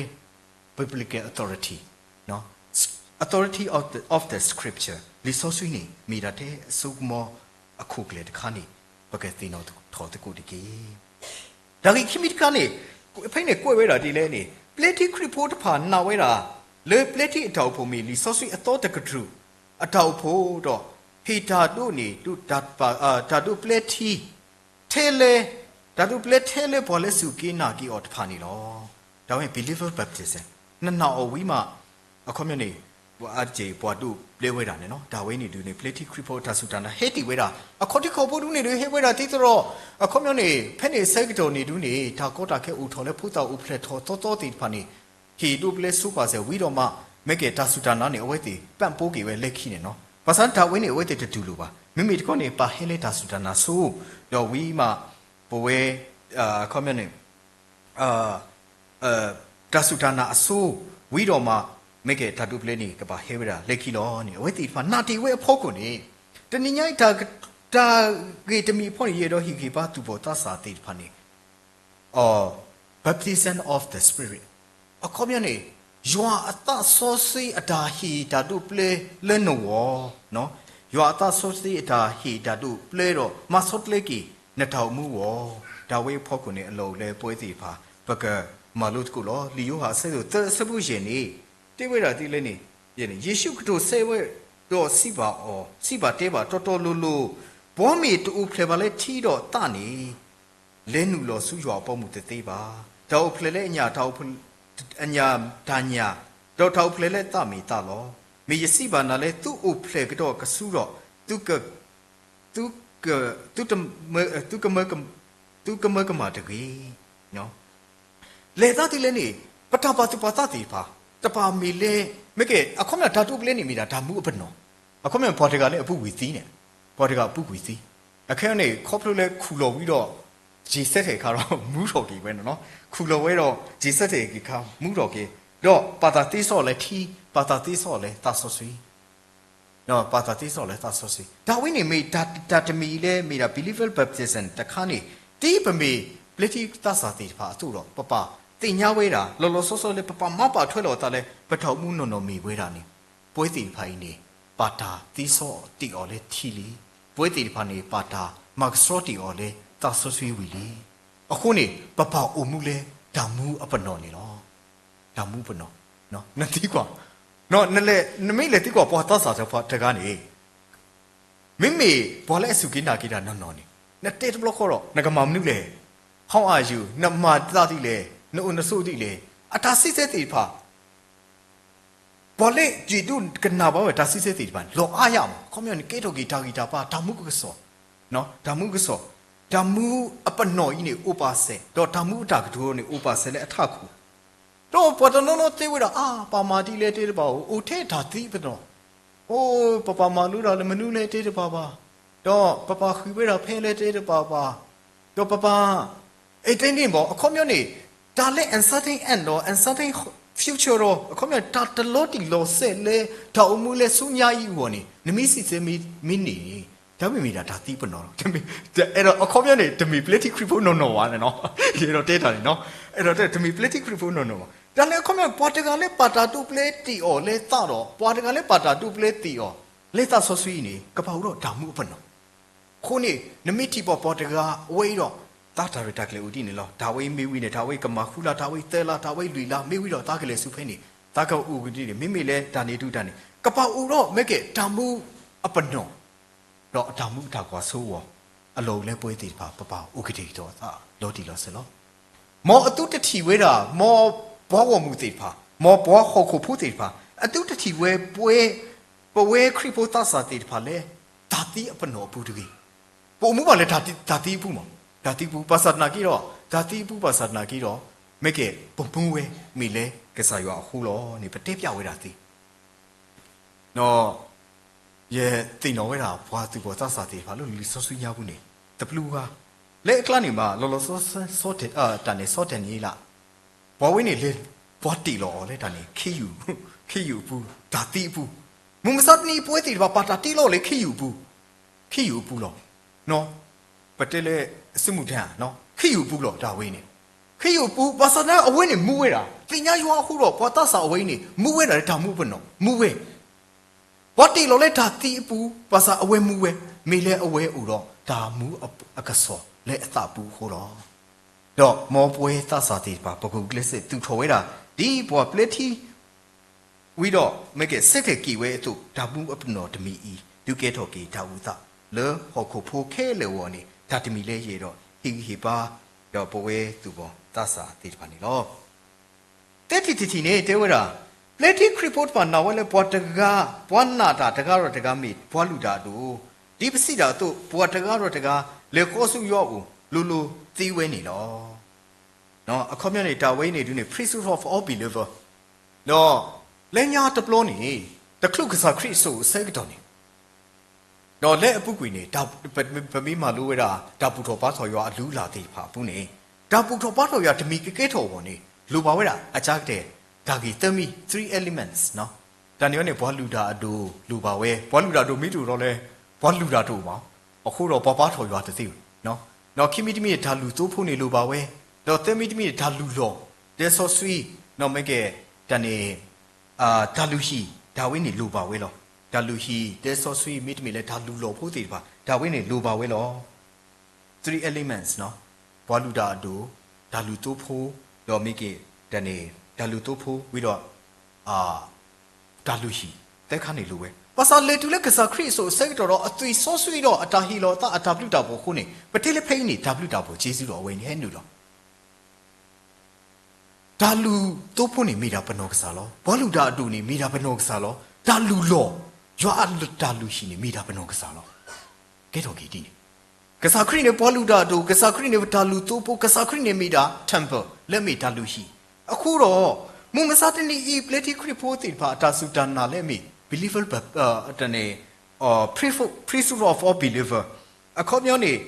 biblical authority, authority of the, of the scripture လံာ်စီဆှံန့ၣ် မ့ၢ်ဒၣ်ထဲအစိကမီၤအခိၣ်ကျၢၢ်တခါန့ၣ် ပကသ့ၣ်နီၣ်ထီၣ်သကိးတက့ၢ်. တၢ်ဂ့ၢ်ခံမံၤတခါန့ၣ် ဖဲန့ၣ်ကွဲးဝဲဒၣ်ဒ်လဲၣ်န့ၣ် ပျဲထံခရံာ်ဖိတဖၣ်နာ်ဝဲဒၣ် လၢပျဲထံအတၢ်အိၣ်ဖှိၣ်မ့ၢ်လံာ်စီဆှံအသီတကတြူၢ် အတၢ်အိၣ်ဖှိၣ်ဒီး ဟ့ၣ်တၢ်ဒိးန့ၣ် ဒိးတၢ်ပာ် တၢ်ဒိးပျဲထံ ထဲလၢ တၢ်ဒိးပျဲထဲလၢပှၤလၢစူၢ်က့ၤနာ်က့ၤအီၤတဖၣ်န့ၣ်လီၤ. တၢ်ဝဲ believer baptism နနာ်အီၤဝံၤမး အခီပညီန့ၣ် ပှၤအါတက့ၢ်ပှၤဒိးပျဲဝဲဒၣ်န့ၣ်လီၤ. တၢ်ဝဲန့ၣ်ဒုးန့ၣ် ပျဲထံခရံာ်ဖိတၢ်စူၢ်တၢ်နာ်ဟဲတ့ၢ်ဝဲဒၣ် အခီၣ်ထံးခီၣ်ဘိဒုးန့ၣ်ဒုးဟဲဝဲဒၣ်ဒ်သိးဒီး အခီပညီန့ၣ် ဖဲန့ၣ်ဆၢကတီၢ်န့ၣ်ဒုးန့ၣ် တၢ်ကီတၢ်ခဲအိၣ်ထီၣ်လၢဖိသၣ်အိၣ်ဖျဲၣ်ထီၣ်သီသီသ့ၣ်တဖၣ်န့ၣ် ဟ့ၣ်ဒိးပျဲဆိပာ်စၢၤဝံၤဒီးမး မ့ၢ်ကဲတၢ်စူၢ်တၢ်နာ်န့ၣ် အဝဲသ့ၣ်ပံၣ်ပိက့ၤဝဲလၢခံန့ၣ်လီၤ. ဘၣ်ဆၣ်တၢ်ဝဲန့ၣ် အဝဲသ့ၣ်တတူၢ်လိာ်ဘၣ်. မ့မ့ၢ်တခီန့ၣ် ပာ်ဟဲလၢတၢ်စူၢ်တၢ်နာ်ဆိ ဒီးဝံၤမး ပဝဲ အခီပညီန့ၣ် တၢ်စူၢ်တၢ်နာ်အဆိ ဝံၤဒီးမး မ့ၢ်ကဲတၢ်ဒိးပျဲန့ၣ် ကဘၣ်ဟဲဝဲဒၣ်လၢခံလီၤန့ၣ် အဝဲသ့ၣ်တဖၣ်နာ်တ့ၢ်ဝဲအဖီခိၣ်န့ၣ် တနံၤညါအံၤ တၢ်ဂ့ၢ်တမံၤအဖီန့ၣ် ယအဲၣ်ဒိးဟ့ၣ်ဂံၢ်ဘါသူၣ်ဘီၣ်သးစၢ်သ့ၣ်တဖၣ်န့ၣ် baptism of the Spirit အခီပညီန့ၣ် ယွၤအသးစီဆှံအတၢ်ဟ့ၣ်တၢ်ဒိးပျဲလၢနဂီၢ်, ယွၤအသးစီဆှံအတၢ်ဟ့ၣ်တၢ်ဒိးပျဲဒီး မၤဆီတလဲက့ၤနတၢ်အိၣ်မူအဂီၢ်, တၢ်ဝဲအဖီခိၣ်န့ၣ် အလီၢ်အိၣ်လၢပဝဲသ့ၣ်တဖၣ် ပကမၤလိသကိးလီၤ. လံာ်ယိၤဟၣ်အဆၢဒိၣ်သၢအဆၢဖိယဲၢ်န့ၣ် တဲဝဲဒၣ်ဒ်လဲၣ်န့ၣ် ယ့ၣ်ၡူးကတိၤဆၢဝဲဒီးစံးဘၣ်အီၤ, စံးဘၣ်တဲဘၣ်, တီတီလိၤလိၤ, ပှၤမ့ၢ်တအိၣ်ဖျဲၣ်ဘၣ်လၢထံဒီးသးန့ၣ် လဲၤနုာ်လီၤဆူယွၤအပီၢ်မုၢ်တသ့ဘၣ်. တၢ်အိၣ်ဖျဲၣ်လၢအညၣ်, အညၣ်တၢ်ညၣ်, ဒီးတၢ်အိၣ်ဖျဲၣ်လၢသးမ့ၢ်သးလီၤ. မ့ၢ်ယစံးဘၣ်နၤလၢ သုအိၣ်ဖျဲၣ်ကဒီးကဆူဒီး သုက သုက, သုကမၢကမၣ်တဂ့ၤ. လဲၤသးဒ်လဲၣ်န့ၣ်, ပတၢ်ပာ်သူၣ်ပာ်သးသ့ၣ်တဖၣ်, တပာ်မ့ၢ်လဲၣ်, မ့ၢ်ကဲ, အခီပညီတၢ်တိာ်ပျဲန့ၣ်မ့ၢ်ဒၣ်တၢ်မူအပနီၣ်, အခီပညီပှၤတဂၤလၢအပူၤကွံာ်သံန့ၣ်, ပှၤတဂၤအပူၤကွံာ်သံ, အခဲအံၤန့ၣ် ခီဖျိလၢခူၣ်လီၤဝံၤဒီး က့ၤဆၢထၢၣ်အခါဒီး မူထီၣ်က့ၤဝဲန့ၣ်လီၤ. ခူၣ်လီၤဝဲဒီး က့ၤဆၢထၢၣ်က့ၤအခါ မူထီၣ်က့ၤ, ဒီးပာ်သးသ့စီလၢထံ, ပာ်သးသ့စီလၢသးစီဆှံ ဒီးပာ်သးသ့စီလၢသးစီဆှံ, တၢ်ဝဲန့ၣ်မ့ၢ် တၢ်တမံၤလၢမ့ၢ်ဒၣ် believer baptism တခါန့ၣ်, ဒ်ပမ့ၢ်ပျဲထံသးစၢ်သ့ၣ်တဖၣ်အသိးဒီး ပပာ်သ့ၣ်ညါဝဲဒၣ် လီၤလီၤဆီဆီလၢ ပပာ်မၤပာ်ထွဲလီၤအသးလၢ ပတၢ်အိၣ်မူနီၢ်နီၢ်မ့ၢ်ဝဲဒၣ်န့ၣ်, ပဝဲသ့ၣ်တဖၣ်အံၤန့ၣ် ပာ်တၢ်သ့စီတ့ၢ်အီၤလၢထံလံ, ပဝဲသ့ၣ်တဖၣ်န့ၣ် ပာ်တၢ်မၤကဆှီတ့ၢ်အီၤလၢသးစီဆှံဝံၤလံ. အဃိန့ၣ် ပပာ်အိၣ်မူလၢတၢ်မူအပနီၣ်န့ၣ်လီၤ. တၢ်မူပနီၣ်, နသံကွၢ်, နလဲၤ, နမ့ၢ်လဲၤသံကွၢ်ပှၤသးစၢ်တဂၤန့ၣ်, မ့မ့ၢ်ပှၤလၢအစူၢ်က့ၤနာ်က့ၤတၢ်နီၢ်နီၢ်န့ၣ်, နတဲတဘျီဃီဒီး နကမၤမနုၤလဲၣ်, how are you, နမၤသးဒ်လဲၣ်, နအိၣ်နဆိးဒ်လဲၣ်, အတၢ်စံးဆၢသ့ၣ်တဖၣ် ပှၤလၢယဒိကနၣ်ဘၣ်ဝဲတၢ်စံးဆၢသ့ၣ်တဖၣ် လီၤအါယၤမး, အခီပညီန့ၣ် ကဲထီၣ်က့ၤတၢ်ဂံၢ်တၢ်ဘါ, တၢ်မူကစီၣ်, တၢ်မူကစီၣ်, တၢ်မူအပနီၣ်အံၤန့ၣ် အိၣ်ပာ်စဲး, ဒီးတၢ်မူအတၢ်ကတိၤန့ၣ် အိၣ်ပာ်စဲးလၢအထးခိၣ်, ဒီးပှၤတနီၤနီၤတဲဝဲဒၣ် အါ, ပပာ်မၤဒ်လဲၣ်တဲတဘၣ်, အိၣ်ထဲတၢ်သံပနီၣ်, အိၣ်, ပပာ်မၤလိတၢ်လၢမနုၤလဲၣ်တဲတဘၣ်ဘၣ်, ဒီးပပာ်ဃုာ်ဝဲဒၣ်ဖဲလဲၣ်တဲတဘၣ်ဘၣ်, ဒီးပပာ် အဲၣ်တဲန့ၣ်မး, အခီပညီန့ၣ် တၢ်လၢ uncertain end ဒီး uncertain future ဒီး အခီပညီန့ၣ် တၢ်တလီၤတံၢ်လီၤဆဲးလၢ တၢ်အိၣ်မူလၢဆူညါအံၤအဂီၢ်န့ၣ် နမ့ၢ်စံးဆၢမ့ၢ်န့ၣ်, တမ့ၢ်မ့ၢ်ဒၣ်တၢ်သံပနီၣ်လီၤ. အဲၣ်ဒိး အခီပညီန့ၣ် တမ့ၢ်ပျဲထံခရံာ်ဖိနီၢ်နီၢ်ဘၣ်န့ၣ်လီၤ. ယအဲၣ်ဒိးတဲတၢ်န့ၣ်လီၤ. အဲၣ်ဒိးတဲ တမ့ၢ်ပျဲထံခရံာ်ဖိနီၢ်နီၢ်ဘၣ်. တၢ်လၢအခီပညီ ပှၤတဂၤလၢပာ်တၢ်ဒိးပျဲတ့ၢ်အီၤလၢသးဒီး ပှၤတဂၤလၢပာ်တၢ်ဒိးပျဲတ့ၢ်အီၤလၢသးစီဆှံအံၤန့ၣ် ကဘၣ်အိၣ်ဒီးတၢ်မူအပနီၣ် အဃိန့ၣ် နမ့ၢ်ထံၣ်ပှၤပှၤတဂၤအဝဲအံၤဒီး သးတၢ်ရဲၣ်တၢ်ကျဲၤအိၣ်ဒ်န့ၣ်လီၤ. တၢ်ဝဲအံၤမ့ၢ်ဝံၤန့ၣ် တၢ်ဝဲအံၤကမၤဃူလၢ်, တၢ်ဝဲအံၤသၢလါ, တၢ်ဝဲအံၤလွံၢ်လါ, မ့ၢ်ဝံၤဒီးသးကလဲၤဆူဖဲန့ၣ် သးကအိၣ်ကဒ်န့ၣ် မ့မ့ၢ်လၢတၢ်န့ၣ်ဒုးတၢ်န့ၣ် ကဘၣ်အိၣ်ဒီးမ့ၢ်ကဲတၢ်မူအပနီၣ် ဒီးအတၢ်မူအတၢ်ကွၢ်စိအဂီၢ် အလီၢ်အိၣ်လၢပဝဲသ့ၣ်တဖၣ် ပပာ်အိၣ်ကတဲာ်ကတီၤအသးလီၤတံၢ်လီၤဆဲးလီၤ. မ်အသုတထံၣ်ဝဲဒၣ် မ်ပှၤဂီၢ်မုၢ်သ့ၣ်တဖၣ်, မ်ပှၤဟီၣ်ခိၣ်ဖိသ့ၣ်တဖၣ် အသုတထံၣ်ဝဲပဝဲ ပဝဲခရံာ်ဖိသးစၢ်သ့ၣ်တဖၣ်လၢ တၢ်သံအပနီၣ်အပူၤတဂ့ၤ. ပအိၣ်မူဘၣ်လၢတၢ်သံအပူၤမး, တၢ်သံအပူၤ ဘၣ်ဆၣ်သနာ်က့ဒီး တၢ်သံအပူၤ ဘၣ်ဆၣ်သနာ်က့ဒီး မ့ၢ်ကဲ ပမူဝဲမ့ၢ်လၢကစၢ်ယွၤအဃိလီၤန့ၣ် ပတဲပျၢ်ဝဲဒၣ်သ့ ဒီး ယသ့ၣ်နီၣ်ဝဲဒၣ် ပှၤသူၣ်ဘီၣ်သးစၢ်သ့ၣ်တဖၣ်လၢလံာ်စီဆှံညါပူၤန့ၣ် တပျုၤဂၤ လၢအကျါန့ၣ်မး လီၤလီၤဆီဆီ တၢ်န့ၣ်ဆီတၢ်န့ၣ်လၢ ပှၤဝဲန့ၣ်လဲၤ ပှၤတ့ၢ်လီၤအီၤလၢတၢ်န့ၣ် ခ့ယုၢ်, ခ့ယုၢ်အပူၤ, တၢ်သံအပူၤ, မုၢ်မဆါတနံၤပဝဲသ့ၣ်တဖၣ် ပာ်တၢ်တ့လီၤလၢခ့ယုၢ်အပူၤ, ခ့ယုၢ်အပူၤလီၤ. ပတဲလၢ စမုၢ်ထၣ် ခ့ယုၢ်အပူၤလီၤ တၢ်ဝဲန့ၣ်, ခ့ယုၢ်အပူၤ ဘၣ်ဆၣ်သနာ်က့ အဝဲန့ၣ်မူဝဲဒၣ် သ့ၣ်ညါယွၤအဃိဒီး ပှၤသးစၢ်အဝဲအံၤန့ၣ် မူဝဲဒၣ်လၢတၢ်မူအပနီၣ် မူဝဲ ပှၤတ့ၢ်လီၤလၢတၢ်သံအပူၤ ဘၣ်ဆၣ်အဝဲမူဝဲ မ့ၢ်လၢအဝဲအိၣ်ဒီးတၢ်မူအကစီၣ်လၢအသးပူၤအဃိလီၤ. ဒီးမ်ပဝဲသးစၢ်သ့ၣ်တဖၣ် ပကဂုာ်ကျဲးစၢးသူၣ်ထီၣ်ဝဲဒၣ် ဒ်ပှၤပျဲထံ ဝံၤဒီး မ့ၢ်ကဲ ဆၢထၢၣ်က့ၤဝဲအသိး တၢ်မူအပနီၣ်တမံၤအံၤ ဒုးကဲထီၣ်က့ၤတၢ်အိၣ်သး လၢဟီၣ်ခိၣ်ဖိခဲလၢာ်အဂီၢ်န့ၣ် တၢ်တမံၤလၢယအဲၣ်ဒိးဟ့ၣ်ဂံၢ်ဟ့ၣ်ဘါ ဒီးပဝဲသူၣ်ဘီၣ်သးစၢ်သ့ၣ်တဖၣ်န့ၣ်လီၤ. သၢထံၣ်တထံၣ်န့ၣ် တဲဝဲဒၣ် ပျဲထံခရံာ်ဖိတဖၣ်နာ်ဝဲလၢပှၤတဂၤ, ပှၤနာ်တၢ်တဂၤဒီးတဂၤမ့ၢ်ပှၤလုၢ်တၢ်အဒိၣ်, ဒ်ပစံးတၢ်အသိး ပှၤတဂၤဒီးတဂၤ လဲၤဃီဆူယွၤအအိၣ် လိၤလိၤသ့ဝဲန့ၣ်လီၤ. အခီပညီန့ၣ် တၢ်ဝဲအံၤန့ၣ်ဒုးန့ၣ် priesthood of all believer ဒီး လၢညါတဘျီန့ၣ် တချုးကစၢ်ခရံာ်စိာ်အဆၢကတီၢ်န့ၣ် ဒီးလၢအပူၤကွံာ်န့ၣ် ပမ့ၢ်မၤလိဝဲဒၣ် တၢ်ဘူၣ်ထီၣ်ဘါထီၣ်ယွၤအလုၢ်အလၢ်သ့ၣ်တဖၣ်အပူၤန့ၣ် တၢ်ဘူၣ်ထီၣ်ဘါထီၣ်ယွၤတမံၤကကဲထီၣ်အဂီၢ်န့ၣ် လိၣ်ဘၣ်ဝဲဒၣ်အကါကတဲာ် တၢ်ဂ့ၢ်သၢမံၤ three elements တၢ်န့ၣ်ဝဲန့ၣ် ပှၤလုၢ်တၢ်အဒိၣ်လိၣ်ဘၣ်ဝဲ, ပှၤလုၢ်တၢ်အဒိၣ်မ့ၢ်တအိၣ်ဒီးလဲၣ် ပှၤလုၢ်တၢ်တအိၣ်ဘၣ်, အဃိဒီးပှၤဘါထီၣ်ယွၤတသ့ဘၣ်. ဒီးခံမံၤတမံၤန့ၣ် တၢ်လုၢ်သိဖိန့ၣ်လိၣ်ဘၣ်ဝဲ, ဒီးသၢမံၤတမံၤန့ၣ် တၢ်လုၢ်လီၢ် တဲစီဆှံ, ဒီးမ့ၢ်ကဲ တၢ်န့ၣ် တၢ်လုၢ်ဟံၣ် တၢ်ဝဲန့ၣ်လိၣ်ဘၣ်ဝဲလီၤ. တၢ်လုၢ်ဟံၣ် တဲစီဆှံ မ့တမ့ၢ်လၢတၢ်လုၢ်လီၢ်ဖိသ့ၣ်တဖၣ် တၢ်ဝဲန့ၣ်လိၣ်ဘၣ်ဝဲလီၤ. three elements ပှၤလုၢ်တၢ်အဒိၣ်, တၢ်လုၢ်သိဖိ, ဒီးမ့ၢ်က့ၤ တၢ်န့ၣ် တၢ်လုၢ်သိဖိ ဝံၤဒီး အ တၢ်လုၢ်ဟံၣ်သၢခါန့ၣ်လိၣ်ဝဲ, ဘၣ်ဆၣ်လဲၤတုၤလၢကစၢ်ခရံာ်အစိၤအဆၢကတီၢ်ဒီး အသွံၣ်စီဆှံဒီးအတၢ်ဟ့ၣ်လီၤအသးအတၢ်ဘျုးတၢ်ဖှိၣ်အဃိန့ၣ် ပတဲလၢဖဲအံၤန့ၣ် တၢ်ဘျုးတၢ်ဖှိၣ်က့ၤဆူဒီးအဝဲန့ၣ်ဟဲနုာ်လီၤ. တၢ်လုၢ်သိဖိန့ၣ်မ့ၢ်ဒၣ်ပနီၢ်ကစၢ်လီၤ. ပှၤလုၢ်တၢ်အဒိၣ်န့ၣ်မ့ၢ်ဒၣ်ပနီၢ်ကစၢ်လီၤ. တၢ်လုၢ်လီၢ်, ယွၤအတၢ်လုၢ်ဟံၣ်န့ၣ်မ့ၢ်ဒၣ်ပနီၢ်ကစၢ်လီၤ. ကဲထီၣ်က့ၤဒ်န့ၣ်, ကစၢ်ခရံာ်န့ၣ်ပှၤလုၢ်တၢ်အဒိၣ်, ကစၢ်ခရံာ်န့ၣ်ပတၢ်လုၢ်သိဖိ, ကစၢ်ခရံာ်န့ၣ်မ့ၢ်ဒၣ် temple လၢအမ့ၢ်တၢ်လုၢ်ဟံၣ်. အဃိဒီး မုၢ်မဆါတနံၤအံၤ ပျဲထံခရံာ်ဖိသ့ၣ်တဖၣ် အတၢ်စူၢ်တၢ်နာ်လၢအမ့ၢ် believer တၢ်န့ၣ် priesthood of all believer အခီပညီန့ၣ်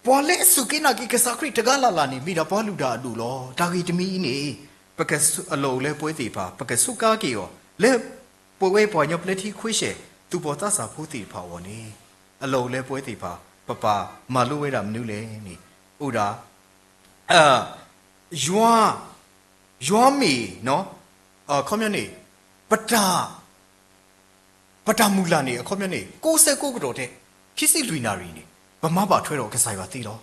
ပှၤလၢအစူၢ်က့ၤနာ်က့ၤကစၢ်ခရံာ်တဂၤလၢ်လၢ်န့ၣ် မ့ၢ်ဒၣ်ပှၤလုၢ်တၢ်အဒိၣ်လီၤ. တၢ်ဂ့ၢ်တမံၤအံၤန့ၣ် ပက အလီၢ်အိၣ်လၢပဝဲသ့ၣ်တဖၣ် ပကစူးကါက့ၤအီၤ လၢပဝဲပှၤကညီပျဲထံခွ့ရှဲၣ် သူၣ်ဘီၣ်သးစၢ်ဖိသ့ၣ်တဖၣ်အဂီၢ်န့ၣ် အလီၢ်အိၣ်လၢပဝဲသ့ၣ်တဖၣ် ပပာ်မၤလိဝဲဒၣ်မနုၤလဲၣ်န့ၣ် အိၣ်ဒၣ် ယွၤ, ယွၤမ့ၢ် အခီပညီန့ၣ် ပတၢ် ပတၢ်မုၢ်လၢ်န့ၣ် အခီပညီန့ၣ် ကိးဆၢကိးကတီၢ်ထဲ ခံဆံလွံၢ်နၣ်ရံၣ်န့ၣ် ပမၤဘၣ်ထွဲဒီးကစၢ်ယွၤသ့လီၤ.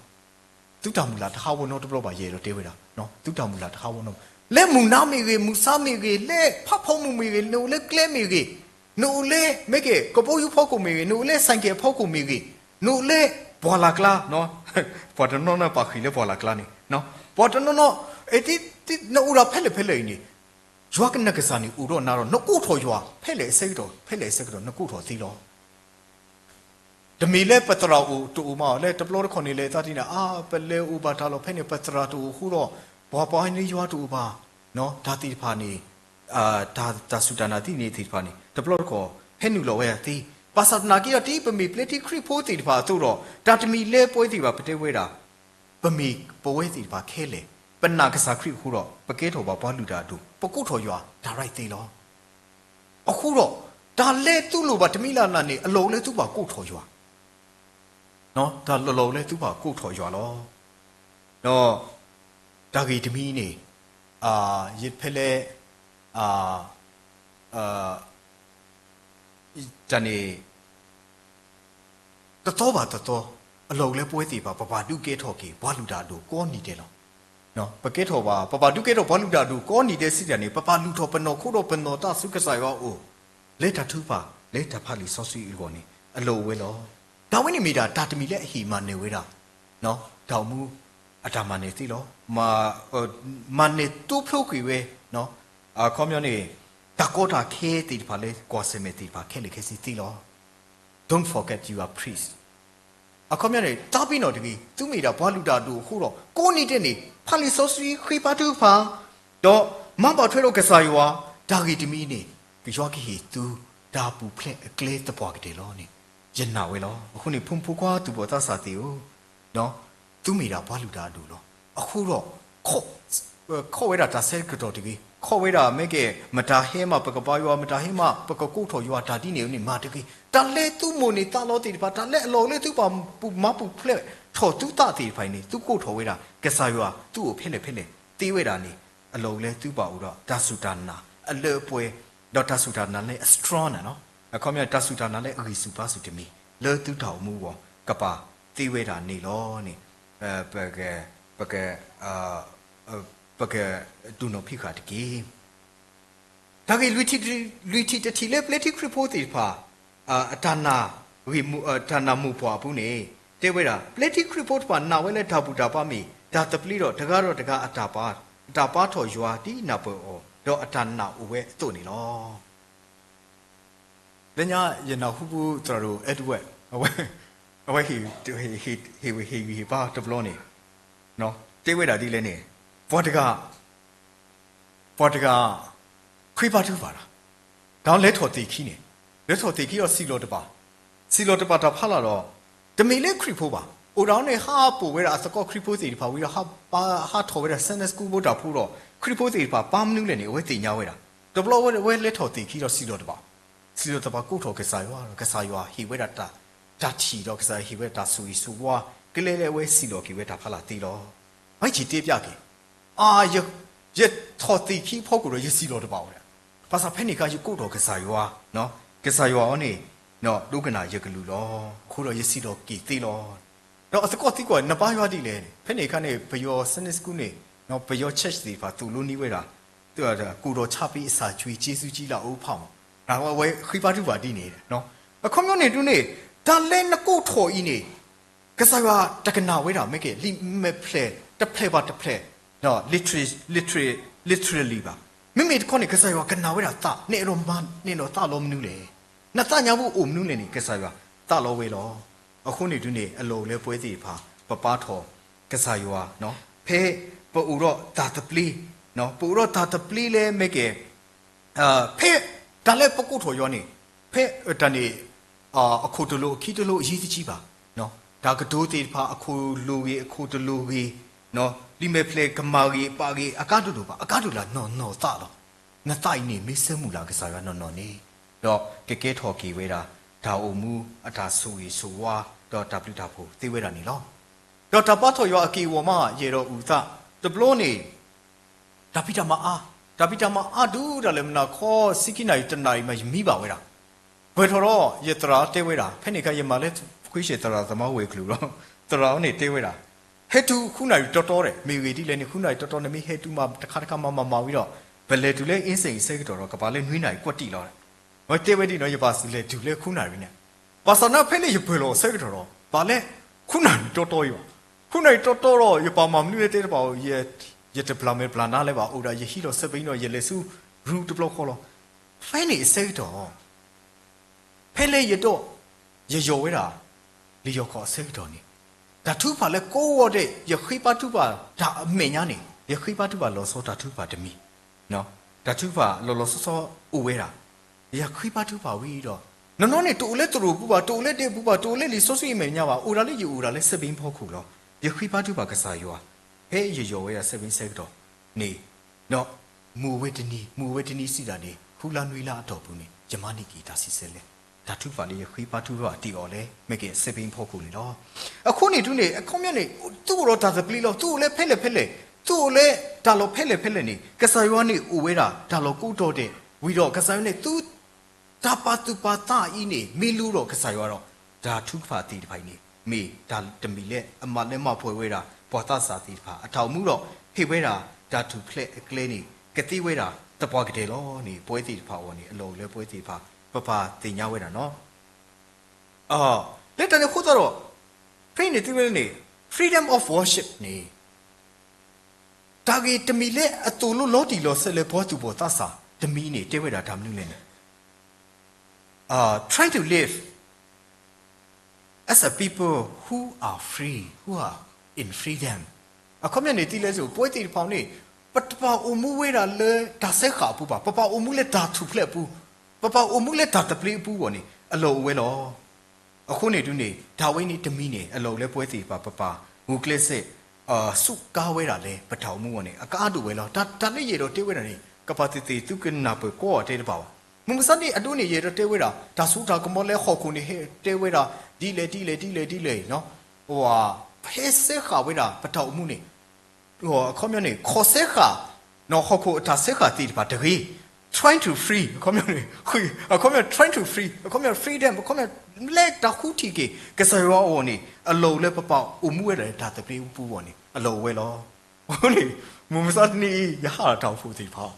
သုတၢ်မုၢ်လၢ်တဟးဂီၤနီတဘျီဘၣ် ယအဲၣ်ဒိးတဲဝဲဒၣ်, သုတၢ်မုၢ်လၢ်တဟးဂီၤနီ, လၢမုၢ်နၤမ့ၢ်ဂ့ၤ, မုၢ်ဆါမ့ၢ်ဂ့ၤ, လၢဖးဖီမုၢ်မ့ၢ်ဂ့ၤ, နအိၣ်လၢကျဲမ့ၢ်ဂ့ၤ, နအိၣ်လၢ မ့ၢ်က့ၤ ကဘီယူၤဖီခိၣ်မ့ၢ်ဂ့ၤ, နအိၣ်လၢ ဆိုင်ကယ် ဖီခိၣ်မ့ၢ်ဂ့ၤ, နအိၣ်လၢ ပှၢ်လၢ်ကျါ, ပှၤတနီၤနီၤပာ်ဃံာ်လၢပှၢ်လၢ်ကျါန့ၣ်, ပှၤတနီၤနီၤ နအိၣ်ဒၣ်ဖဲလဲၣ်ဖဲလဲၣ်အံၤန့ၣ် ယွၤကနၣ်ကစၢ်န့ၣ်အိၣ်ဒီးနၤဒီး နကိးထီၣ်ယွၤ ဖဲလဲၣ်အဆၢကတီၢ် ဖဲလဲၣ်အဆၢကတီၢ် နကိးထီၣ်သ့လီၤ. တမ့ၢ်လၢပသရၣ်အိၣ်တအိၣ်မး လၢတဘျီတခီၣ်န့ၣ် လဲၤသးတံၢ်န့ၣ် အါ ပလဲၤအိၣ်ဘၣ်တၢ်လီၢ်ဖဲန့ၣ် ပသရၣ်တအိၣ်အဃိဒီး ပှၤပှၤန့ၣ်ယွၤတအိၣ်ဘၣ်, တၢ်သ့ၣ်တဖၣ်န့ၣ် တၢ်စူၢ်တၢ်နာ်သ့ၣ်န့ၣ်သ့ၣ်တဖၣ်န့ၣ် တဘျီတခီၣ် ဟဲနုာ်လီၤဝဲဒၣ်သ့, ဘၣ်ဆၣ်သနာ်က့ဒီး ဒ်ပမ့ၢ်ပျဲထံခရံာ်ဖိသ့ၣ်တဖၣ်အသိးဒီး တၢ်တမံၤလၢပဝဲသ့ၣ်တဖၣ် ပတဲဝဲဒၣ် ပမ့ၢ်ပဝဲသ့ၣ်တဖၣ်ခဲလၢာ် ပနာ်ကစၢ်ခရံာ်အဃိဒီး ပကဲထီၣ်ဘၣ်ပှၤလုၢ်တၢ်အဒိၣ် ပကိးထီၣ်ယွၤ တၢ်ရဲၣ်သ့လီၤ. အဃိဒီး တၢ်လၢသုလိၣ်ဘၣ်တမံၤလၢ်လၢ်န့ၣ် အလီၢ်အိၣ်လၢသုဘၣ်ကိးထီၣ်ယွၤ, တၢ်လီၢ်အိၣ်လၢသုဘၣ်ကိးထီၣ်ယွၤလီၤ. ဒီး တၢ်ဂ့ၢ်တမံၤန့ၣ် ယဖဲလဲၣ် တၢ်န့ၣ် တသီဘၣ်တသီ အလီၢ်အိၣ်လၢပဝဲသ့ၣ်တဖၣ် ပဘၣ်ဒုးကဲထီၣ်က့ၤ ပှၤလုၢ်တၢ်အဒိၣ်ကိးနံၤဒဲးလီၤ. ပကဲထီၣ်ဘၣ် ပဘၣ်ဒုးကဲထီၣ်ပှၤလုၢ်တၢ်အဒိၣ်ကိးနံၤဒဲးစံးတၢ်န့ၣ် ပဘၣ်လုၢ်ထီၣ်ပနီၢ်ခိဒီးပနီၢ်သးဆူကစၢ်ယွၤအအိၣ် လၢတၢ်ထုကဖၣ် လၢတၢ်ဖးလံာ်စီဆှံအဂီၢ်န့ၣ် အလီၢ်အိၣ်ဝဲလီၤ. တၢ်ဝဲန့ၣ်မ့ၢ်ဒၣ်တၢ်တမံၤလၢအဟ့ၣ်မၤနၢၤဝဲဒၣ် တၢ်အိၣ်မူ အတၢ်မၤနၢၤသ့လီၤ. မၤနၢၤတိဖျိကွံာ်ဝဲ အခီပညီန့ၣ် တၢ်ကီတၢ်ခဲသ့ၣ်တဖၣ်လၢကွၢ်ဆၢၣ်မဲာ်သ့ၣ်တဖၣ်ခဲလၢာ်ခဲဆ့သ့လီၤ. Don't forget you are priest. အခီပညီန့ၣ် တၢ်ပ့ၤနီၣ်တဂ့ၤ သုမ့ၢ်ဒၣ်ပှၤလုၢ်တၢ်အဒိၣ်အဃိဒီး ကိးနံၤဒဲးန့ၣ် ဖးလံာ်စီဆှံဃ့ဘါထုကဖၣ် ဒီးမၤဘၣ်ထွဲဒီးကစၢ်ယွၤ တၢ်ဂ့ၢ်တမံၤန့ၣ် ကယွၤကဟ့ၣ်သု တၢ်ပူၤဖျဲးအကျဲသပှၢ်ကတၢၢ်လီၤန့ၣ် ယနာ်ဝဲလီၤ. အဃိန့ၣ် ဖိမုၣ်ဖိခွါသူၣ်ဘီၣ်သးစၢ်သ့ၣ်ဧၢ သုမ့ၢ်ဒၣ်ပှၤလုၢ်တၢ်အဒိၣ်လီၤ. အဃိဒီး ခိးဝဲဒၣ်တၢ်ဆၢကတီၢ်တဂ့ၤ, ခိးဝဲဒၣ်မ့ၢ်ကဲ မတၤဟဲမးပကဘါယွၤ, မတၤဟဲမးပကကိးထီၣ်ယွၤ တၢ်ဒ်န့ၣ်န့ၣ် မၤတဂ့ၤ. တၢ်လၢသုမိၣ်န့ၢ်သးလီသ့ၣ်တဖၣ် တၢ်လၢအလီၢ်အိၣ်လၢသုဘၣ်ပူၤမၤပူၤဖျဲးထီၣ်သုသးသ့ၣ်တဖၣ်အံၤန့ၣ် သုကိးထီၣ်ဝဲဒၣ် ကစၢ်ယွၤသုအိၣ်ဖဲလဲၣ်ဖဲလဲၣ်သ့ဝဲဒၣ်န့ၣ် အလီၢ်အိၣ်လၢသုဘၣ်အိၣ်ဒီးတၢ်စူၢ်တၢ်နာ်အလၢအပှဲၤ, ဒီးတၢ်စူၢ်တၢ်နာ်လၢအ strong န့ၣ်လီၤ. အခီပညီ တၢ်စူၢ်တၢ်နာ်လၢအဂံၢ်ဆူၣ်ဘါဆူၣ်တမံၤ လၢသုတၢ်အိၣ်မူအဂီၢ် ကပာ်သ့ဝဲဒၣ်န့ၣ်လီၤန့ၣ် ပက ပက ပကတူၢ်နီၣ်ဖံးဃာ်တက့ၢ်. တၢ်ဂ့ၢ်လွံၢ်ထံၣ်တထံၣ်လၢပျဲထံခရံာ်ဖိသ့ၣ်တဖၣ် အတၢ်နာ် တၢ်နာ်မိၢ်ပှၢ်အပူၤန့ၣ် တဲဝဲဒၣ် ပျဲထံခရံာ်ဖိတဖၣ်နာ်ဝဲလၢတၢ်ဘူၣ်တၢ်ဘါမ့ၢ်တၢ်သဘျ့ဒီး တဂၤဒီးတဂၤအတၢ်ပာ် အတၢ်ပာ်ထီၣ်ယွၤဒ်နၢ်ပၢၢ်အီၤ ဒီးအတၢ်နာ်အိၣ်ဝဲအသိးန့ၣ်လီၤ. လၢညါယနၢ်ဟူပူၤသရၣ်ဒိၣ် Edward အဝဲ အဝဲ ဟ့ၣ်ဂံၢ်ဟ့ၣ်ဘါတဘျီန့ၣ် တဲဝဲဒၣ်ဒ်လဲၣ်န့ၣ် ပှၤတဂၤ ပှၤတဂၤ ဃ့ဘါထုကဖၣ်တၢ်, တၢ်လဲၤထီၣ်သ့ၣ်ခံန့ၣ် လဲၤထီၣ်သ့ၣ်ခံဒီးစံၣ်လီၤတပာ်, စံၣ်လီၤတပာ်တၢ်ဖးလၢ်ဒီး တမ့ၢ်လၢခရံာ်ဖိဘၣ်, အိၣ်ဒၣ်အီၤန့ၣ် ဟးပိာ်ဝဲဒၣ်အသကိးခရံာ်ဖိသ့ၣ်တဖၣ်ဝံၤဒီး ဟးထီၣ်ဝဲဒၣ် Sunday School ဖိတၢ်ဖိဒီး ခရံာ်ဖိသ့ၣ်တဖၣ်ပာ်မနုၤလဲၣ်န့ၣ် အဝဲသ့ၣ်ညါဝဲဒၣ်. တဘျီဝဲလဲၤထီၣ်သ့ၣ်ခံဒီးစံၣ်လီၤတပာ်, စံၣ်လီၤတပာ်ကိးထီၣ်ကစၢ်ယွၤဒီး ကစၢ်ယွၤဟ့ၣ်ဝဲဒၣ်တၢ်ထံၣ်ဒီး ကစၢ်ယွၤဟ့ၣ်ဝဲဒၣ်တၢ်ဆိၣ်ဂ့ၤဆိၣ်ဝါ ကလဲၤလၢအဝဲစံၣ်လီၤက့ၤဝဲတၢ်ဖးလၢ်သ့လီၤ. အဝဲယတဲပျးက့ၤ အါ ယထီၣ်သ့ၣ်ခံအဖီခိၣ်ဒီး ယစံၣ်လီၤတပာ်ဝဲဒၣ်. ဘၣ်ဆၣ်ဖဲန့ၣ်အခါ ယကိးထီၣ်ကစၢ်ယွၤ, ကစၢ်ယွၤအီၤန့ၣ် ဒိကနၣ်ယကလုၢ်လီၤ. အဃိဒီးယစံၣ်လီၤက့ၤသ့လီၤ. ဒီးအသကိးသံကွၢ် နဘါယွၤဒ်လဲၣ်. ဖဲန့ၣ်အခါန့ၣ် ပယီၤ Sunday School န့ၣ် ပယီၤ church သ့ၣ်တဖၣ်သိၣ်လိန့ၢ်ဝဲဒၣ် ကိၣ်ဒီးဆါပ့အစၢ်ကွံာ် က့စူကံလၢအအိၣ်ဖးမး အဝဲဃ့ဘါထုကဖၣ်ဒ်န့ၣ်, အခီပညီန့ၣ်ဒုးန့ၣ်, တၢ်လၢနကိးထီၣ်အံၤန့ၣ်, ကစၢ်ယွၤတကနၣ်ဝဲဒၣ် မ့ၢ်က့ၤ လံာ်မဲာ်ဖျၢၣ်တဖျၢၣ်ဘၣ်တဖျၢၣ်, literally ဘၣ်. မ့မ့ၢ်တခီန့ၣ် ကစၢ်ယွၤကနၣ်ဝဲဒၣ်သး, နအဲၣ်ဒိးမၤ နအဲၣ်ဒိးသးလီမနုၤလဲၣ်, နသးညါပူၤအိၣ်မနုၤလဲၣ်န့ၣ် ကစၢ်ယွၤသးလီဝဲလီၤ. အဃိန့ၣ်ဒုးန့ၣ် အလီၢ်အိၣ်လၢပဝဲသ့ၣ်တဖၣ် ပပာ်ထီၣ်ကစၢ်ယွၤ, ဖဲပအိၣ်ဒီးတၢ်သဘျ့, ပအိၣ်ဒီးတၢ်သဘျ့လၢမ့ၢ်က့ၤ ဖဲတၢ်လၢပကိးထီၣ်ယွၤန့ၣ်, ဖဲတၢ်န့ၣ် အခိၣ်တလိာ်အခံတလိာ်အရေးတကြီးဘၣ်, တၢ်ကတိၤသ့ၣ်တဖၣ် အခိၣ်လိာ်ဂ့ၤ အခိၣ်တလိာ်ဂ့ၤ, လံာ်မဲာ်ဖျၢၣ်ကမၣ်ဂ့ၤ ပာ်ဂ့ၤ အကါဒိၣ်ဒိၣ်ဘၣ်, အကါဒိၣ်လၢနီၢ်နီၢ်သးလီၤ. နသးအံၤန့ၣ် မ့ၢ်ဆၢမုၢ်လၢ်ကစၢ်ယွၤနီၢ်နီၢ်န့ၣ်, ဒီးကကဲထီၣ်က့ၤဝဲဒၣ် တၢ်အိၣ်မူအတၢ်ဆိၣ်ဂ့ၤဆိၣ်ဝါ ဒီးတၢ်ဘျုးတၢ်ဖှိၣ်သ့ဝဲဒၣ်န့ၣ်လီၤ. ဒီးတၢ်ပာ်ထီၣ်ယွၤအက့ၢ်အဂီၤမး ယအဲၣ်ဒိးအုၣ်သး, တဘျီန့ၣ် တၢ်ဖံးတၢ်မၤအါ, တၢ်ဖံးတၢ်မၤအါဒုးဒၣ်လဲာ် မနၤခီ ဆံခံနၣ်ရံၣ် တနၣ်ရံၣ်မး ယမံဘၣ်ဝဲဒၣ်. ပှဲၤထီၣ်ဒီး ယသရၣ်တဲဝဲဒၣ်, ဖဲန့ၣ်အခါ ယမၤလၢခွံဆဲးသရၣ်သမါဝဲၤကျိၤလီၤ. သရၣ်အံၤန့ၣ်တဲဝဲဒၣ်, ဟဲတုၤဃုနၣ်ရံၣ်တီတီဒီး, မ့ၢ်ဂ့ၤဒ်လဲၣ်န့ၣ် ဃုနၣ်ရံၣ်တီတီန့ၣ် မ့ၢ်ဟဲတုၤမးတခါတခါမၤမၤမၤဝံၤဒီး, ပလဲၤတုၤလၢ အင်းစိန် အဆၢကတီၢ်ဒီး ကဘၣ်လၢနွံနၣ်ရံၣ်ကွၢ်တံၢ်လီၤ. ဝဲတဲဝဲဒ်နီၤ ယဘၣ်လဲၤတုၤလၢဃုနၣ်ရံၣ်န့ၣ်, ဘၣ်ဆၣ်နာ်ဖဲလၢယပၢၢ်လီၤအဆၢကတီၢ်ဒီး ဘၣ်လၢ ဃုနၣ်ရံၣ်တီတီအံၤဘၣ်. ဃုနၣ်ရံၣ်တီတီဒီး ယပာ်မၤမနုၤလဲၣ်တဲတဘၣ်အီၤ, ယတဘျးမဲာ်ဘျးနါလၢၤဘၣ်, အိၣ်ဒၣ်ယဟံးလီၤ စဲပ့ၤ ဒီး ယလဲၤဆူ ရူ တဘျီဃီလီၤ. ဖဲန့ၣ်အဆၢကတီၢ် ဖဲလၢယဒိး ယယီၤဝဲဒၣ် လံာ်ယီၢ်ခီၣ်အဆၢကတီၢ်န့ၣ်, တၢ်ထုကဖၣ်လၢကိးဂီၤဒဲး ယဃ့ဘါထုကဖၣ်တၢ်အမဲာ်ညါန့ၣ် ယဃ့ဘါထုကဖၣ်လီၤဆီတၢ်ထုကဖၣ်တမံၤ, တၢ်ထုကဖၣ်လီၤလီၤဆီဆီအိၣ်ဝဲဒၣ်, ယဃ့ဘါထုကဖၣ်ဝံၤဒီး နီၢ်နီၢ်န့ၣ် တအိၣ်လၢသရိာ်ပူၤဘၣ်, တအိၣ်လၢဒဲပူၤဘၣ်, တအိၣ်လၢလံာ်စီဆှံအမဲာ်ညါဘၣ်, အိၣ်ဒၣ်လၢယအိၣ်ဒၣ်လၢ စဲပ့ၤ ဖီခိၣ်လီၤ. ယဃ့ဘါထုကဖၣ်ကစၢ်ယွၤ, ဖဲယယီၤဝဲဒၣ် စဲပ့ၤ ဆၢကတီၢ်န့ၣ် ဒီးမုၢ်ဝဲတနံၤ မုၢ်ဝဲတနံၤစံးဒၣ်န့ၣ် ဃုလါနွံလါအတီၢ်ပူၤန့ၣ် ယမၤန့ၢ်က့ၤတၢ်စံးဆၢလဲၣ်, တၢ်ထုကဖၣ်လၢယဃ့ဘါထုကဖၣ်တ့ၢ်အီၤလၢ မ့ၢ်က့ၤ စဲပ့ၤ ဖီခိၣ်န့ၣ်လီၤ. အဃိန့ၣ်ဒုးန့ၣ် အခီပညီန့ၣ် သုအိၣ်ဒီးတၢ်သဘျ့လီၤ, သုအိၣ်လၢဖဲလဲၣ်ဖဲလဲၣ်, သုအိၣ်လၢတၢ်လီၢ်ဖဲလဲၣ်ဖဲလဲၣ်န့ၣ် ကစၢ်ယွၤန့ၣ်အိၣ်ဝဲဒၣ် တၢ်လီၢ်ကိးတီၤဒဲး, ဝံၤဒီးကစၢ်ယွၤန့ၣ် သု တၢ်ပာ်သူၣ်ပာ်သးအံၤန့ၣ် မ့ၢ်လိဒီးကစၢ်ယွၤဒီး တၢ်ထုကဖၣ်သ့ၣ်တဖၣ်အံၤန့ၣ် မ့ၢ်တၢ်တမံၤလၢအမၤလၢမၤပှဲၤဝဲဒၣ် ပှၤသးစၢ်သ့ၣ်တဖၣ်အတၢ်အိၣ်မူဒီး ဟ့ၣ်ဝဲဒၣ်တၢ်ထူၣ်ဖျဲးအကျဲန့ၣ် ကသ့ဝဲဒၣ်သပှၢ်ကတၢၢ်လီၤန့ၣ် ပဝဲသ့ၣ်တဖၣ်အဂီၢ်န့ၣ် အလီၢ်အိၣ်လၢပဝဲသ့ၣ်တဖၣ် ပပာ်သ့ၣ်ညါဝဲဒၣ်နီၤ. လၢတၢ်န့ၣ်အဃိသတးဒီး ဖဲန့ၣ်သုဝဲန့ၣ် freedom of worship န့ၣ် တၢ်ဂ့ၢ်တမံၤလၢအသိၣ်လိလီၤတံၢ်လီၤဆဲးလၢပှၤသူၣ်ဘီၣ်သးစၢ်တမံၤန့ၣ် တဲဝဲဒၣ်တၢ်မနုၤလဲၣ်န့ၣ် trying to live as a people who are free, who are in freedom. အခီပညီန့ၣ် သံလဲစိ ပဝဲသ့ၣ်တဖၣ်န့ၣ် ပတပာ်အိၣ်မူဝဲဒၣ်လၢတၢ်စဲဃာ်အပူၤဘၣ်, ပပာ်အိၣ်မူလၢတၢ်ထူၣ်ဖျဲးအပူၤ, ပပာ်အိၣ်မူလၢတၢ်သဘျ့အပူၤအဂီၢ်န့ၣ် အလီၢ်အိၣ်ဝဲလီၤ. အဃိန့ၣ်ဒုးန့ၣ် တၢ်ဝဲန့ၣ်တမံၤန့ၣ် အလီၢ်အိၣ်လၢပဝဲသ့ၣ်တဖၣ် ပပာ်ဂုာ်ကျဲးစၢး စူးကါဝဲဒၣ်လၢပတၢ်အိၣ်မူအဂီၢ်န့ၣ် အကအါဒိၣ်ဝဲလီၤ. တၢ်လၢယအဲၣ်ဒိးတဲဝဲဒၣ်န့ၣ် ကပာ်သ့ၣ်သ့ၣ်သုကနၢ်ပၢၢ်ကိးဂၤဒဲးတဘၣ်ဘၣ်. မုၢ်မဆါန့ၣ်အဒိန့ၣ် ယအဲၣ်ဒိးတဲဝဲဒၣ် တၢ်စိတၢ်ကမီၤလၢဟီၣ်ခိၣ်န့ၣ် ဟဲတဲဝဲဒၣ် ဒ်လဲၣ်ဒ်လဲၣ်ဒ်လဲၣ် ဒ်လဲၣ်နီၤ, ဟဲစဲဃာ်ဝဲဒၣ် ပတၢ်အိၣ်မူန့ၣ် အခီပညီန့ၣ် ခီၣ်စဲဃာ် ဟီၣ်ခိၣ်အတၢ်စဲဃာ်သ့ၣ်တဖၣ်တဂ့ၤ, trying to free အခီပညီန့ၣ် အခီပညီ trying to free အခီပညီ freedom အခီပညီ လၢတၢ်ဃုထံၣ်က့ၤ ကစၢ်ယွၤအဂီၢ်န့ၣ် အလီၢ်အိၣ်လၢပပာ်အိၣ်မူဝဲဒၣ်လၢတၢ်သဘျ့အပူၤအဂီၢ်န့ၣ် အလီၢ်အိၣ်ဝဲလီၤ. အဃိန့ၣ် မုၢ်မဆါတနံၤအံၤ ယဟးဒီးတၢ်အိၣ်ဖှိၣ်သ့ၣ်တဖၣ်,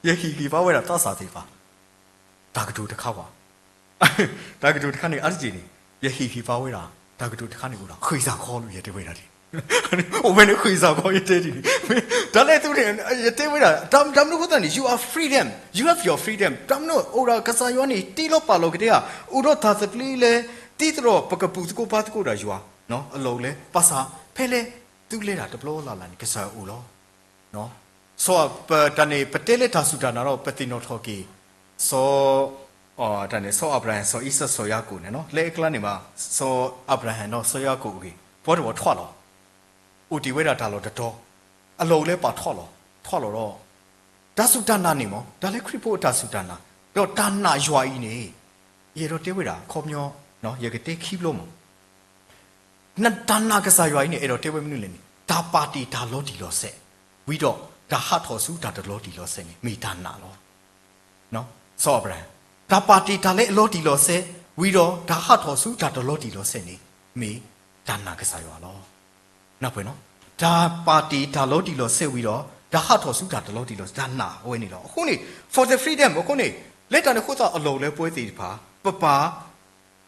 ယဟ့ၣ်ဂံၢ်ဘါဝဲဒၣ်သးစၢ်သ့ၣ်တဖၣ် တၢ်ကတိၤတခါဝဲ တၢ်ကတိၤတခါန့ၣ် အါတက့ၢ်န့ၣ် ယဟ့ၣ်ဂံၢ်ဘါဝဲဒၣ် တၢ်ကတိၤတခါန့ၣ်အိၣ်ဒီး ဃ့ၢ်စၢ်ခီလၢယတဲဝဲဒၣ်ဒ် အိၣ်ဝဲန့ၣ်ဃ့ၢ်စၢ်ခီ ယတဲဒ်န့ၣ် တၢ်လၢသုန့ၣ် ယတဲဝဲဒၣ် တၢ်မနုၤအဃိသတးန့ၣ် you are freedom, you have your freedom တၢ်မနုၤအိၣ်ဒီးကစၢ်ယွၤန့ၣ် တ့လီၤပာ်လီၤက့ၤတ့ၢ်ဧါ, အိၣ်ဒီးတၢ်သဘျ့လၢ သံသရီၣ် ပကပူၤသကိးပာ်သကိးဒီးယွၤ အလီၢ်အိၣ်လၢ ဘၣ်ဆၣ် ဖဲလၢ သုလဲၤတၢ်တဘျီလၢ်လၢ်န့ၣ် ကစၢ်ယွၤအိၣ်လီၤ. စီၤပတၢ်န့ၣ် ပတဲလၢတၢ်စူၢ်တၢ်နာ်ဒီး ပသ့ၣ်နီၣ်ထီၣ်က့ၤ စီၤ တၢ်န့ၣ် စီၤအၤဘြၤဟၣ် စီၤအံစၢၣ် စီၤယၤကိာ်န့ၣ်နီၤ လၢအကျါန့ၣ်မး စီၤအၤဘြၤဟၣ်ဒီးစီၤယၤကိာ်အဂ့ၢ် ပှၤတဝီထီၣ်လီၤ. အိၣ်တ့ၢ်ဝဲဒၣ်တၢ်လီၢ်တတီၤ အလီၢ်အိၣ်လၢပာ်ထီၣ်လီၤ ထီၣ်လီၤဒီး တၢ်စူၢ်တၢ်နာ်န့ၣ်မး တၢ်လၢခရံာ်ဖိအတၢ်စူၢ်တၢ်နာ် ဒီးတၢ်နာ်ယွၤအံၤန့ၣ် ယအဲၣ်ဒိးတဲဝဲဒၣ် အခီပညီ ယကတဲခံဘျီမး နတၢ်နာ်ကစၢ်ယွၤအံၤန့ၣ် အဲၣ်ဒိးတဲဝဲမနုၤလဲၣ်န့ၣ် တၢ်ပာ်တ့ၢ်တၢ်လီၤတံၢ်လီၤဆဲး ဝံၤဒီးတၢ်ဟးထီၣ်ဆူတၢ်တလီၤတံၢ်လီၤဆဲးန့ၣ် မ့ၢ်တၢ်နာ်လီၤ. စီၤအၤဘြၤဟၣ် တၢ်ပာ်တ့ၢ်တၢ်လၢအလီၤတံၢ်လီၤဆဲး ဝံၤဒီးတၢ်ဟးထီၣ်ဆူတၢ်တလီၤတံၢ်လီၤဆဲးန့ၣ် မ့ၢ်တၢ်နာ်ကစၢ်ယွၤလီၤ. နၢ်ပၢၢ်နီၤ တၢ်ပာ်တ့ၢ်တၢ်လီၤတံၢ်လီၤဆဲးဝံၤဒီး တၢ်ဟးထီၣ်ဆူတၢ်တလီၤတံၢ်လီၤဆဲး တၢ်နာ်အဝဲန့ၣ်လီၤ. အဃိန့ၣ် for the freedom အဃိန့ၣ် လၢတၢ်န့ၣ်အဃိသတး အလီၢ်အိၣ်လၢပဝဲသ့ၣ်တဖၣ် ပပာ်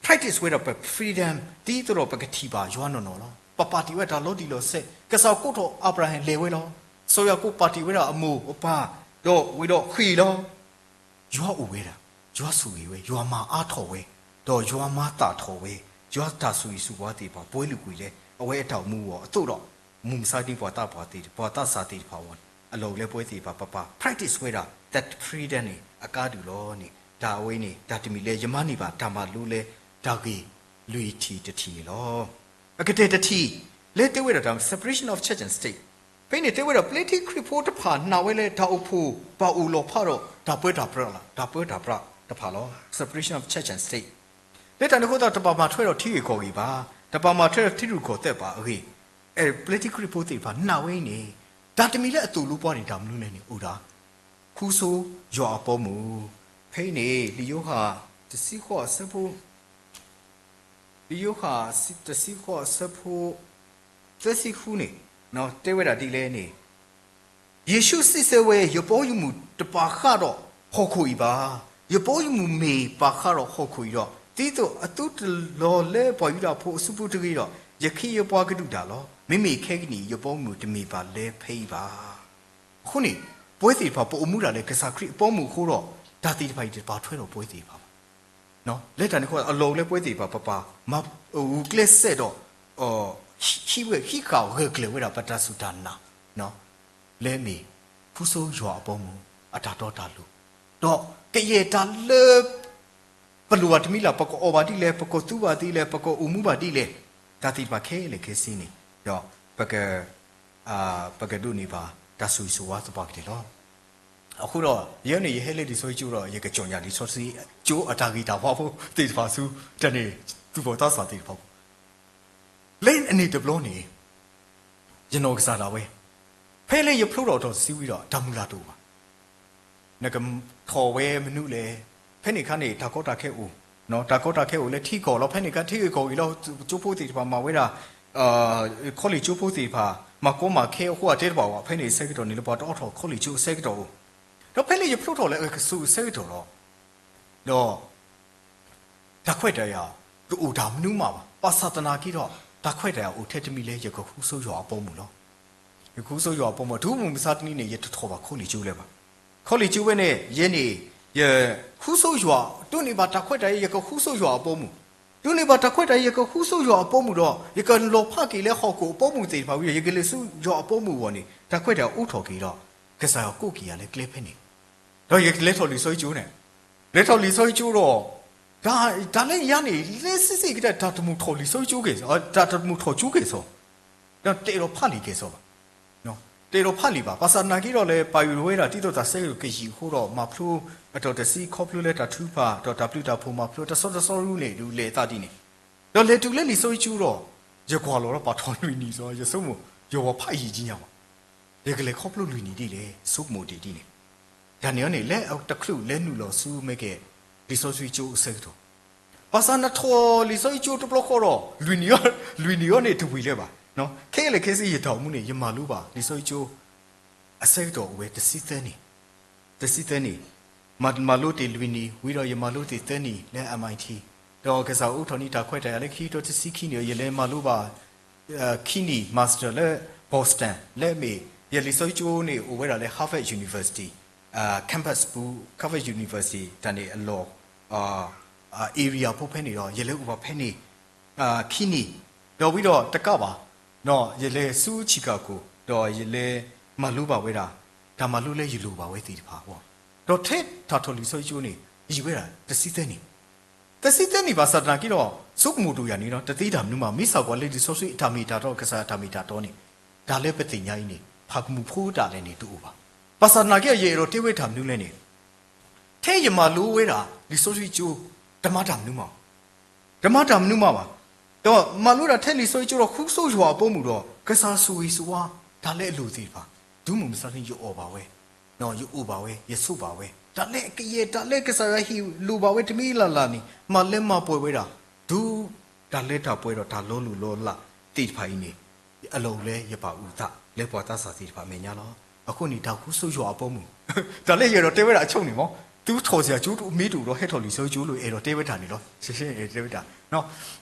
practice ဝဲဒၣ်ပ freedom ဒ်သိးဒီးပကထံၣ်ဘၣ်ယွၤနီၢ်နီၢ်လီၤ. ပပာ်တ့ၢ်ဝဲတၢ်လီၤတံၢ်လီၤဆဲး, ကစၢ်ယွၤကိးထီၣ်အၤဘြၤဟၣ်လဲၤဝဲလီၤ. စီၤယၤကိာ်ပာ်တ့ၢ်ဝဲဒၣ်အမိၢ်အပၢ်, ဒီးဝံၤဒီးဃ့ၢ်လီၤ. ယွၤအိၣ်ဝဲဒၣ်, ယွၤဆိၣ်ဂ့ၤဝဲ, ယွၤမၤအါထီၣ်ဝဲ, ဒီးယွၤမၤသးထီၣ်ဝဲ, ယွၤတၢ်ဆိၣ်ဂ့ၤဆိၣ်ဝါသ့ၣ်တဖၣ် ပှဲၤလုာ်ကွံာ်လၢ အဝဲအတၢ်အိၣ်မူအဂီၢ်အသိးဒီး မုၢ်မဆါတနံၤပှၤသးပှၢ်သ့ၣ်, ပှၤသးစၢ်သ့ၣ်တဖၣ်အဂီၢ်န့ၣ် အလီၢ်အိၣ်လၢပဝဲသ့ၣ်တဖၣ် ပပာ် practice ဝဲဒၣ် that freedom န့ၣ် အကါဒုၣ်လီၤန့ၣ် တၢ်အဝဲန့ၣ် တၢ်တမံၤလၢယမၤန့ၢ်ဘၣ်တၢ်မၤလိလၢတၢ်ဂ့ၢ်လွံၢ်ထံၣ်တထံၣ်န့ၣ်လီၤ. အကတၢၢ်တထံၣ် လၢတဲဝဲဒၣ်တၢ် separation of church and state ဖဲန့ၣ်တဲဝဲဒၣ် ပျဲထံခရံာ်ဖိတဖၣ်နာ်ဝဲလၢတၢ်အိၣ်ဖှိၣ်ဘၣ်အိၣ်လီၤဖးဒီးတၢ်ပၢတၢ်ပြးလီၤ, တၢ်ပၢတၢ်ပြးတဖၣ်လီၤ. Separation of church and state လၢတၢ်န့ၣ်အဃိသတး တဘၣ်မၤထွဲဒီးထံဂ့ၢ်ကီၢ်ဂ့ၢ်ဘၣ်, တဘၣ်မၤထွဲဒီးထံရူၢ်ကီၢ်သဲးဘၣ်အဂ့ၢ်, ပျဲထံခရံာ်ဖိသ့ၣ်တဖၣ်နာ်ဝဲအံၤန့ၣ် တၢ်တမံၤလၢအသိၣ်လိပှၤန့ၣ် တၢ်မနုၤလဲၣ်န့ၣ် အိၣ်ဒၣ် ဃူဆိယွၤအဘီအမုၢ်, ဖဲအံၤန့ၣ် လံာ်ယိၤဟၣ်တဆံဃိးအဆၢဖိ လံာ်ယိၤဟၣ်တဆံဃိးအဆၢဖိ သၢဆံဃုန့ၣ် တဲဝဲဒၣ်ဒ်လဲၣ်န့ၣ် ယ့ၣ်ၡူးစံးဆၢဝဲ, ယဘီယမုၢ်တပာ်ဃာ်ဒီးဟီၣ်ခိၣ်အံၤဘၣ်. ယဘီယမုၢ်မ့ၢ်ပာ်ဃာ်ဒီးဟီၣ်ခိၣ်အံၤဒီး, ဒ်သိးအသုတလီၤလၢပှၤယူဒၤဖိအစုပူၤတဂ့ၤဒီး, ယခ့ယပှၤကဒုၣ်ဒၣ်လီၤ. မ့မ့ၢ်ခဲကနံၣ်အံၤ ယဘီယမုၢ်တမ့ၢ်ဘၣ်လၢဖဲအံၤဘၣ်. အဃိန့ၣ် ပဝဲသ့ၣ်တဖၣ် ပအိၣ်မူဒၣ်လၢကစၢ်ခရံာ်အဘီအမုၢ်အဃိဒီး တၢ်သ့ၣ်တဖၣ်အံၤတပာ်ထွဲဒီးပဝဲသ့ၣ်တဖၣ်ဘၣ်. လၢတၢ်န့ၣ်အဃိ အလီၢ်အိၣ်လၢပဝဲသ့ၣ်တဖၣ် ပပာ်မၤဂုာ်ကျဲးစဲးဒီး ဟံးဝဲဟံးဃာ်ဂၢၢ်ကျၢၤဝဲဒၣ် ပတၢ်စူၢ်တၢ်နာ် လၢအမ့ၢ် ဃူဆိယွၤအဘီအမုၢ် အတၢ်တီတၢ်လိၤ, ဒီးကယဲၢ်တၢ်လၢ ပလိၣ်ဘၣ်တမံၤလၢ် ပကအီၣ်ဘၣ်ဒ်လဲၣ်, ပကသူဘၣ်ဒ်လဲၣ်, ပကအိၣ်မူဘၣ်ဒ်လဲၣ်, တၢ်သ့ၣ်တဖၣ်ခဲလၢာ်ခဲဆ့န့ၣ် ဒီးပက ပကဒိးန့ၢ်ဘၣ်တၢ်ဆိၣ်ဂ့ၤဆိၣ်ဝါသပှၢ်ကတၢၢ်လီၤ. အဃိဒီး ယဲန့ၣ် ယဟဲလၢလံာ်စီဆှံကၠိဒီး ယကကြော်ညာလံာ်စီဆှံကၠိအတၢ်ဂ့ၢ်တၢ်ဝီဖိသ့ၣ်တဖၣ်ဆူ တၢ်န့ၣ် သူၣ်ဘီၣ်သးစၢ်သ့ၣ်တဖၣ် လၢအန့ၣ်တဘျီန့ၣ် ယနီၢ်ကစၢ်ဒၣ်ဝဲ ဖဲလၢယဖျိထီၣ်အတီၢ်တဆံဝံၤဒီး တၢ်မုၢ်လၢ်တအိၣ်ဘၣ်. နကထီၣ်ဝဲမနုၤလဲၣ်. ဖဲန့ၣ်အခါန့ၣ် တၢ်ကီတၢ်ခဲအိၣ်, တၢ်ကီတၢ်ခဲအိၣ်လၢထံကီၢ်လီၤ. ဖဲန့ၣ်အခါထံဂ့ၢ်ကီၢ်ဂ့ၢ်လီၤ. ကၠိဖိသ့ၣ်တဖၣ်မၤဝဲဒၣ် ခီလ့ၣ်ကၠိဖိသ့ၣ်တဖၣ် မၤကီမၤခဲအဃိ အတဲတဘၣ်ဘၣ်. ဖဲန့ၣ်အဆၢကတီၢ်န့ၣ် လၢပှၤတအိးထီၣ်ခီလ့ၣ်ကၠိအဆၢကတီၢ်အိၣ်, ဒီးဖဲလၢယဖျိထီၣ်လၢအကဆူးအဆၢကတီၢ်လီၤ. ဒီး တၢ်ခွဲးတၢ်ယာ် တအိၣ်တၢ်မနုၤမးဘၣ်. ဘၣ်ဆၣ်သနာ်က့ဒီး တၢ်ခွဲးတၢ်ယာ်အိၣ်ထဲတမံၤလၢ ယကဃူဆိယွၤအဘီအမုၢ်လီၤ. ယဃူဆိယွၤအဘီအမုၢ် တုၤမုၢ်မဆါတနံၤန့ၣ် ယတထီၣ်ဘၣ်ခီလ့ၣ်ကၠိလၢၤဘၣ်. ခီလ့ၣ်ကၠိဝဲန့ၣ် ယဲန့ၣ် ယဃူဆိယွၤ ဒိးန့ၢ်ဘၣ်တၢ်ခွဲးတၢ်ယာ် ယကဃူဆိယွၤအဘီအမုၢ်, ဒိးန့ၢ်ဘၣ်တၢ်ခွဲးတၢ်ယာ် ယကဃူဆိယွၤအဘီအမုၢ်ဒီး ယကလီၤဖးက့ၤလၢဟီၣ်ခိၣ်အဘီအမုၢ်သ့ၣ်တဖၣ်ဝံၤဒီး ယကလဲၤဆူယွၤအဘီအမုၢ်အဂီၢ်န့ၣ် တၢ်ခွဲးတၢ်ယာ်အိးထီၣ်က့ၤဒီး ကစၢ်ယွၤကိးက့ၤယၤလၢကျဲဖဲန့ၣ် ဒီးယကလဲၤထီၣ်လံာ်စီဆှံကၠိန့ၣ်, လဲၤထီၣ်လံာ်စီဆှံကၠိဒီး တၢ်လၢယၤန့ၣ် လၢစံးစ့ၢ်ကီး တၢ်တမုာ်ထီၣ်လံာ်စီဆှံကၠိက့ၤစီ, တၢ်တမုာ်ထီၣ်ကၠိက့ၤစီ, ဒီးတအဲၣ်ဒိးဖးလံာ်က့ၤစီဘၣ်. တအဲၣ်ဒိးဖးလံာ်ဘၣ်. ဘၣ်ဆၣ်သနာ်က့ဒီး လဲၤပာ်ယိၣ်ဝဲဒၣ် ဒ်သိးတၢ်ဆၢကတီၢ်ကယံာ်အဃိဒီး မၤဖျိအတီၢ်တဆံ ခီဖျိလၢတၢ်ထုကဖၣ် ဒီးတၢ်ဘျုးတၢ်ဖှိၣ် မၤဖျိတၢ်ဆီတလဲအဃိန့ၣ် ဒုးလဲၤအသးဒ်န့ၣ်, ဒီးလဲၤတုၤလၢလံာ်စီဆှံကၠိဒီး ယကွၢ်လီၤဒီးပာ်ထီၣ်လွံၢ်နံၣ်စီ, ယဆိကမိၣ် ယဝၤဖးယံာ်ကံညါဘၣ်. ယကလဲၤခီဖျိလွံၢ်နံၣ်ဒ်လဲၣ် ဆိကမိၣ်တ့ၢ်ဒ်န့ၣ်, တၢ်န့ၣ်အန့ၣ် လၢတချုးလဲၤနုာ်လီၤဆူမ့ၢ်ကဲ လံာ်စီဆှံကၠိအဆၢကတီၢ်, ဘၣ်ဆၣ်နထီၣ်လံာ်စီဆှံကၠိတဘျီဃီဒီး လွံၢ်နံၣ်အီၤန့ၣ်တဝံၤလၢၤဘၣ်. ခဲလၢာ်ခဲဆ့ယတၢ်အိၣ်မူန့ၣ် ယမၤလိဘၣ်လံာ်စီဆှံကၠိ အဆၢကတီၢ်အိၣ်ဝဲတဆံသၢနံၣ်, တဆံသၢနံၣ်, မၤလိတ့ၢ်လွံၢ်နံၣ် ဝံၤဒီးယမၤလိတ့ၢ်သၢနံၣ်လၢ M I T, ဒီးကစၢ်အိးထီၣ်န့ၢ်တၢ်ခွဲးတၢ်ယာ်လၢ ခံကထိတဆံခံနံၣ် ယလဲၤမၤလိဘၣ် ခံနံၣ် master လၢ Boston လၢအမ့ၢ် ယလံာ်စီဆှံကၠိန့ၣ် အိၣ်ဝဲဒၣ်လၢ Harvard University campus ပူၤ, Harvard University တၢ်န့ၣ်အလီၢ် area ဖိဖဲန့ၣ်ဒီး ယလဲၤအိၣ်ဘၣ်ဖဲန့ၣ် ခံနံၣ်, ဒီးဝံၤဒီးတကးဘၣ်, ယလဲၤဆူ Chicago ဒီးယလဲၤမၤလိဘၣ်ဝဲဒၣ် တၢ်မၤလိလၢယလိၣ်ဘၣ်ဝဲသ့ၣ်တဖၣ်အဂီၢ်, ဒီးထဲတၢ်ထီၣ်လံာ်စီဆှံကၠိန့ၣ် ယံာ်ဝဲဒၣ်တဆံသၢနံၣ် တဆံသၢနံၣ် ဘၣ်ဆၣ်သနာ်က့ဒီး ဆိကမိၣ်ဒိၣ်ယၤန့ၣ်ဒီး တသ့တၢ်မနုၤမး မ့ၢ်စ့ၢ်ကီးလၢလံာ်စီဆှံအတၢ်မ့ၢ်တၢ်တီ ကစၢ်အတၢ်မ့ၢ်တၢ်တီန့ၣ် တၢ်လၢပသ့ၣ်ညါအံၤန့ၣ် ဖးကမူၣ်ဖိတၢ်လဲၣ်န့ၣ်တအိၣ်ဘၣ်. ဘၣ်ဆၣ်သနာ်က့ဒီး ယအဲၣ်ဒိးတဲဝဲတၢ်မနုၤလဲၣ်န့ၣ် ထဲယမၤလိဝဲဒၣ်လံာ်စီဆှံကၠိ တမၤတၢ်မနုၤမး တမၤတၢ်မနုၤမးဘၣ်. ဒီးမၤလိဒၣ်ထဲလံာ်စီဆှံကၠိဒီး ဃူဆိယွၤအဘီအမုၢ်ဒီး ကစၢ်ဆိၣ်ဂ့ၤဆိၣ်ဝါ တၢ်လၢအလိၣ်သ့ၣ်တဖၣ် တုၤမုၢ်မဆါတနံၤ ယအီၣ်ဘၣ်ဝဲ, ယအိၣ်ဘၣ်ဝဲ, ယဆိးဘၣ်ဝဲ, တၢ်လၢအကယဲၢ် တၢ်လၢကစၢ်ယွၤဟ့ၣ်လိၣ်ဘၣ်ဝဲတမံၤလၢ်လၢ်န့ၣ် မၤလၢမၤပှဲၤဝဲဒၣ် တုၤတၢ်လၢတၢ်ပှဲၤဒီးတၢ်လီၤလိၢ်လီၤလးသ့ၣ်တဖၣ်အံၤန့ၣ် အလီၢ်အိၣ်လၢယပာ်အုၣ်အသးလၢပှၤသးစၢ်သ့ၣ်တဖၣ်အမဲာ်ညါလီၤ. အဃိန့ၣ် တၢ်ဃူဆိယွၤအဘီအမုၢ် တၢ်လၢယအဲၣ်ဒိးတဲဝဲဒၣ်အဆိန့ၣ်မး သုထီၣ်စၢၤကၠိမ့ၢ်တအိၣ်ဒီး ဟဲထီၣ်လံာ်စီဆှံကၠိလိၤ အဲၣ်ဒိးတဲဝဲတၢ်န့ၣ်လီၤ. အဲၣ်ဒိးတဲဝဲတၢ်,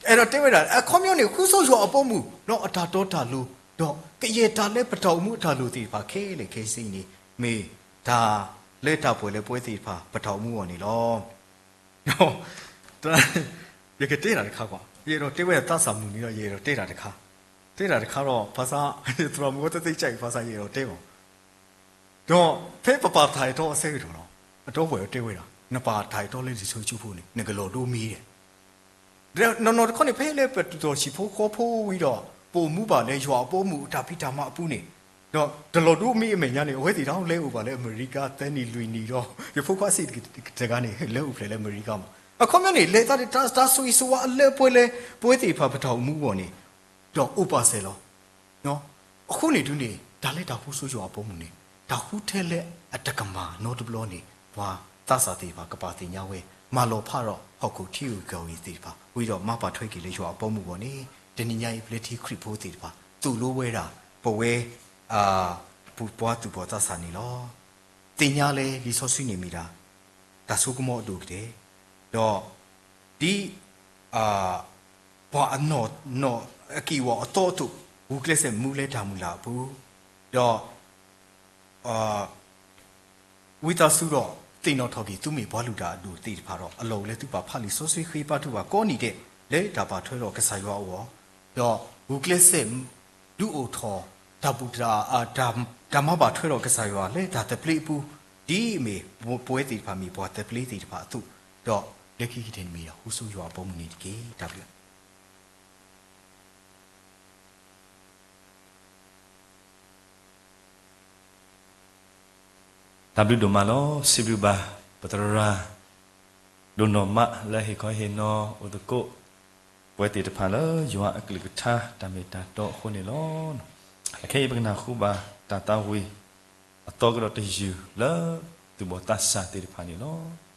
အဲၣ်ဒိးတဲဝဲဒၣ် အခီပညီန့ၣ် ဃုဆိယွၤအဘီအမုၢ် ဒီးအတၢ်တီတၢ်လိၤ, ဒီးကယဲၢ်တၢ်လၢပတၢ်အိၣ်မူအတၢ်လိၤသ့ၣ်တဖၣ်ခဲလၢာ်ခဲဆ့န့ၣ် မ့ၢ်တၢ်လၢတၢ်ပှဲၤလၢပဝဲသ့ၣ်တဖၣ် ပတၢ်အိၣ်မူအဂီၢ်န့ၣ်လီၤ. ယကတဲတၢ်တခါကွၢ်, ယအဲၣ်ဒိးတဲဝဲဒၣ်သးစၢ်မုၢ်နံၤဒီး ယအဲၣ်ဒိးတဲတၢ်တခါ, တဲတၢ်တခါဒီး ဘၣ်ဆၣ် ယသရၣ်မုၣ်ဝဲတသ့ကၢ်အံၤ ဘၣ်ဆၣ်ယအဲၣ်ဒိးတဲဘၣ် ဒီးဖဲပပာ်တၢ်အဲၣ်တီအဆၢကတီၢ်လီၤ, အဒီပုၢ်ဝဲၢ်တဲဝဲဒၣ် နပာ်တၢ်အဲၣ်တီလၢလံာ်စီဆှံကၠိဖိန့ၣ် နကလီၤဒိမ့ၢ်ဒဲး, ဒီးနီၢ်နီၢ်တခီန့ၣ် ဖဲလၢပတုၤထီၣ်ဟံၣ်ဖိဃီဖိဝံၤဒီး ပအိၣ်မူဘၣ်လၢယွၤအဘီအမုၢ်အတၢ်ဖံးတၢ်မၤအပူၤန့ၣ်, ဒီးတလီၤဒိမ့ၢ်အမဲာ်ညါန့ၣ် အဝဲသ့ၣ်တၢ်လဲၤအိၣ်ဘၣ်လၢအမဲရကၤ သၢနံၣ်လွံၢ်နံၣ်ဒီး ယဖိခွါစ့ၢ်ကီးတဂၤန့ၣ် လဲၤအိၣ်ဖျဲၣ်လၢအမဲရကၤမး. အခီပညီန့ၣ် လဲၤသးတၢ်တၢ်ဆိၣ်ဂ့ၤဆိၣ်ဝါအလၢပှဲၤလၢ ပဝဲသ့ၣ်တဖၣ်ပတၢ်အိၣ်မူအဂီၢ်န့ၣ် ဒီးအိၣ်ပာ်စၢၤလီၤ. အဃိန့ၣ်ဒုန့ၣ် တၢ်လၢတၢ်ဃုဆိယွၤအဘီအမုၢ်န့ၣ် တၢ်ဃုထဲလၢအတကမၣ်နီတဘျီန့ၣ် ပှၤသးစၢ်သ့ၣ်တဖၣ်ကပာ်သ့ၣ်ညါဝဲ, မၤလီၤဖးဒီးဟီၣ်ခိၣ်ထံဂုၤကီၢ်ဂၤသ့ၣ်တဖၣ် ဝံၤဒီးမၤပာ်ထွဲက့ၤလၢယွၤအဘီအမုၢ်အဂီၢ်န့ၣ် တနံၤညါအံၤ ပျဲထံခရံာ်ဖိသ့ၣ်တဖၣ် သိၣ်လိဝဲဒၣ် ပဝဲ ပှၤသူၣ်ဘီၣ်သးစၢ်န့ၣ်လီၤ. သ့ၣ်ညါလၢလံာ်စီဆှံန့ၣ်မ့ၢ်ဒၣ် တၢ်ဆိကမိၣ်အဒိၣ်ကတၢၢ်, ဒီး ဒ် ပှၤအနီၢ်နီၢ်အက့ၢ်အဂီၤအသီအသိး ဂုာ်ကျဲးစၢးမူလၢတၢ်မုၢ်လၢ်အပူၤ, ဒီး ဝံသးစူၤဒီးသ့ၣ်နီၣ်ထီၣ်က့ၤ သုမ့ၢ်ပှၤလုၢ်တၢ်အဒိၣ်သ့ၣ်တဖၣ်ဒီး အလီၢ်အိၣ်လၢသုပာ်ဖျါလံာ်စီဆှံဃ့ဘါထုကဖၣ်ကိးနံၤဒဲး လၢတၢ်ဘၣ်ထွဲဒီးကစၢ်ယွၤအဂီၢ်, ဒီးဂုာ်ကျဲးစၢး ဒုးအိၣ်ထီၣ်တၢ်ဘူၣ်တၢ် တၢ်မၤဘၣ်ထွဲဒီးကစၢ်ယွၤလၢတၢ်သဘျ့အပူၤ, ဒ်အမ့ၢ်ပဝဲသ့ၣ်တဖၣ်မ့ၢ်ပှၤသဘျ့သ့ၣ်တဖၣ်အသိး, ဒီးလၢခံကတၢၢ်န့ၣ်မ့ၢ်ဒၣ် ဃုဆိယွၤအဘီအမုၢ်န့ၣ်တက့ၢ်. တၢ်ဘျုးဒိၣ်မးလီၤ. စံးဘျုးဘၣ် ပသရၣ် ဒိၣ်နီၢ်မးလၢဟ့ၣ်ခီဟ့ၣ်နီၤအိၣ်သကိး ပဝဲသ့ၣ်တဖၣ်လၢယွၤအကလုၢ်ကထါတၢ်မ့ၢ်တၢ်တီအဃိန့ၣ်လီၤ. အခဲအံၤပကနၢ်ဟူဘၣ်တၢ်သးဝံၣ်အသီကဒီးတယုၢ်လၢသူၣ်ဘီၣ်သးစၢ်သ့ၣ်တဖၣ်န့ၣ်လီၤ.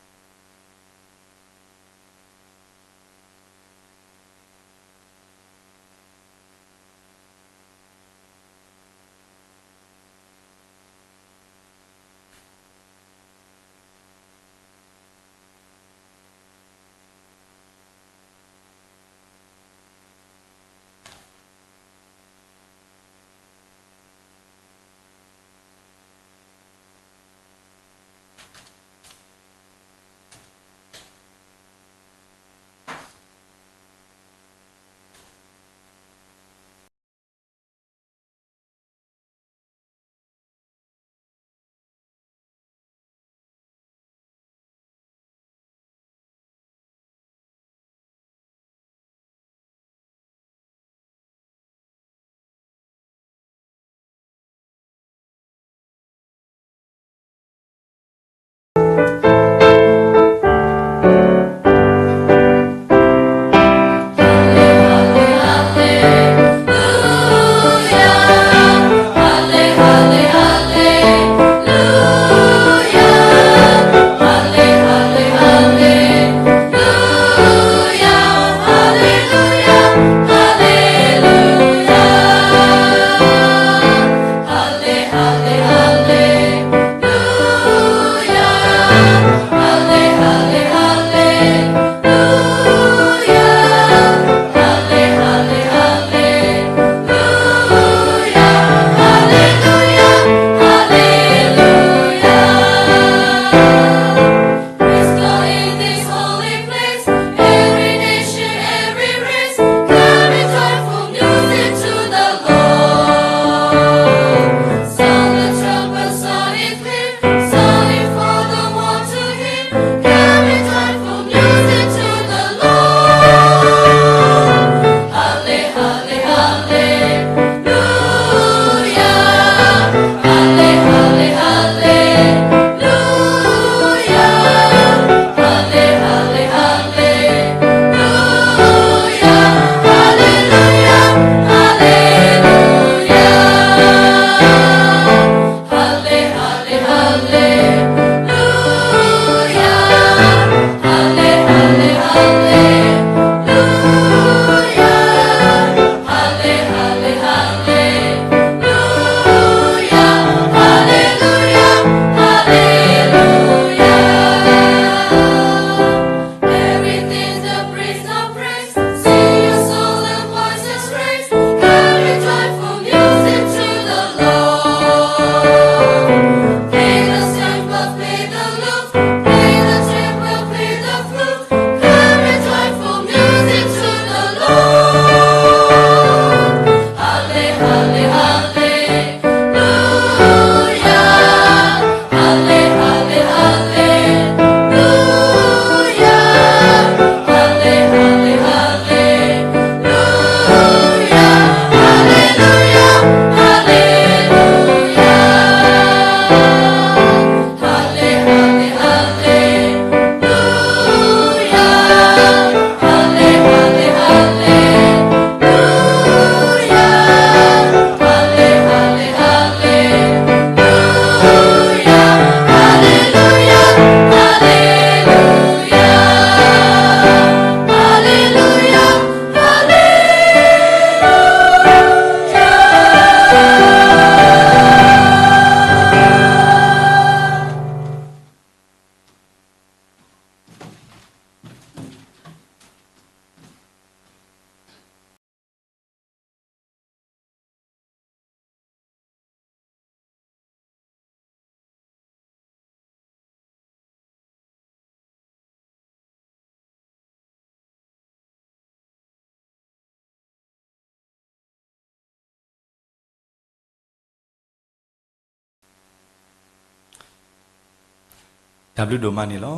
တၢ်ဘျုးဒိၣ်မးန့ၣ်လီၤ.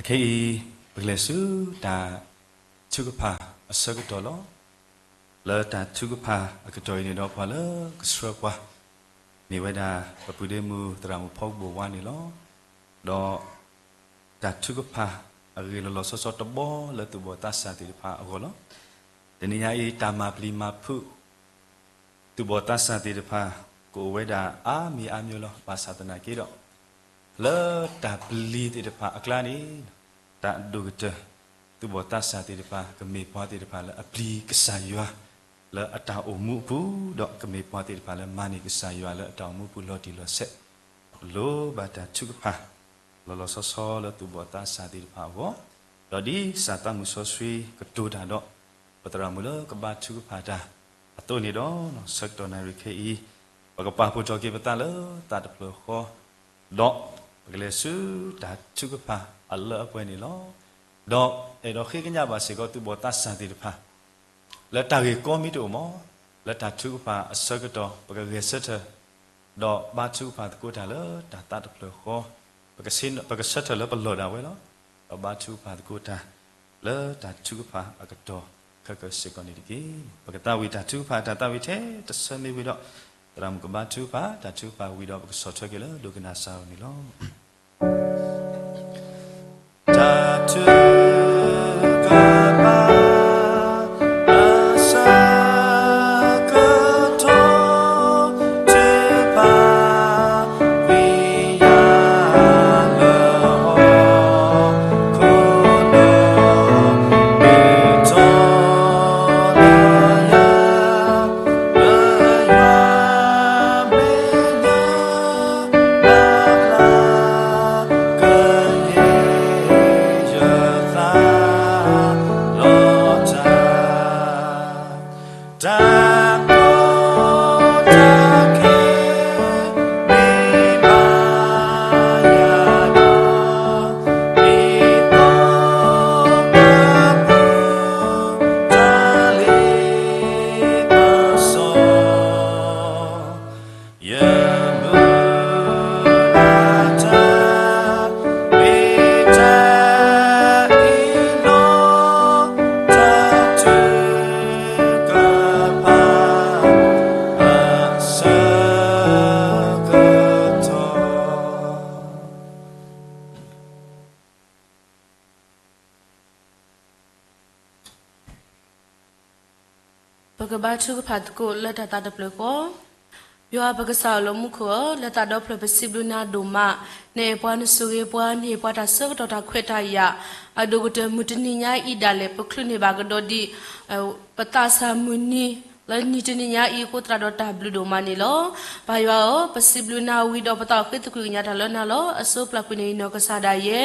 အခဲအံၤ ပကလဲၤဆူတၢ်ထုကဖၣ်အဆၢကတီၢ်လီၤ. လၢတၢ်ထုကဖၣ်အကတီၢ်အံၤန့ၣ်ဒီး ပှၤလၢကဆှၢပှၤ မ့ၢ်ဝဲဒၣ် ပပုၢ်ဒ့မုၣ်သရၣ်မုၣ်ဖီကဘိၣ်ဝါန့ၣ်လီၤ. ဒီးတၢ်ထုကဖၣ်အဂ့ၢ်လီၤလီၤဆီဆီတဘီ လၢသူၣ်ဘီၣ်သးစၢ်သ့ၣ်တဖၣ်အဂီၢ်လီၤ. တနံၤညါအံၤ တၢ်မၤပျံၤမၤဖုး သူၣ်ဘီၣ်သးစၢ်သ့ၣ်တဖၣ် ကအိၣ်ဝဲဒၣ်အါမံၤအါမံၤလီၤ. ဘၣ်ဆၣ်သနာ်က့ဒီး လၢတၢ်ပျံၤသ့ၣ်တဖၣ်အကျါန့ၣ် တၢ်အဒိၣ်ကတၢၢ် သူၣ်ဘီၣ်သးစၢ်သ့ၣ်တဖၣ် ကမ့ၢ်ပှၤသ့ၣ်တဖၣ်လၢအပျံၤကစၢ်ယွၤ လၢအတၢ်အိၣ်မူအပူၤ, ဒီးကမ့ၢ်ပှၤသ့ၣ်တဖၣ်လၢမၤန့ၢ်ကစၢ်ယွၤလၢအတၢ်အိၣ်မူပူၤလီၤတံၢ်လီၤဆဲး, ပကလိၣ်ဘၣ်တၢ်ထုကဖၣ် လီၤလီၤဆီဆီလၢသူၣ်ဘီၣ်သးစၢ်သ့ၣ်တဖၣ်အဂီၢ်, ဒီးဒ်ကစၢ်သးမုၣ်စီဆှံကတိၤတၢ်ဒီး ပသရၣ်မုၣ်လၢကဘါထုကဖၣ်တၢ်အသိးန့ၣ်ဒီး ဆၢကတီၢ်နၣ်ရံၣ်ခဲအံၤ ပကပာ်ဖှိၣ်ထီၣ်က့ၤပသးလၢသးတဖျၢၣ်ဃီ ဒီးပကလဲၤဆူတၢ်ထုကဖၣ်အလၢအပှဲၤန့ၣ်လီၤ. ဒီးအဲၣ်ဒိးဃ့ကညးဘၣ်စ့ၢ်ကီးသူၣ်ဘီၣ်သးစၢ်သ့ၣ်တဖၣ် လၢတၢ်ဂ့ၢ်ကီမ့ၢ်တအိၣ်မး လၢတၢ်ထုကဖၣ်အဆၢကတီၢ် ပကဂဲၤဆၢထၢၣ် ဒီးဘါထုကဖၣ်သကိးတၢ်လၢတၢ်သးတဖျၢၣ်ဃီ, ပကဆၢထၢၣ်လၢပလီၢ်ဒၣ်ဝဲလီၤ. ဒီးဘါထုကဖၣ်သကိးတၢ် လၢတၢ်ထုကဖၣ်အကတီၢ်ခဲကၢၢ်စ့ၢ်ကီးန့ၣ်တက့ၢ်. ပကသးဝံၣ်တၢ်ထုကဖၣ်တၢ်သးဝံၣ်ထဲတဆၢမ့ၢ်ဝံၤဒီး သရၣ်မုၣ်ကဘါထုကဖၣ်, တၢ်ထုကဖၣ်ဝံၤဒီး ပကဆီၣ်ထွဲက့ၤလၢဒိကနၣ်စၢ်အအိၣ်န့ၣ်လီၤ. တၢ်ထုကဖၣ် အဆၢကတီၢ် ထုကဖၣ်ဝံၤယၤလၢဟီၣ်ခိၣ်ဒီး မုၢ်ထီၣ်လၢယၤ လၢယွၤမဲာ်ညါ ဘၣ်ဘျါ ကယဲၢ်ယသးလီၤတၢ် တၢ်ကိးတၢ်ခဲ မ့ၢ်ဘၣ်ယၤဒီး မ့ၢ်သီတၢ်ပူၤ တၢ်လ့ပစီ ယမုၢ်လၢ်တၢ် မ့ၢ်တၢ်အ့ၣ်လိာ် တၢ်ထုကဖၣ် အဆၢကတီၢ် ပကဘါထုကဖၣ်သကိးလၢတၢ်သးတဖျၢၣ်ဃီ, ယွၤပကစၢ်လၢမူခိၣ်ဧၢ, လၢသးဒီဖျၢၣ်ပစံးဘျုးနၤဒိၣ်မး, နအဲၣ်ပှၤနဆိၣ်ဂ့ၤပှၤ နဟ့ၣ်ပှၤတၢ်ဆၢကတီၢ်တၢ်ခွဲးတၢ်ယာ်, အဒိၣ်ကတၢၢ်မုၢ်တနံၤညါအံၤဒၣ်လဲာ် ပချုးန့ၢ်ဘၣ်ကဒီးဒံး ပသးစၢ်မုၢ်နံၤ လၢနံၤတနံၤညါအံၤအဃိသတးဒီးတၢ်ဘျုးဒိၣ်မးန့ၣ်လီၤ. ပၢ်ယွၤဧၢ, ပစံးဘျုးနၤဝံၤဒီးပသးအိၣ်ဃ့သကွံၢ်ကညးတၢ်လၢနၤလီၤ. အစိပျၢ်ကွံာ်န့ၣ်ယနီၢ်ကစၢ်ဒၣ်ယဲ,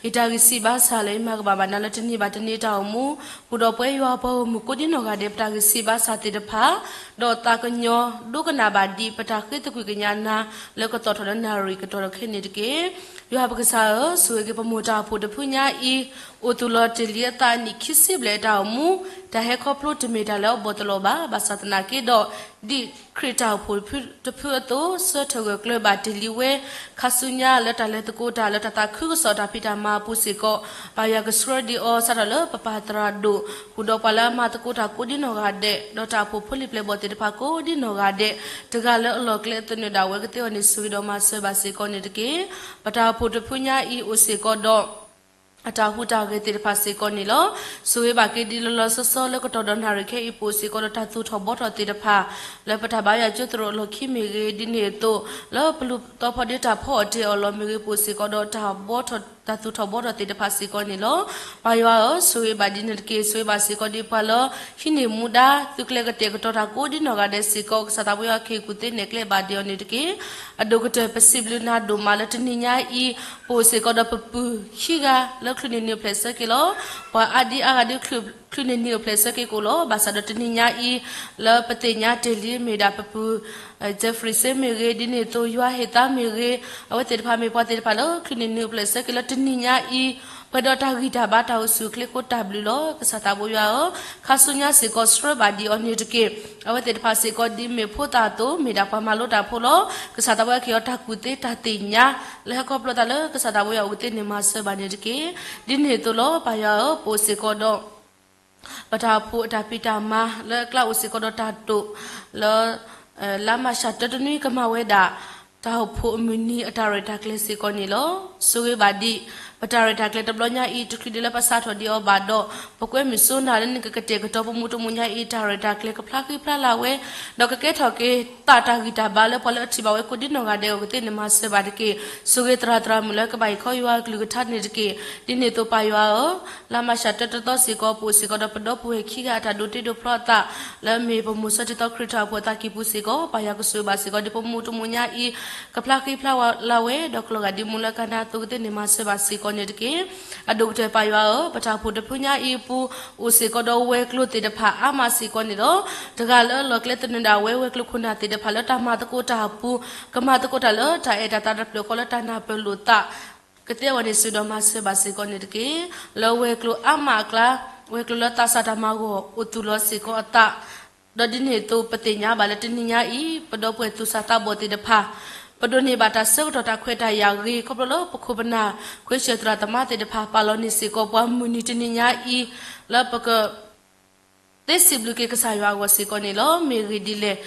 ယတၢ်ဂံၢ်စၢ်ဘါစၢ်လၢယမၤကဘၣ်ဘၣ်နၤလၢတနံၤဘၣ်တနံၤတၢ်အိၣ်မူ, ဃုာ်ဒီးပဝဲယွၤပှၤဂီၢ်မုၢ်ကိးဒံနီၢ်ဂၤဒဲး ပတၢ်ဂံၢ်စၢ်ဘါစၢ်သ့ၣ်တဖၣ်, ဒီးသးကညီၤဒိကနၣ်ဘၣ်ဒံး ပတၢ်ဃ့သကွံၢ်ကညးနၤ လၢကသီၣ်ထီၣ်လၢနၣ်ရံၣ်ကတီၢ်ဒီးခဲအံၤန့ၣ်တက့ၢ်. ယွၤပကစၢ်ဧၢ, ဆိၣ်ဂ့ၤက့ၤပမိၢ်တၢ်အိၣ်ဖှိၣ်တဖုညါအံၤ, အိၣ်သူၣ်လီၤတ့ၢ်လံအသးအနံၣ်ခံဆံဘျဲၣ်အတၢ်အိၣ်မူ, တၢ်ဟဲခီဖျိတမ့ၢ်တၢ်လၢအဘီၣ်တလီၤဘၣ်, ဘၣ်ဆၣ်သနာ်က့ဒီး ဒ်ခရံာ်တၢ်အိၣ်ဖှိၣ်တဖုအသိး ဆၢထၢၣ်ဂၢၢ်ကျၢၤဘၣ်တ့ၢ်လံဝဲ ခါဆူညါလၢတၢ်လဲၤသကိးတၢ်လၢတၢ်သးခုကစီၣ်တၢ်ဖံးတၢ်မၤအပူၤစ့ၢ်ကီး, ပၢ်ယွၤကဆှၢဒံးအီၤ စးထီၣ်လၢပပၢ်သရၣ်ဒိၣ် ဃုာ်ဒီးပှၤလၢအမၤသကိးတၢ်ကိးဒံနီၢ်ဂၤဒဲး, ဒီးတၢ်အိၣ်ဖှိၣ်ဖိလံၤပျဲၢ်ဘီၣ်သ့ၣ်တဖၣ်ကိးဒံနီၢ်ဂၤဒဲး, တဂၤလၢအလီၢ်ကျဲသနၢၣ်ဒၣ်ဝဲကသ့အီၤန့ၣ် ဆိၣ်ဂ့ၤဒီးမၤစၢၤဘၣ်စ့ၢ်ကီးန့ၣ်တက့ၢ်. ပတၢ်အိၣ်ဖှိၣ်တဖုညါအံၤအိၣ်စ့ၢ်ကီးဒီး အတၢ်ဟူးတၢ်ဂဲၤသ့ၣ်တဖၣ်စ့ၢ်ကီးန့ၣ်လီၤ. ဆိၣ်ဂ့ၤဘၣ်က့ၤဒံးလီၤလီၤဆီဆီလၢကတီၢ်ဒီးနၣ်ရံၣ်ခဲအံၤပူၤစ့ၢ်ကီးဒီးတၢ်သူၣ်ထီၣ်ဘှီထီၣ်သ့ၣ်တဖၣ် လၢပတၢ်ဘါယွၤကၠိသရိာ်အလီၢ်ခံမ့ၢ်ဂ့ၤ, ဒ်န့ၣ်အသိး လၢပလူၤသီဖီဒ့တၢ်ဖီအီၣ်တ့ၢ်အီၣ်လီၤမ့ၢ်ဂ့ၤပူၤစ့ၢ်ကီးဒီးတၢ်ဘှီထီၣ် တၢ်သူၣ်ထီၣ်ဘှီထီၣ်သ့ၣ်တဖၣ်စ့ၢ်ကီးန့ၣ်လီၤ. ပၢ်ယွၤဧၢ, ဆိၣ်ဂ့ၤဘၣ်ဒ်န့ၣ်တက့ၢ်. ဆိၣ်ဂ့ၤဘၣ်စ့ၢ်ကီးဒံးပှၤလၢ ဟံးန့ၢ်မူဒါ သုးကျဲၤကတဲာ်ကတီၤတၢ်ကိးဒံနီၢ်ဂၤဒဲးစ့ၢ်ကီး, ကစၢ်သးပှၢ်ယွၤခ့ၣ်ကူၣ်သ့နဲၣ်ကျဲဘၣ်ဒံးအီၤန့ၣ်တက့ၢ်. အဒိၣ်ကတၢၢ်ပစံးဘျုးနၤဒိၣ်မးလၢတနံၤညါအံၤ ပအိၣ်စ့ၢ်ကီးဒီးပပုၢ်ခံဂၤလၢချုးန့ၢ်နံၣ်အိၣ်ဖျဲၣ်ဆၢက့ၤလီၤ. ပှၤအါဒံအါဂၤဒုးချုးန့ၢ်နံၣ်အိၣ်ဖျဲၣ်ဆၢက့ၤကိးလီၤ. ဘၣ်ဆၣ်ဒီးတနံၤညါအံၤ လၢပသ့ၣ်ညါတ့ၢ်လံမ့ၢ်ဒၣ် ပပုၢ် Jeffrey စ့မ့ၢ်ဂ့ၤ, ဒ်န့ၣ်အသိး ယွၤဟ့ၣ်သါမ့ၢ်ဂ့ၤ, အဝဲသ့ၣ်တဖၣ်မ့ၢ်ပှၤသ့ၣ်တဖၣ်လၢ ချံးန့ၢ်နုာ်ပျဲၢ်ဆၢက့ၤလၢတနံၤညါအံၤ, ပှဲၤဒီးတၢ်ဂံၢ်တၢ်ဘါတၢ်အိၣ်ဆူၣ်အိၣ်ချ့အဃိတၢ်ဘျုးလီၤ. ကစၢ်သးဘိယွၤဧၢ, ခါဆူညါစ့ၢ်ကီးဆှၢဘၣ်ဒံးအီၤန့ၣ်တက့ၢ်. အဝဲသ့ၣ်တဖၣ်စ့ၢ်ကီးဒ်မ့ၢ်ဖိသၣ်အသိး မ့ၢ်ဒၣ်ပှၤမၤလိတၢ်ဖိလီၤ. ကစၢ်သးဘိယွၤကဟ့ၣ်အီၤတၢ်ကူၣ်သ့တၢ်သ့ၣ်ညါ လၢဟဲခီဖျိသးလၢကစၢ်သးဘိယွၤအဝဲသ့ၣ်န့ၣ်မၤစၢၤဘၣ်န့ၣ်တက့ၢ်. ဒ်န့ၣ်အသိးလီၤ. ပၢ်ယွၤဧၢ, ပအိၣ်စ့ၢ်ကီးဒီး ပတၢ်အိၣ်ဖှိၣ်အတၢ်ဖံးတၢ်မၤ လၢအကျါအိၣ်စ့ၢ်ကီးဒီးတၢ်တိာ် လၢ လါမးရှးတၢတနွံကမၤဝဲဒၣ် တၢ်အိၣ်ဖှိၣ်အမုၢ်နံၤအတၢ်ရဲၣ်တၢ်ကျဲၤစ့ၢ်ကီးန့ၣ်လီၤ. ဆိၣ်ဂ့ၤဘၣ်ဒံး ပတၢ်ရဲၣ်တၢ်ကျဲၤတဘျီညါအံၤ တချုးဒံးလၢပစးထီၣ်ဒံးအီၤဘၣ်ဒီး ပကွဲမုာ်စိနၤလၢနကကတဲာ်ကတီၤပမူတမူညါအံၤ တၢ်ရဲၣ်တၢ်ကျဲၤကဖျါဃံဖျါလၤဝဲ ဒီးကကဲထီၣ်က့ၤသးတၢ်ဂံၢ်တၢ်ဘါလၢပှၤလၢအထံၣ်ဘၣ်ဝဲကိးဒ်နီၢ်ဂၤဒဲးအဂီၢ်သ့ၣ်န့ၣ်မၤစၢၤဘၣ်တက့ၢ်. ဆိၣ်ဂ့ၤသရၣ်သရၣ်မုၣ်လၢကဘၣ်ဟ့ၣ်ခီယွၤအကလုၢ်ကထါန့ၣ်တက့ၢ်. ဒ်န့ၣ်အသိးပၢ်ယွၤဧၢ, လါမးရှးတၢတသီစ့ၢ်ကီး ပအိၣ်စ့ၢ်ကီးဒီးပဒီပုၢ်ဝဲၢ်ခံဂၤအတၢ်ဒိးတ့ဒိးဖျီအသး လၢအမ့ၢ်ပမိၢ်စီၤတံၤသီခရံာ်ထီၣ်အဖိအသးကံၢ်ပူၤစ့ၢ်ကီး ပၢ်ယွၤကဆိၣ်ဂ့ၤဘၣ်စ့ၢ်ကီး ဒ်ပမူတမူညါအံၤ ကဖျါဃံဖျါလၤဝဲ ဒီးကလီၤဂာ်ဒ်မူလၢကနၢ်အသိးကသ့ၣ်န့ၣ်မၤစၢၤဘၣ်စ့ၢ်ကီးန့ၣ်တက့ၢ်. အဒိၣ်ကတၢၢ်ပၢ်ယွၤဧၢ, ပတၢ်အိၣ်ဖှိၣ်တဖုညါအံၤအပူၤ အိၣ်စ့ၢ်ကီးဒီးဝဲၤကျိၤသ့ၣ်တဖၣ်အါမးစ့ၢ်ကီးန့ၣ်လီၤ. တဂၤလၢအလီၢ်ကျဲသနၢၣ်ဒၣ်ဝဲ ဝဲၤကျိၤခိၣ်နၢ်သ့ၣ်တဖၣ်လၢတၢ်မၤသကိးတၢ်အပူၤ ကမၤသကိးတၢ်လၢတၢ်အဲၣ်တၢ်သးတဖျၢၣ်ဃီလၢတၢ်နၢ်ပၢၢ်လိာ်သး ကသ့အဂီၢ်န့ၣ် စူၢ်ဒီးမၤစၢၤဘၣ်စ့ၢ်ကီးန့ၣ်တက့ၢ်. လၢဝဲၤကျိၤအါမးအကျါ ဝဲၤကျိၤလၢသးစၢ်တၢ်မၤဂီၢ်အိၣ်သူၣ်လီၤစ့ၢ်ကီးအသး ဒီးဒ်န့ၣ်အသိးပသ့ၣ်ညါဘၣ်လၢတနံၤညါအံၤ ပဒီပုၢ်ဝဲၢ်သူၣ်စၢ်သးဘီၣ်သ့ၣ်တဖၣ် ပဒိးန့ၢ်ဘၣ်တၢ်ဆၢကတီၢ်တၢ်ခွဲးတၢ်ယာ်ဂ့ၤ ခီဖျိလၢပခိၣ်ပနၢ် ခွဲးဆၢၣ်သရၣ်သမါသ့ၣ်တဖၣ် ပာ်လီၤန့ၢ်စ့ၢ်ကီးပှၤမုၢ်နံၤတနံၤညါအံၤ လၢပက သ့စံးဘျုးက့ၤကစၢ်ယွၤအဂီၢ်စ့ၢ်ကီးန့ၣ်လီၤ. မ့ၢ်ဂ့ၢ်ဒ်လဲၣ်,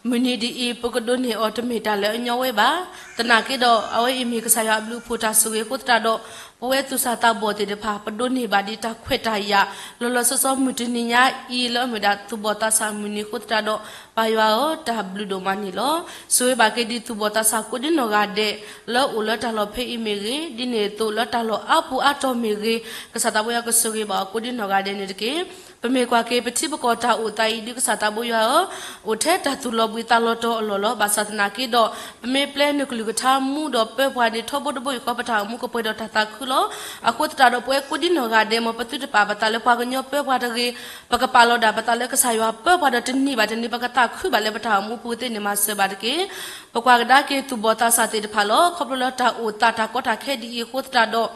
မုၢ်နံၤဒ်အံၤ ပကဒိးန့ၢ်အီၤတမ့ၢ်တၢ်လၢအညီဝဲဘၣ်. သနာ်က့ဒီး အဝဲအံၤမ့ၢ်ကစၢ်ယွၤအဘျုးအဖှိၣ်တၢ်ဆိၣ်ဂ့ၤအဃိသတးဒီး ပဝဲသူၣ်စၢ်သးဘီၣ်သ့ၣ်တဖၣ် ပဒိးန့ၢ်ဘၣ်ဒ်တၢ်ခွဲးတၢ်ယာ် လီၤလီၤဆီဆီမုၢ်တနံၤညါအံၤ လၢအမ့ၢ်ဒၣ်သူၣ်ဘီၣ်သးစၢ်မုၢ်နံၤအဃိသတးဒီး ပၢ်ယွၤဧၢ, တၢ်ဘျုးဒိၣ်မးန့ၣ်လီၤ. ဆိၣ်ဂ့ၤဘၣ်က့ၤဒ်သူၣ်ဘီၣ်သးစၢ်ကိးဒ်နီၢ်ဂၤဒဲး လၢအိၣ်လၢတၢ်လီၢ်ဖဲအံၤမ့ၢ်ဂ့ၤ, ဒ်န့ၣ်အသိးလၢတၢ်လီၢ်အါပူၤအါတီၤမ့ၢ်ဂ့ၤ, ကစၢ်သးဘိယွၤကဆိၣ်ဂ့ၤဘၣ်အီၤကိးဒ်နီၢ်ဂၤဒဲးန့ၣ်တက့ၢ်. ပမ့ၢ်ကွၢ်က့ၤပထံပကီၢ်တၢ်အိၣ်သးအံၤ ဒ်ကစၢ်သးဘိယွၤဧၢ, အိၣ်ထဲတၢ်သူၣ်လီၤဘှံးသးလီၤတီၤအလီၢ်လီၤ. ဘၣ်ဆၣ်သနာ်က့ဒီး ပမ့ၢ်ပျဲနကလုၢ်ကထါမူဒီးပၢပှၤန့ၣ် ထီဘိတဘိယူၢ်ဃီပတၢ်အိၣ်မူကပှဲၤဒီးတၢ်သးခုလီၤ. အဃိသတးဒီး ပဝဲကိးဒ်နီၢ်ဂၤဒဲး မ်ပသုတပာ်ပသးလၢပှၤကညီပၢပှၤတဂ့ၤ, ပကပာ်လီၤဒၣ်ပသးလၢကစၢ်ယွၤပၢပှၤဒီးတနံၤဘၣ်တနံၤ ပကသးခုဘၣ်လၢပတၢ်အိၣ်မူပူၤသ့ၣ်န့ၣ်မၤစၢၤဘၣ်တက့ၢ်. ပကွၢ်ကဒါက့ၤသူၣ်ဘီၣ်သးစၢ်သ့ၣ်တဖၣ်လီၤ. ခီဖျိလၢတၢ်အိၣ်သးတၢ်ကီတၢ်ခဲဒ်အံၤအဃိသတးဒီး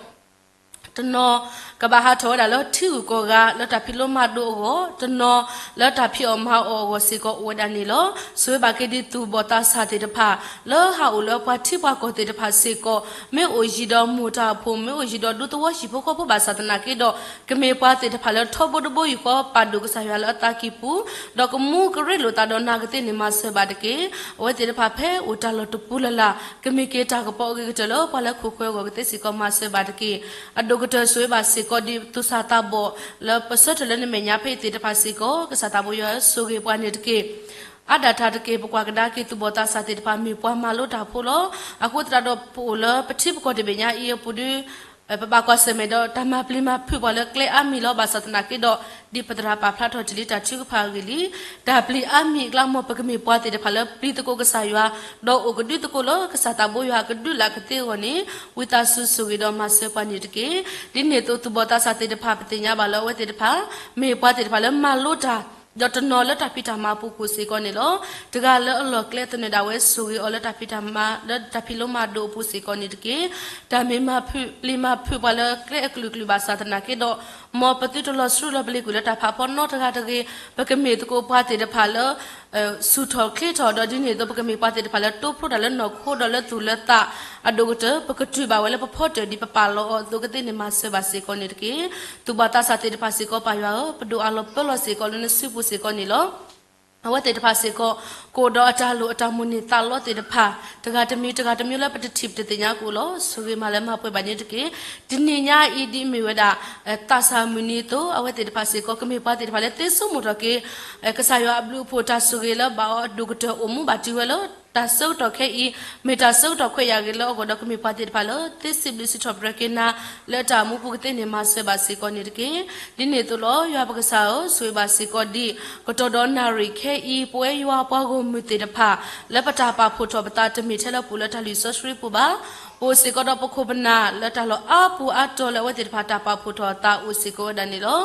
တနီၤ ကဘၣ်ဟးထီၣ်ဝဲဒၣ်လၢထံဂုၤကီၢ်ဂၤ လၢတၢ်ဖံးလိမၤဒိးအဂီၢ်, တနီၤ လၢတၢ်ဖံးအီၣ်မၤအီၣ်အဂီၢ်စ့ၢ်ကီးအိၣ်ဝဲဒၣ်န့ၣ်လီၤ. ဆိၣ်ဂ့ၤဘၣ်က့ၤဒ်သူၣ်ဘီၣ်သးစၢ်သ့ၣ်တဖၣ် လၢဟးအိၣ်လၢပှၤထံပှၤကီၢ်သ့ၣ်တဖၣ်စ့ၢ်ကီး မ့ၢ်အိၣ်ယံၤဒီးမိၢ်တၢ်ဖိ, မ့ၢ်အိၣ်ယံၤဒီးဒူသဝီဟံၣ်ဖိဃီဖိဘၣ်ဆၣ်သနာ်က့ဒီး ကမ့ၢ်ပှၤသ့ၣ်တဖၣ်လၢထီဘိတဘိယူၢ်ဃီပာ်ဒိၣ်ကစၢ်ယွၤလၢအသးကံၢ်ပူၤ, ဒီးကမူကရ့လိာ်သးဒီးနၤကသ့ၣ်န့ၣ်မၤစၢၤဘၣ်တက့ၢ်. အဝဲသ့ၣ်တဖၣ်ဖဲအိၣ်တၢ်လီၢ်တပူၤလၢ်လၢ် ကမ့ၢ်က့ၤတၢ်ကပီၤအဂ့ၤကတၢၢ်လၢပှၤလၢခိၣ်ဃၢၤအဂီၢ်ကသ့စ့ၢ်ကီးမၤစၢၤဘၣ်တက့ၢ်. အဒိၣ်ကတၢၢ်ဆိၣ်ဂ့ၤဘၣ်စ့ၢ်ကီးဒ်သူၣ်စၢ်သးဘီၣ် လၢပဆၢထၢၣ်လၢနမဲာ်ညါဖဲအံၤသ့ၣ်တဖၣ်စ့ၢ်ကီး ကစၢ်သးဘိယွၤဆိၣ်ဂ့ၤပှၤန့ၣ်တက့ၢ်. အါဒၣ်တၢ်တက့ၢ် ပကွၢ်ကဒါက့ၤသူၣ်ဘီၣ်သးစၢ်သ့ၣ်တဖၣ် မ့ၢ်ပှၤမၤလိတၢ်ဖိလီၤ. အဃိသတးဒီး ပအိၣ်လၢပထံပကီၢ်တဘ့ၣ်ညါအံၤအပူၤဒီး ပဘၣ်ကွၢ်ဆၢၣ်မဲာ်ဒီးတၢ်မၤပျံၤမၤဖုးပှၤလၢကျဲအါမံၤလီၤ. ဘၣ်ဆၣ်သနာ်က့ဒီး ဒ်ပသရၣ်ပာ်ဖျါထီၣ်တ့ၢ်လံတၢ်ထုကဖၣ်အဂ့ၢ်လံ, တၢ်ပျံၤအါမံၤအကျါ မ်ပကမ့ၢ်ပှၤသ့ၣ်တဖၣ်လၢပျံၤသကိးကစၢ်ယွၤ, ဒီးအိၣ်ကဒုသကိးလၢကစၢ်သးဘိယွၤအကဒုးလၢအကသ့အဂီၢ်န့ၣ် ဝံသးစူၤဆိၣ်ဂ့ၤဒီးမၤစၢၤပှၤန့ၣ်တက့ၢ်. ဒ်န့ၣ်အသိး သူၣ်ဘီၣ်သးစၢ်သ့ၣ်တဖၣ် ပသ့ၣ်ညါဘၣ်လၢအဝဲသ့ၣ်တဖၣ် မ့ၢ်ပှၤသ့ၣ်တဖၣ်လၢမၤလိတၢ် ဒီးတနီၤလၢတၢ်ဖံးတၢ်မၤအပူၤကွံာ်စ့ၢ်ကီးန့ၣ်လီၤ. တဂၤလၢအလီၢ်ကျဲသနၢၣ်ဒၣ်ဝဲ ဆိၣ်ဂ့ၤအီၤလၢတၢ်ဖံးတၢ်မၤ လၢတၢ်ဖံးလိမၤဒိးအပူၤစ့ၢ်ကီးန့ၣ်တက့ၢ်. တၢ်မ့ၢ်မၤဖုးပျံၤမၤဖုးပှၤလၢကျဲအကလုာ်ကလုာ်ဘၣ်ဆၣ်သနာ်က့ဒီး မ်ပသုတလီၤဆှုလီၤပလ့ၤကွံာ်လၢတၢ်ဖးဖီနီတဂၤတဂ့ၤ, ပကမ့ၢ်သကိးပှၤသ့ၣ်တဖၣ်လၢ ဆူၣ်ထီၣ်ချ့ထီၣ်ဒီးဒ်န့ၣ်အသိး ပကမ့ၢ်ပှၤသ့ၣ်တဖၣ်လၢတိဖျိတၢ်လၢနီၢ်ခိဒီးလၢသူၣ်လၢသး အဒိၣ်ကတၢၢ် ပကတုၤဘၣ်ဝဲလၢပဖီတၢၣ်ဒ်ပပာ်လီၤအီၤအသိးကသ့ၣ်န့ၣ်မၤစၢၤဘၣ်စ့ၢ်ကီးန့ၣ်တက့ၢ်. သူၣ်ဘီၣ်သးစၢ်သ့ၣ်တဖၣ်စ့ၢ်ကီးပၢ်ယွၤဧၢ, ပဒိၣ်အးလီၤပၢလီၤစ့ၢ်ကီးလၢနစုပူၤစ့ၢ်ကီးန့ၣ်လီၤ. အဝဲသ့ၣ်တဖၣ်စ့ၢ်ကီး ကအိၣ်ဒီးအတၢ်လိၣ်အတၢ်မိၣ်န့ၢ်သးလီသ့ၣ်တဖၣ် တဂၤတမံၤတဂၤတမံၤလၢပတထံၣ်ပတသ့ၣ်ညါကအိၣ်လီၤ. ဆိၣ်ဂ့ၤမၤလၢမၤပှဲၤဘၣ်န့ၣ်တက့ၢ်. တနံၤညါအံၤဒ်အမ့ၢ်ဝဲဒၣ် သးစၢ်မုၢ်နံၤအသိး အဝဲသ့ၣ်တဖၣ်စ့ၢ်ကီး ကမ့ၢ်ပှၤသ့ၣ်တဖၣ်လၢသ့စိမိၣ်ထီၣ်က့ၤ ကစၢ်ယွၤအဘျုးအဖှိၣ်တၢ်ဆိၣ်ဂ့ၤလၢဘၣ်အီၤအဒိၣ်ကတၢၢ်အိၣ်မူဘၣ်တုၤဝဲလၢ တၢ်ဆၢကတီၢ်ခဲအံၤ မ့ၢ်တၢ်ဆၢကတီၢ်ခွဲးယာ်ဂ့ၤလၢအဂီၢ်ဒီး ကမ့ၢ်ပှၤသ့ၣ်တဖၣ်လၢ သ့စံးဘျုးစံးထီၣ်ပတြၢၤက့ၤနၤ လၢတၢ်အိၣ်မူပူၤကသ့ၣ်န့ၣ်မၤစၢၤဘၣ်စ့ၢ်ကီးန့ၣ်တက့ၢ်. ဒ်န့ၣ်အသိးလီၤ. ယွၤပကစၢ်ဧၢ, ဆိၣ်ဂ့ၤဘၣ်စ့ၢ်ကီးဒ် ကတီၢ်ဒီးနၣ်ရံၣ်ခဲအံၤ ပဝဲယွၤပှၤဂီၢ်မုၢ်သ့ၣ်တဖၣ် လၢပတၢ်ပာ်ဖှိၣ်ထီၣ်ပသးတမ့ၢ်ထဲလၢပအိၣ်လၢတၢ်လုၢ်စီဆှံပူၤဘၣ်. ပအိၣ်စ့ၢ်ကီးဒီးပခိၣ်ပနၢ်လၢတၢ်လီၢ်အါပူၤအါတီၤလၢအဝဲသ့ၣ်တဖၣ်တၢ်ပာ်ဖှိၣ်ထီၣ်အသးအိၣ်စ့ၢ်ကီးဝဲဒၣ်န့ၣ်လီၤ.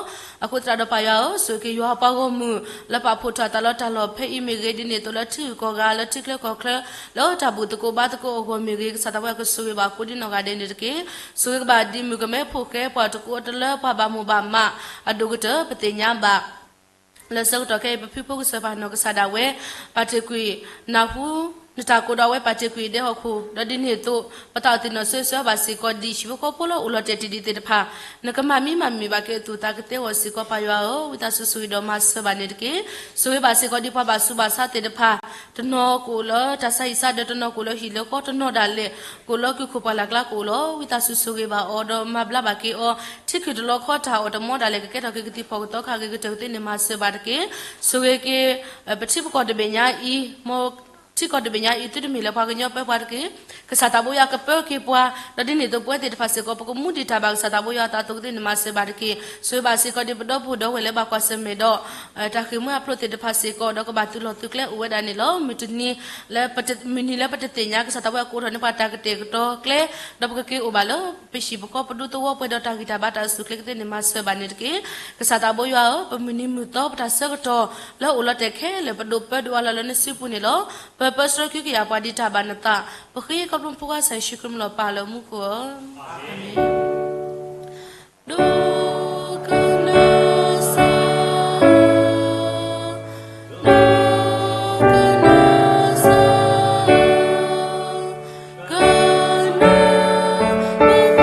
အဃိသတးဒီးပၢ်ယွၤဧၢ, ဆိၣ်ဂ့ၤက့ၤယွၤပှၤဂီၢ်မုၢ်လၢပာ်ဖှိၣ်ထီၣ်အသးလၢတၢ်လီၢ်ဖဲအံၤမ့ၢ်ဂ့ၤ, ဒ်န့ၣ်အသိးလၢထံဂုၤကီၢ်ဂၤလၢထံချၢကီၢ်ချၢ လၢတၢ်ဘူၣ်သကိးဘါသကိးအဂီၢ်မ့ၢ်ဂ့ၤ, ကစၢ်သးဝဲကဆိၣ်ဂ့ၤဘၣ်ကိးဒံနီၢ်ဂၤဒဲးန့ၣ်တက့ၢ်. ဆိၣ်ဂ့ၤကဘၣ်ဒံးမုၣ်ကမဲဖိၣ်ဃဲ ပှၤတကိးအတလၢပှၤဘၣ်မိၢ်ဘၣ်မးအဒိၣ်ကတၢၢ် ပသ့ၣ်ညါဘၣ် လၢဆၢကတီၢ်ခဲအံၤ ပဖုဖိကစၢၢ်ပှၤနီၢ်ကစၢ်ဒၣ်ဝဲ ပာ်တ့ၢ်ကွံာ် နၢ်ဟူနတၢ်ကိးဒီးအဝဲပာ်တ့ၢ်ကွံာ်ဒဲဟီၣ်ခိၣ် ဒီးဒ်န့ၣ်အသိး ပသးအိၣ်သ့ၣ်နီၣ်ဆၢဂ့ၤဆၢဝါဘၣ်စ့ၢ်ကီး ဒ်ဟံၣ်ဖိဃီဖိလၢအိၣ်လီၤတဲာ်တ့ၢ်ဒံးသ့ၣ်တဖၣ် နကမၤမံမၤမုာ်ဘၣ်က့ၤအသူၣ်သးကသ့အဂီၢ်စ့ၢ်ကီး ပၢ်ယွၤဧၢ, ဝံသးစူၤဆိၣ်ဂ့ၤဒီးမၤစၢၤဘၣ်န့ၣ်တက့ၢ်. ဆိၣ်ဂ့ၤဘၣ်စ့ၢ်ကီးဒ်ပှၤဘၣ်ဆူးဘၣ်ဆါသ့ၣ်တဖၣ် တနီၤကအိၣ်လၢတၢ်ဆါဟံၣ်ဆါဒၢး, တနီၤကအိၣ်လၢဟံၣ်လၢဃီ, တနီၤဒၣ်လဲာ် ကအိၣ်လၢကုၢ်ခိၣ်ပှၢ်လၢ်ကျါကအိၣ်လီၤ. ဝံသးစူၤဆိၣ်ဂ့ၤဘၣ်အီၤ ဒီးမၤဘျါဘၣ်က့ၤအီၤ ထံခုၣ်တလီၤခီတၢ်အိၣ်တမီဒၣ်လဲာ် ကကဲထီၣ်က့ၤကသံၣ်ဖီၣ်ကသီခါဂ့ၤကတၢၢ်ကသ့န့ၣ် မၤစၢၤဘၣ်တက့ၢ်. ဆိၣ်ဂ့ၤက့ၤ ပထံပကီၢ်တဘ့ၣ်ညါအံၤ, မ်ထံကီၢ်တဘ့ၣ်ညါအံၤ သုတမ့ၢ်လၢပှၤကညီပၢပှၤတက့ၢ်. ကစၢ်သးဘိယွၤကပၢက့ၤပှၤ, ဒီးဒ်န့ၣ်အသိးပဝဲသ့ၣ်တဖၣ်စ့ၢ်ကီး ပကမူဒံးတၢ်ဘၣ်ကစၢ်သးဘိယွၤအသးအသိးကသ့န့ၣ် မၤစၢၤဘၣ်တက့ၢ်. ဆိၣ်ဂ့ၤဘၣ်စ့ၢ်ကီးဒ်ပဒီပုၢ်ဝဲၢ်လၢဘၣ်ကွၢ်ဆၢၣ်မဲာ်ဒီး တၢ်ဃ့ၢ်မှံဟးဖျိးသ့ၣ်တဖၣ်စ့ၢ်ကီး ဒီးကဘၣ်သုးလီၢ်သုးကျဲအိၣ်ဝဲဒၣ်န့ၣ်လီၤ. မုၢ်တနံၤလၢပတ, မုၢ်နံၤလၢပတသ့ၣ်ညါ ကစၢ်သးဘိယွၤကအိးထီၣ်န့ၢ်ပှၤတၢ်ကတဲာ်ကတီၤကျဲ, ဒီးပကက့ၤအိၣ်ဘၣ်လၢ ပဟံၣ်ပဃီပဒူသဝီပှဲၤဒီးတၢ်ဂံၢ်တၢ်ဘါတၢ်အိၣ်ဆူၣ်အိၣ်ချ့ကသ့န့ၣ် မၤစၢၤဘၣ်န့ၣ်တက့ၢ်. ကစၢ်သးဘိယွၤဧၢ, ပမုၢ်နံၤမုၢ်သီပတၢ်ဆၢကတီၢ်လၢအိၣ်လီၤတဲာ်ခဲလၢာ် ပဒိၣ်ပၢဒိၣ်အါလီၤလၢနစုပူၤန့ၣ်လီၤ. ပပၢဆှၢကဟုကယာ်ပှၤဒ်တၢ်ဘၣ်နသး, ပဃ့ခီဖျိဖိခွါကစၢ်ယ့ၣ်ၡူးခရံာ်မံၤလီၤပၢ်လၢမူခိၣ်ဧၢ, အၤမ့ၣ်. ဒိကနၣ်စၢ်, ဒိကနၣ်စၢ်, ကနၣ်ပဃ့ကညး, ဒီးမၤ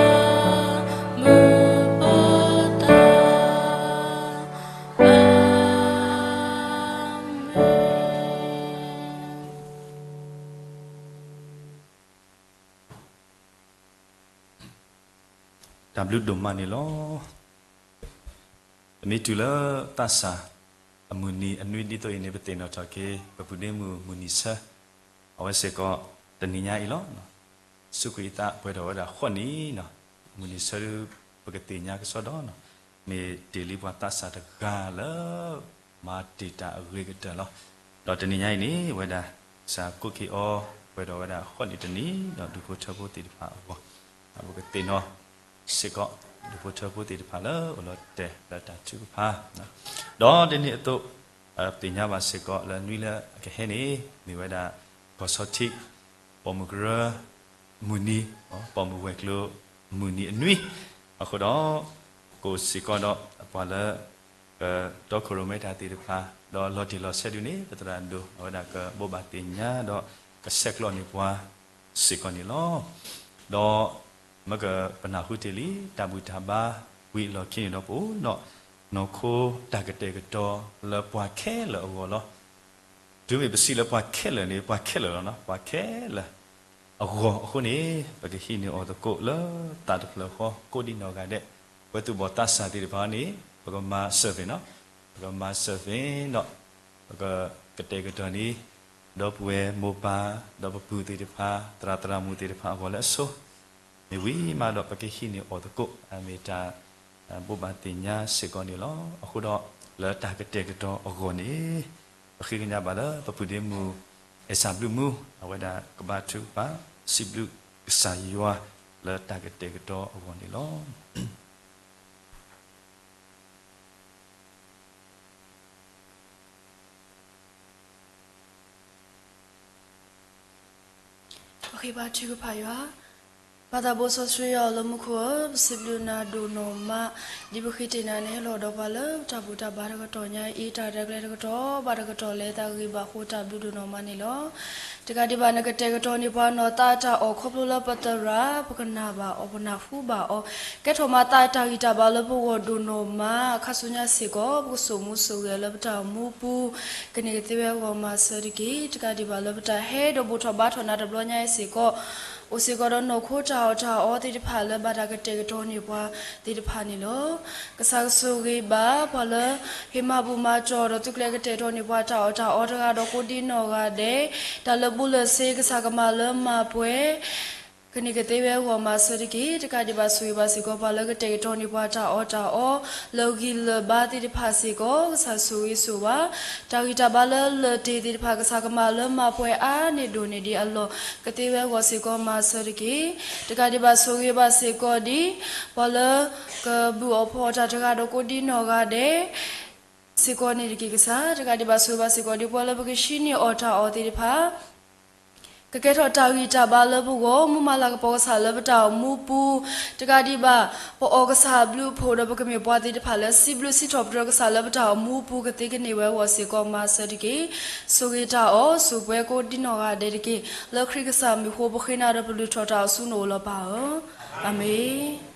မုာ်ပတၢ်, အၤမ့ၣ်. တၢ်ဘျုးဒိၣ်မးန့ၣ်လီၤ. ပမ့ၢ်တုၤလၢသးစၢ်အမုၢ်နံၤအနွံဒ်သိးအံၤန့ၣ် ပသ့ၣ်နီၣ်ထီၣ်က့ၤ ပပုၢ်ဒ့မုၣ်မုၢ်နံၤဆၢ, အဝဲစ့ၢ်ကီးတနံၤညါအံၤလီၤ. စူးကွံာ်အသးပှဲၤထီၣ်ဝဲဒၣ်ဃိးနံၣ်, မုၢ်နံၤဆၢ ပကသ့ၣ်ညါကစီဒီး မ့ၢ်တ့ၢ်လံပှၤသးစၢ်တဂၤလၢ မၤတ့ၢ်တၢ်အဂ့ၤကတၢၢ်လီၤ. ဒီးတနံၤညါအံၤန့ၣ် ဝဲဒၣ် ကစၢ်ကိးက့ၤအီၤ ပှဲၤထီၣ်ဝဲဒၣ်ဃိးနံၣ်တနံၤ ဒီးဒူၣ်ဖိထၢဖိသ့ၣ်တဖၣ်အဂီၢ်, ပကသ့ၣ်နီၣ်စ့ၢ်ကီး ဒူၣ်ဖိထၢဖိသ့ၣ်တဖၣ်လၢအိၣ်လီၤတဲာ်လၢတၢ်ထုကဖၣ်, ဒီးဒ်န့ၣ်အသိး သ့ၣ်ညါဘၣ်စ့ၢ်ကီးလၢနွံလၢအကဟဲန့ၣ် မ့ၢ်ဝဲဒၣ် ကီၢ်ဆီထံး ပိာ်မုၣ်ကရၢ မုၢ်နံၤ, ပိာ်မုၣ်ဝဲၤကျိၤ မုၢ်နံၤအနွံ, အဃိဒီး ကအိၣ်စ့ၢ်ကီးဒီးပှၤလၢ ကတီခိၣ်ရိၣ်မဲတၢ်သ့ၣ်တဖၣ် ဒီးလီၤတံၢ်လီၤဆဲးဒုးန့ၣ် ပသရၣ်ဒိၣ်အဝဲဒၣ်ကဘိးဘၣ်သ့ၣ်ညါဒီး ကဆဲးကျိးန့ၢ်ပှၤစ့ၢ်ကီးန့ၣ်လီၤ. ဒီးမ့ၢ်ကပနၢ်ဟူတ့ၢ်လံ တၢ်ဘူၣ်တၢ်ဘါဝံၤအလီၢ်ခံန့ၣ်ဒီး ပအိၣ်ဒီးနီၢ်ခိတၢ်ကတဲာ်ကတီၤလၢပှၤခဲလၢာ်အဂီၢ်လီၤ. တုၤမ့ၢ်ပစံးလၢပှၤခဲလၢာ်န့ၣ် ပှၤခဲလၢာ်လီၤနီၤ, ပှၤခဲလၢာ်အဂီၢ်အဃိန့ၣ် ပကဟံးန့ၢ်အီၣ်သကိးလၢသးတဖျၢၣ်ဃီ ကိးဒံးနီၢ်ဂၤဒဲး, ပှၤသူၣ်ဘီၣ်သးစၢ်သ့ၣ်တဖၣ်န့ၣ် ပကမၤစၢၤသ့ၣ်နီၤ, ပကမၤစၢၤသ့ၣ်ဒီး ပကကတဲာ်ကတီၤန့ၣ် ဒီပုၢ်ဝဲၢ်မိၢ်ပၢ် ဒီးပပုၢ်သ့ၣ်တဖၣ် သရၣ်သရၣ်မုၣ်သ့ၣ်တဖၣ်အဂီၢ်လၢအဆိ မ့ၢ်ဝံၤမးဒီး ပကဟံးန့ၢ်အီၣ်သကိး အမ့ၢ်တၢ်ဘိးဘၣ်သ့ၣ်ညါစ့ၢ်ကီးန့ၣ်လီၤ. အဃိဒီး လၢတၢ်ကတဲာ်ကတီၤအဂီၢ်န့ၣ် ပဃ့ကညးဘၣ်လၢပပုၢ်ဒ့မုၣ် အဲၣ်စၢ်ဘျုးမူ အဝဲဒၣ်ကဘါထုကဖၣ် စံးဘျုးကစၢ်ယွၤလၢတၢ်ကတဲာ်ကတီၤအဂီၢ်န့ၣ်လီၤ. ပဃ့ဘါထုကဖၣ်ယွၤ, ပၢ်သးဘိစီဆှံယွၤလၢမူခိၣ်ဧၢ, ပစံးဘျုးနၤဒိၣ်နီၢ်မး, ဒ်ပဃ့တ့ၢ်နၤန့ၣ် ဟဲလီၤဒီးပှၤလၢတၢ်ဘူၣ်တၢ်ဘါတကတီၢ်ညါအံၤ တၢ်ရဲၣ်ကျဲၤတကတီၢ်ဘၣ်တကတီၢ်လၢတၢ်ဂ့ၢ်ဘၣ်ဃိ တၢ်ဘျုးဒိၣ်နီၢ်မးန့ၣ်လီၤ. တကးဒံးဘၣ် နကတဲာ်ကတီၤန့ၢ်ပှၤနီၢ်သးတၢ်အီၣ်ခီဖျိလၢပသရၣ် ပကနၣ်ဘၣ်အီၤ ပနၢ်ဟူဘၣ်အီၤ, ကဲထီၣ်မၤသးတၢ်ဂံၢ်တၢ်ဘါလၢပဂီၢ်ဒိၣ်နီၢ်မး, ခါဆူညါစ့ၢ်ကီး ပကစိာ်မူစိာ်ဂဲၤလၢပတၢ်အိၣ်မူပူၤ, ကန့ၢ်ကသ့ဝဲအဂီၢ်မၤစၢၤတက့ၢ်. တကးဒံးဘၣ်လၢပတၢ်ဟဲဒီးဘူၣ်ထီၣ်ဘါထီၣ်နၤတဘျီညါအံၤစ့ၢ်ကီး အိၣ်စ့ၢ်ကီးဒီးနီၢ်ခိတၢ်အီၣ်တၢ်အီသ့ၣ်တဖၣ်လၢဘၣ်တၢ်ကတဲာ်ကတီၤန့ၢ်ပှၤသ့ၣ်တဖၣ်န့ၣ်လီၤ. ကစၢ်ကဆိၣ်ဂ့ၤဘၣ်ပှၤလၢ ဟ့ၣ်မၤဘူၣ်မၤတီၢ်ဒီးသုးကျဲၤကတဲာ်ကတီၤန့ၢ်ပှၤတၢ်အီၣ်တၢ်အီတဂၤဒီးကိးဒံးနီၢ်ဂၤဒဲး, တၢ်လၢာ်ဘူၣ်လၢာ်စ့ကစၢ်ကမၤလၢမၤပှဲၤ ကန့ၢ်ကသ့ဝဲအဂီၢ်မၤစၢၤတက့ၢ်. တကးဒံးဘၣ်ဆိၣ်ဂ့ၤဘၣ်စ့ၢ်ကီး ပှၤလၢကတဲာ်ကတီၤန့ၢ်ပှၤတၢ်အီၣ်တၢ်အီ လၢဂံၢ်လၢဘါသ့ၣ်တဖၣ်စ့ၢ်ကီး ကစၢ်ဆိၣ်ဂ့ၤဆိၣ်ဝါ တၢ်ဂံၢ်တၢ်ဘါလၢလၢၢ်တ့ၢ်သ့ၣ်တဖၣ် ကစၢ်ကမၤလၢမၤပှဲၤအါန့ၢ်ဒိၣ်န့ၢ်ဒံးအလီၢ် ကသ့ဝဲအဂီၢ်စ့ၢ်ကီးမၤစၢၤတက့ၢ်. တကးဒံးဘၣ်ဆိၣ်ဂ့ၤဘၣ်စ့ၢ်ကီးဒ် ပှၤလၢကဘုၣ်အီၣ်ဖှီၣ်အီၣ်တၢ်တဂၤဒီးကိးဒံနီၢ်ဂၤဒဲး စ့ၢ်ကီးန့ၣ်တက့ၢ်ကစၢ်. တကးဒံးဘၣ်ဆိၣ်ဂ့ၤဘၣ်စ့ၢ်ကီးဒ်ပှၤလၢပကဆှံန့ၢ်အီၣ်တၢ်အီၣ်သ့ၣ်တဖၣ် ကကဲထီၣ်တၢ်ဂံၢ်တၢ်ဘါလၢပဂီၢ် မူမၤလၤကပီၤကစၢ်လၢပတၢ်အိၣ်မူပူၤ တကးဒံးဘၣ် ပအီၣ်ကစၢ်ဘျုးအဖှိၣ်ဒီး ပကမ့ၢ်ပှၤသ့ၣ်တဖၣ်လၢစံးဘျုးစံးထီၣ်ပတြၢၤကစၢ်လၢပတၢ်အိၣ်မူပူၤ ကသ့ကန့ၢ်ဝဲအဂီၢ်စ့ၢ်ကီးမၤစၢၤတက့ၢ်. ဆိၣ်ဂ့ၤတၢ်အီၣ် ဆိၣ်ပှဲၤကိးဒံနီၢ်ဂၤဒဲးတက့ၢ်. လၢခရံာ်ကစၢ်မံၤအဃိ ပဃ့နၤဒီးပလုၢ်ထီၣ်တၢ်အီၣ်ဆူနအိၣ်လီၤပၢ်ဧၢ. အၤမ့ၣ်.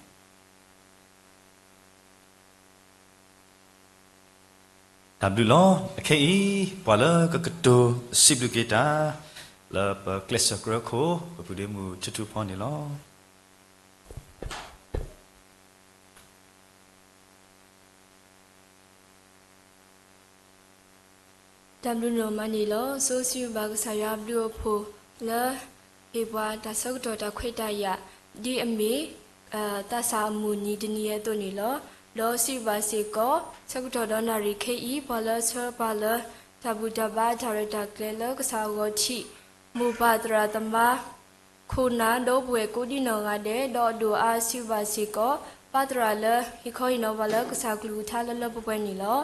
တၢ်ဘျုးလီၤ. အခဲအံၤ ပှၤလၢကကတိၤစံးဘျုးက့ၤတၢ် လၢပကျဲးစၢးကြၢးခိၣ် ပပုၢ်ဒ့မုၣ်ထူထူဖီန့ၣ်လီၤ. တၢ်ဘျုးနီၢ်မးန့ၣ်လီၤ. ဆိစံးဘျုးဘၣ်ကစၢ်ယွၤအဘျုးအဖှိၣ်လၢ ဟ့ၣ်ပှၤတၢ်ဆၢကတီၢ်တၢ်ခွဲးတၢ်ယာ် ဒ်အမ့ၢ် သးစၢ်အမုၢ်နံၤတနံၤအသိးန့ၣ်လီၤ. ဒီးစံးဘျုးဘၣ်စ့ၢ်ကီး ဆၢကတီၢ်ဒီးနၣ်ရံၣ်ခဲအံၤ ပှၤလၢဆှၢပှၤလၢ တၢ်ဘူၣ်တၢ်ဘါတၢ်ရဲၣ်တၢ်ကျဲၤလၢကစၢ်အဂီၢ်ထံး မိၢ်ပၢ်သရၣ်သမါ ခိၣ်နၢ်ဒီပုၢ်ဝဲၢ်ကိးဒံနီၢ်ဂၤဒဲး ဒီးအဒိၣ်အါစံးဘျုးဘၣ်စ့ၢ်ကီး ပၢ်သရၣ်လၢဟ့ၣ်ခီဟ့ၣ်နီၤပှၤလၢကစၢ်ကလုၢ်ကထါလၢလၢပှဲၤပှဲၤန့ၣ်လီၤ.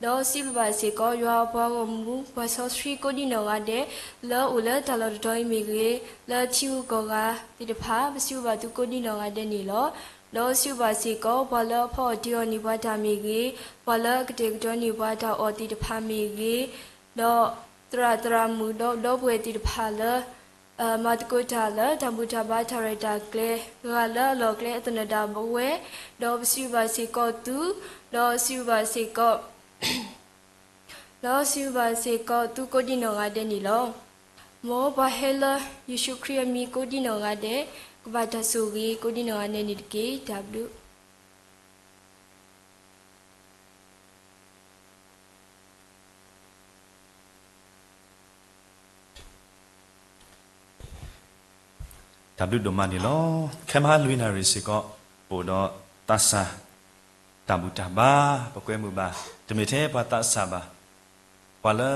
ဒီးစံးဘျုးဘၣ်စ့ၢ်ကီး ယွၤအပှၤဂီၢ်မုၢ် ပှၤစီဆှံကိးဒံနီၢ်ဂၤဒဲး လၢအအိၣ်လၢတၢ်လီၢ်တတီၤအံၤမ့ၢ်ဂ့ၤ လၢထံဂုၤကီၢ်ဂၤသ့ၣ်တဖၣ် ပစံးဘျုးဘၣ်သုကိးဒံနီၢ်ဂၤဒဲးန့ၣ်လီၤ. ဒီးစံးဘျုးဘၣ်စ့ၢ်ကီး ပှၤလၢအဖီအီၣ်တ့ၢ်အီၣ်န့ၢ်ပှၤတၢ်မ့ၢ်ဂ့ၤ, ပှၤလၢအကတဲာ်ကတီၤန့ၢ်ပှၤတၢ်အီၣ်သ့ၣ်တဖၣ်မ့ၢ်ဂ့ၤ, ဒီးသရၣ်သရၣ်မုၣ်ဒီးဒီပုၢ်ဝဲၢ်သ့ၣ်တဖၣ်လၢ မၤသကိးတၢ်လၢတၢ်ဘူၣ်တၢ်ဘါတၢ်ရဲၣ်တၢ်ကျဲၤ ဂၤလၢအလီၢ်ကျဲအသနၢၣ်ဒၣ်ဝဲ, ဒီးပစံးဘျုးဘၣ်စ့ၢ်ကီးသု, ဒီးစံးဘျုးဘၣ်စ့ၢ်ကီး ဒီးစံးဘျုးဘၣ်စ့ၢ်ကီးသုကိးဒံနီၢ်ဂၤဒဲးန့ၣ်လီၤ. မ်ပှၤဟဲလၢယ့ၣ်ၡူးခရံာ်အမံၤကိးဒံနီၢ်ဂၤဒဲး ကဘၣ်တၢ်ဆိၣ်ဂ့ၤကိးဒံနီၢ်ဂၤဒဲးန့ၣ်တက့ၢ်. တၢ်ဘျုး တၢ်ဘျုးဒိၣ်မးန့ၣ်လီၤ. ခဲမုၢ်ဟါလွံၢ်နၣ်ရံၣ်စ့ၢ်ကီး ပအိၣ်ဒီးသးစၢ် တၢ်ဘူၣ်တၢ်ဘါ ပကွဲမုာ်ဘၣ် တမ့ၢ်ထဲပှၤသးစၢ်ဘၣ်, ပှၤလၢ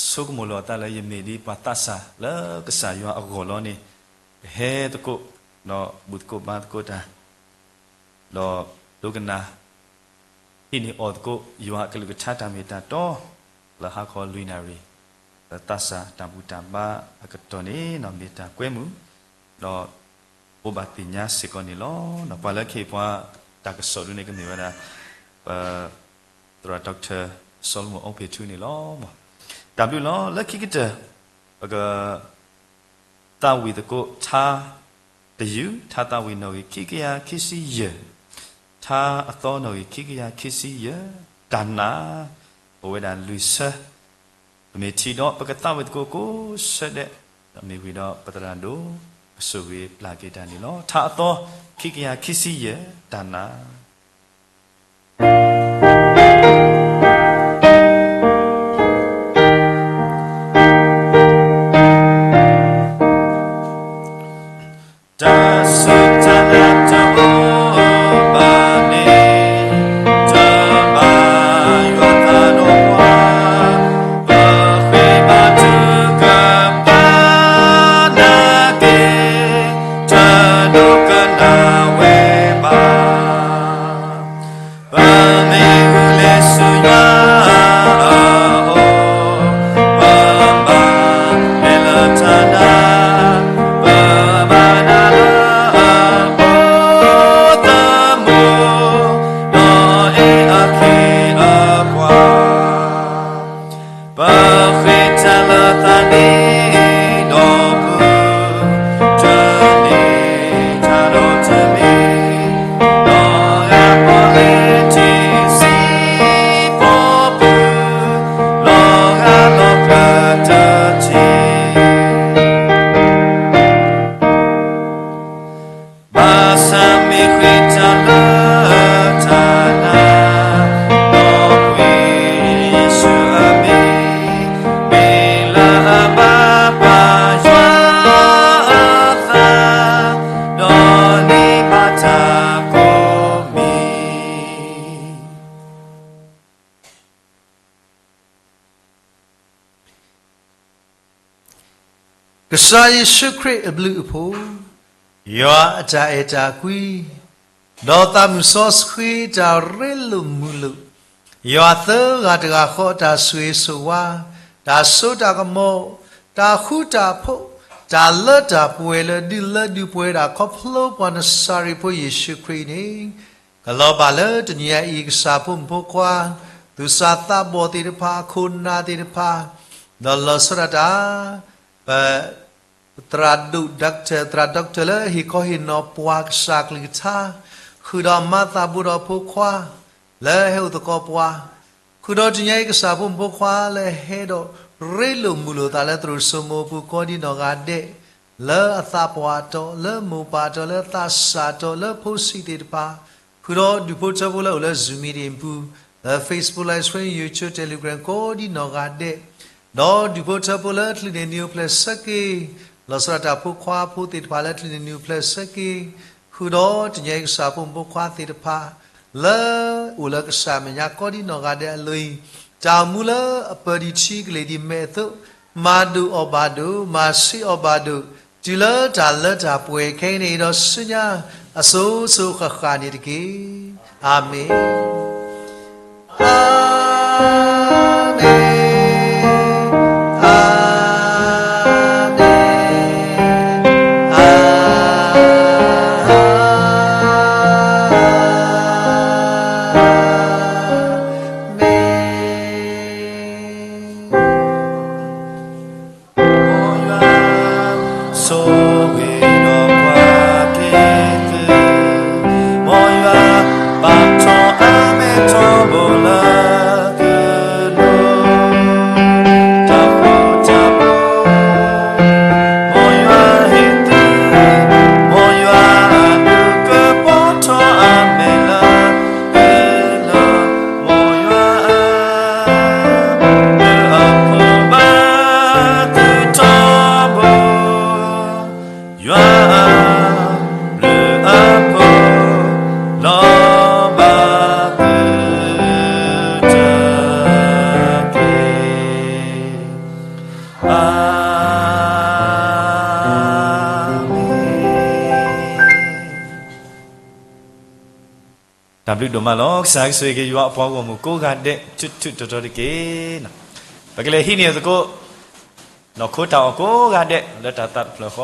ဆိကမိၣ်လီၤအသးလၢယမ့ၢ်ဒ်ပှၤသးစၢ်လၢကစၢ်ယွၤအဂီၢ်လီၤန့ၣ် ကဟဲသကိး ဒီးဘူၣ်သကိးဘါသကိးတၢ် ဒီးဒိကနၣ် ဟံးန့ၢ်အီၣ်သကိး ယွၤအကလုၢ်ကထါတၢ်မ့ၢ်တၢ်တီ လၢဟါခီလွံၢ်နၣ်ရံၣ်, လၢသးစၢ်တၢ်ဘူၣ်တၢ်ဘါအကတီၢ်န့ၣ် မ့ၢ်တၢ်ကွဲမုာ်, ဒီးအိၣ်ဘၣ်သ့ၣ်ညါစ့ၢ်ကီးန့ၣ်လီၤ. ပှၤလၢခ့ပှၤတၢ်ကစီၣ်ဒုန့ၣ်ကမ့ၢ်ဝဲဒၣ် ပ သရၣ် Doctor Solomon အိၣ်ဖ့ၣ်ထူန့ၣ်လီၤ. တၢ်ဘျုးလီၤ. လၢခံကတၢၢ် ပက သးဝံၣ်သကိး ထါတယုၢ်, ထါသးဝံၣ်နီၣ်ဂံၢ်ခံကယၤခံဆံယဲၢ်, ထါအသီနီၣ်ဂံၢ်ခံကယၤခံဆံယဲၢ်, တၢ်နာ် အိၣ်ဝဲဒၣ်လွံၢ်ဆၢ, ပမ့ၢ်ထံၣ်ဒီး ပကသးဝံၣ်သကိးကိးဆၢဒဲး, ဒီးမ့ၢ်ဝံၤဒီး ပသရၣ်ဒိၣ် ကဆိၣ်ဂ့ၤပျၢ်က့ၤတၢ်န့ၣ်လီၤ. ထါအသီ ခံကယၤခံဆံယဲၢ်, တၢ်နာ် တၢ်စူၢ်တၢ်နာ်တအိၣ်ဘၣ်န့ၣ်, တဘၣ်ယွၤသးဒီးပှၤ, ပဃ့ဘါထုကဖၣ်နာ်က့ၤ, တဒိကနၣ်ဝဲဘၣ်. ပမ့ၢ်ဂုာ်လံဆူယွၤအအိၣ်, ပဘၣ်လဲၤလၢတၢ်နာ်, ပဘၣ်နာ်လၢအဖိသမိး, ဒီးအဲၣ်အခ့အပှၤ ပဃ့တၢ်လၢသးန့ၣ်ဒီးပူၤ, တမ့ၢ်တၢ်ဒီတမံၤ, ဒီးဂၤပီၣ်လဲၣ်ထံစံးပီၣ်ပူၤ, ဒီးဂၤလီၤကျၢၤတထံၣ် ဘၣ်ဆၣ်မ့ၢ်ဃ့တၢ်လၢတၢ်နာ်, ဒီးကွံာ်ယ့ၣ်ၡူးအမံၤ, မ့ၢ်လၢအဘၣ်ပှၤယွၤအသး ကစၢ်ယ့ၣ်ၡူးခရံာ်အဘျုးအဖှိၣ်, ယွၤအတၢ်အဲၣ်တၢ်ကွံ, ဒီးသးမုၣ်စီဆှံတၢ်ရ့လိာ်မုာ်လိာ်, ယွၤသၢဂၤတဂၤဃီအတၢ်ဆိၣ်ဂ့ၤဆိၣ်ဝါ, တၢ်စိတၢ်ကမီၤ, တၢ်ဃူတၢ်ဖိး, တၢ်လၢတၢ်ပှဲၤလၢဒုးလၢဒုးပှဲၤဒၣ်ခီဖျိပှၤနစၤရ့းဖိယ့ၣ်ၡူးခရံာ်န့ၣ်, ကလီၤဘၣ်လၢတနံၤအံၤ ကစၢ်ဖိမုၣ်ဖိခွါ, သူၣ်စၢ်သးဘီၣ်သ့ၣ်တဖၣ်, ခိၣ်နၢ်သ့ၣ်တဖၣ်, ဒီးလီၤဆီဒၣ်တၢ် ပ သရၣ်ဒိၣ် doctor သရၣ် doctor လၢဟ့ၣ်ခီဟ့ၣ်နီၤပှၤကစၢ်ကလုၢ်ကထါ, ဃုာ်ဒီးမၤသးဘိဒီးဖိခွါ, လၢဟဲအိၣ်သကိးပှၤ, ဃုာ်ဒီးတနံၤအံၤကစၢ်ဖိမုၣ်ဖိခွါလၢဟဲဒီးရ့လိာ်မုာ်လိာ်သးလၢသရိာ်စိမိၤအပူၤကိးဒံနီၢ်ဂၤဒဲး, လၢအသးပှၢ်အတီၤ, လၢမိၢ်ပၢ်အတီၤ, လၢသးစၢ်အတီၤ, လၢဖိဆံးသ့ၣ်တဖၣ်, ဃုာ်ဒီးဒူၣ်ဖိထၢဖိလၢအိၣ်လၢ Zoom meeting ပူၤ, လၢ Facebook Live Stream, YouTube, Telegram ကိးဒံနီၢ်ဂၤဒဲး, ဒီးဒူၣ်ဖိထၢဖိလၢချုးန့ၢ်နံၤအိၣ်ဖျဲၣ်ဆၢက့ၤ, လီၤဆီဒၣ်တၢ်ဖိခွါဖိသ့ၣ်တဖၣ်လၢချုးန့ၢ်နံၤအိၣ်ဖျဲၣ်ဆၢက့ၤ, ဃုာ်ဒီးတနံၤအံၤကစၢ်ဖိမုၣ်ဖိခွါသ့ၣ်တဖၣ်, လၢအိၣ်လၢကစၢ်မဲာ်ညါကိးဒံနီၢ်ဂၤဒဲးအလိၤအံၤ, တၢ်အိၣ်မူလၢအပၢၤဒံးထံကလ့ၢ်ဒံးမဲာ်အသိး, မၤဒိၣ်အီၣ်ဘၣ်ဒိၣ်, မၤဆှံအီၣ်ဘၣ်ဒိၣ်, တုၤလၢတၢ်လၢတၢ်ပှဲၤခဲအံၤန့ၣ်ဒီးဆူညါ, အစိၤစိၤဃၣ်ဃၣ်န့ၣ်တက့ၢ်. အၤမ့ၣ်. အၤမ့ၣ်, အၤမ့ၣ်, အၤမ့ၣ်. မ်ယွၤဆိၣ်ဂ့ၤဒီးကွၢ်က့ၤသု, မ်ယွၤပာ်ထီၣ်အမဲထီဘိလၢသုလိၤ, တၢ်ဃူတၢ်ဖိး, မ်ယွၤဟ့ၣ်သု, မ်ယွၤအကပီၤထီၣ်အမဲာ်လၢသုလိၤ, မ်ယွၤ ဘျုးအဖှိၣ်ဘၣ်သုထီဘိ, ယွၤအဘျုးအဖှိၣ် လီၤဘၣ်သုတက့ၢ်. အၤမ့ၣ်. တၢ်ဘျုးဒိၣ်မးလီၤ. ကစၢ်ကဆိၣ်ဂ့ၤက့ၤယွၤအပှၤဂီၢ်မုၢ်ကိးဂၤဒဲး ထူးထူးတီၤတီၤတက့ၢ်. ပကလဲၤဟံးန့ၢ်သကိး နီၢ်ခိတၢ်အီၣ်ကိးဂၤဒဲး လၢတၢ်သးတဖျၢၣ်ဃီ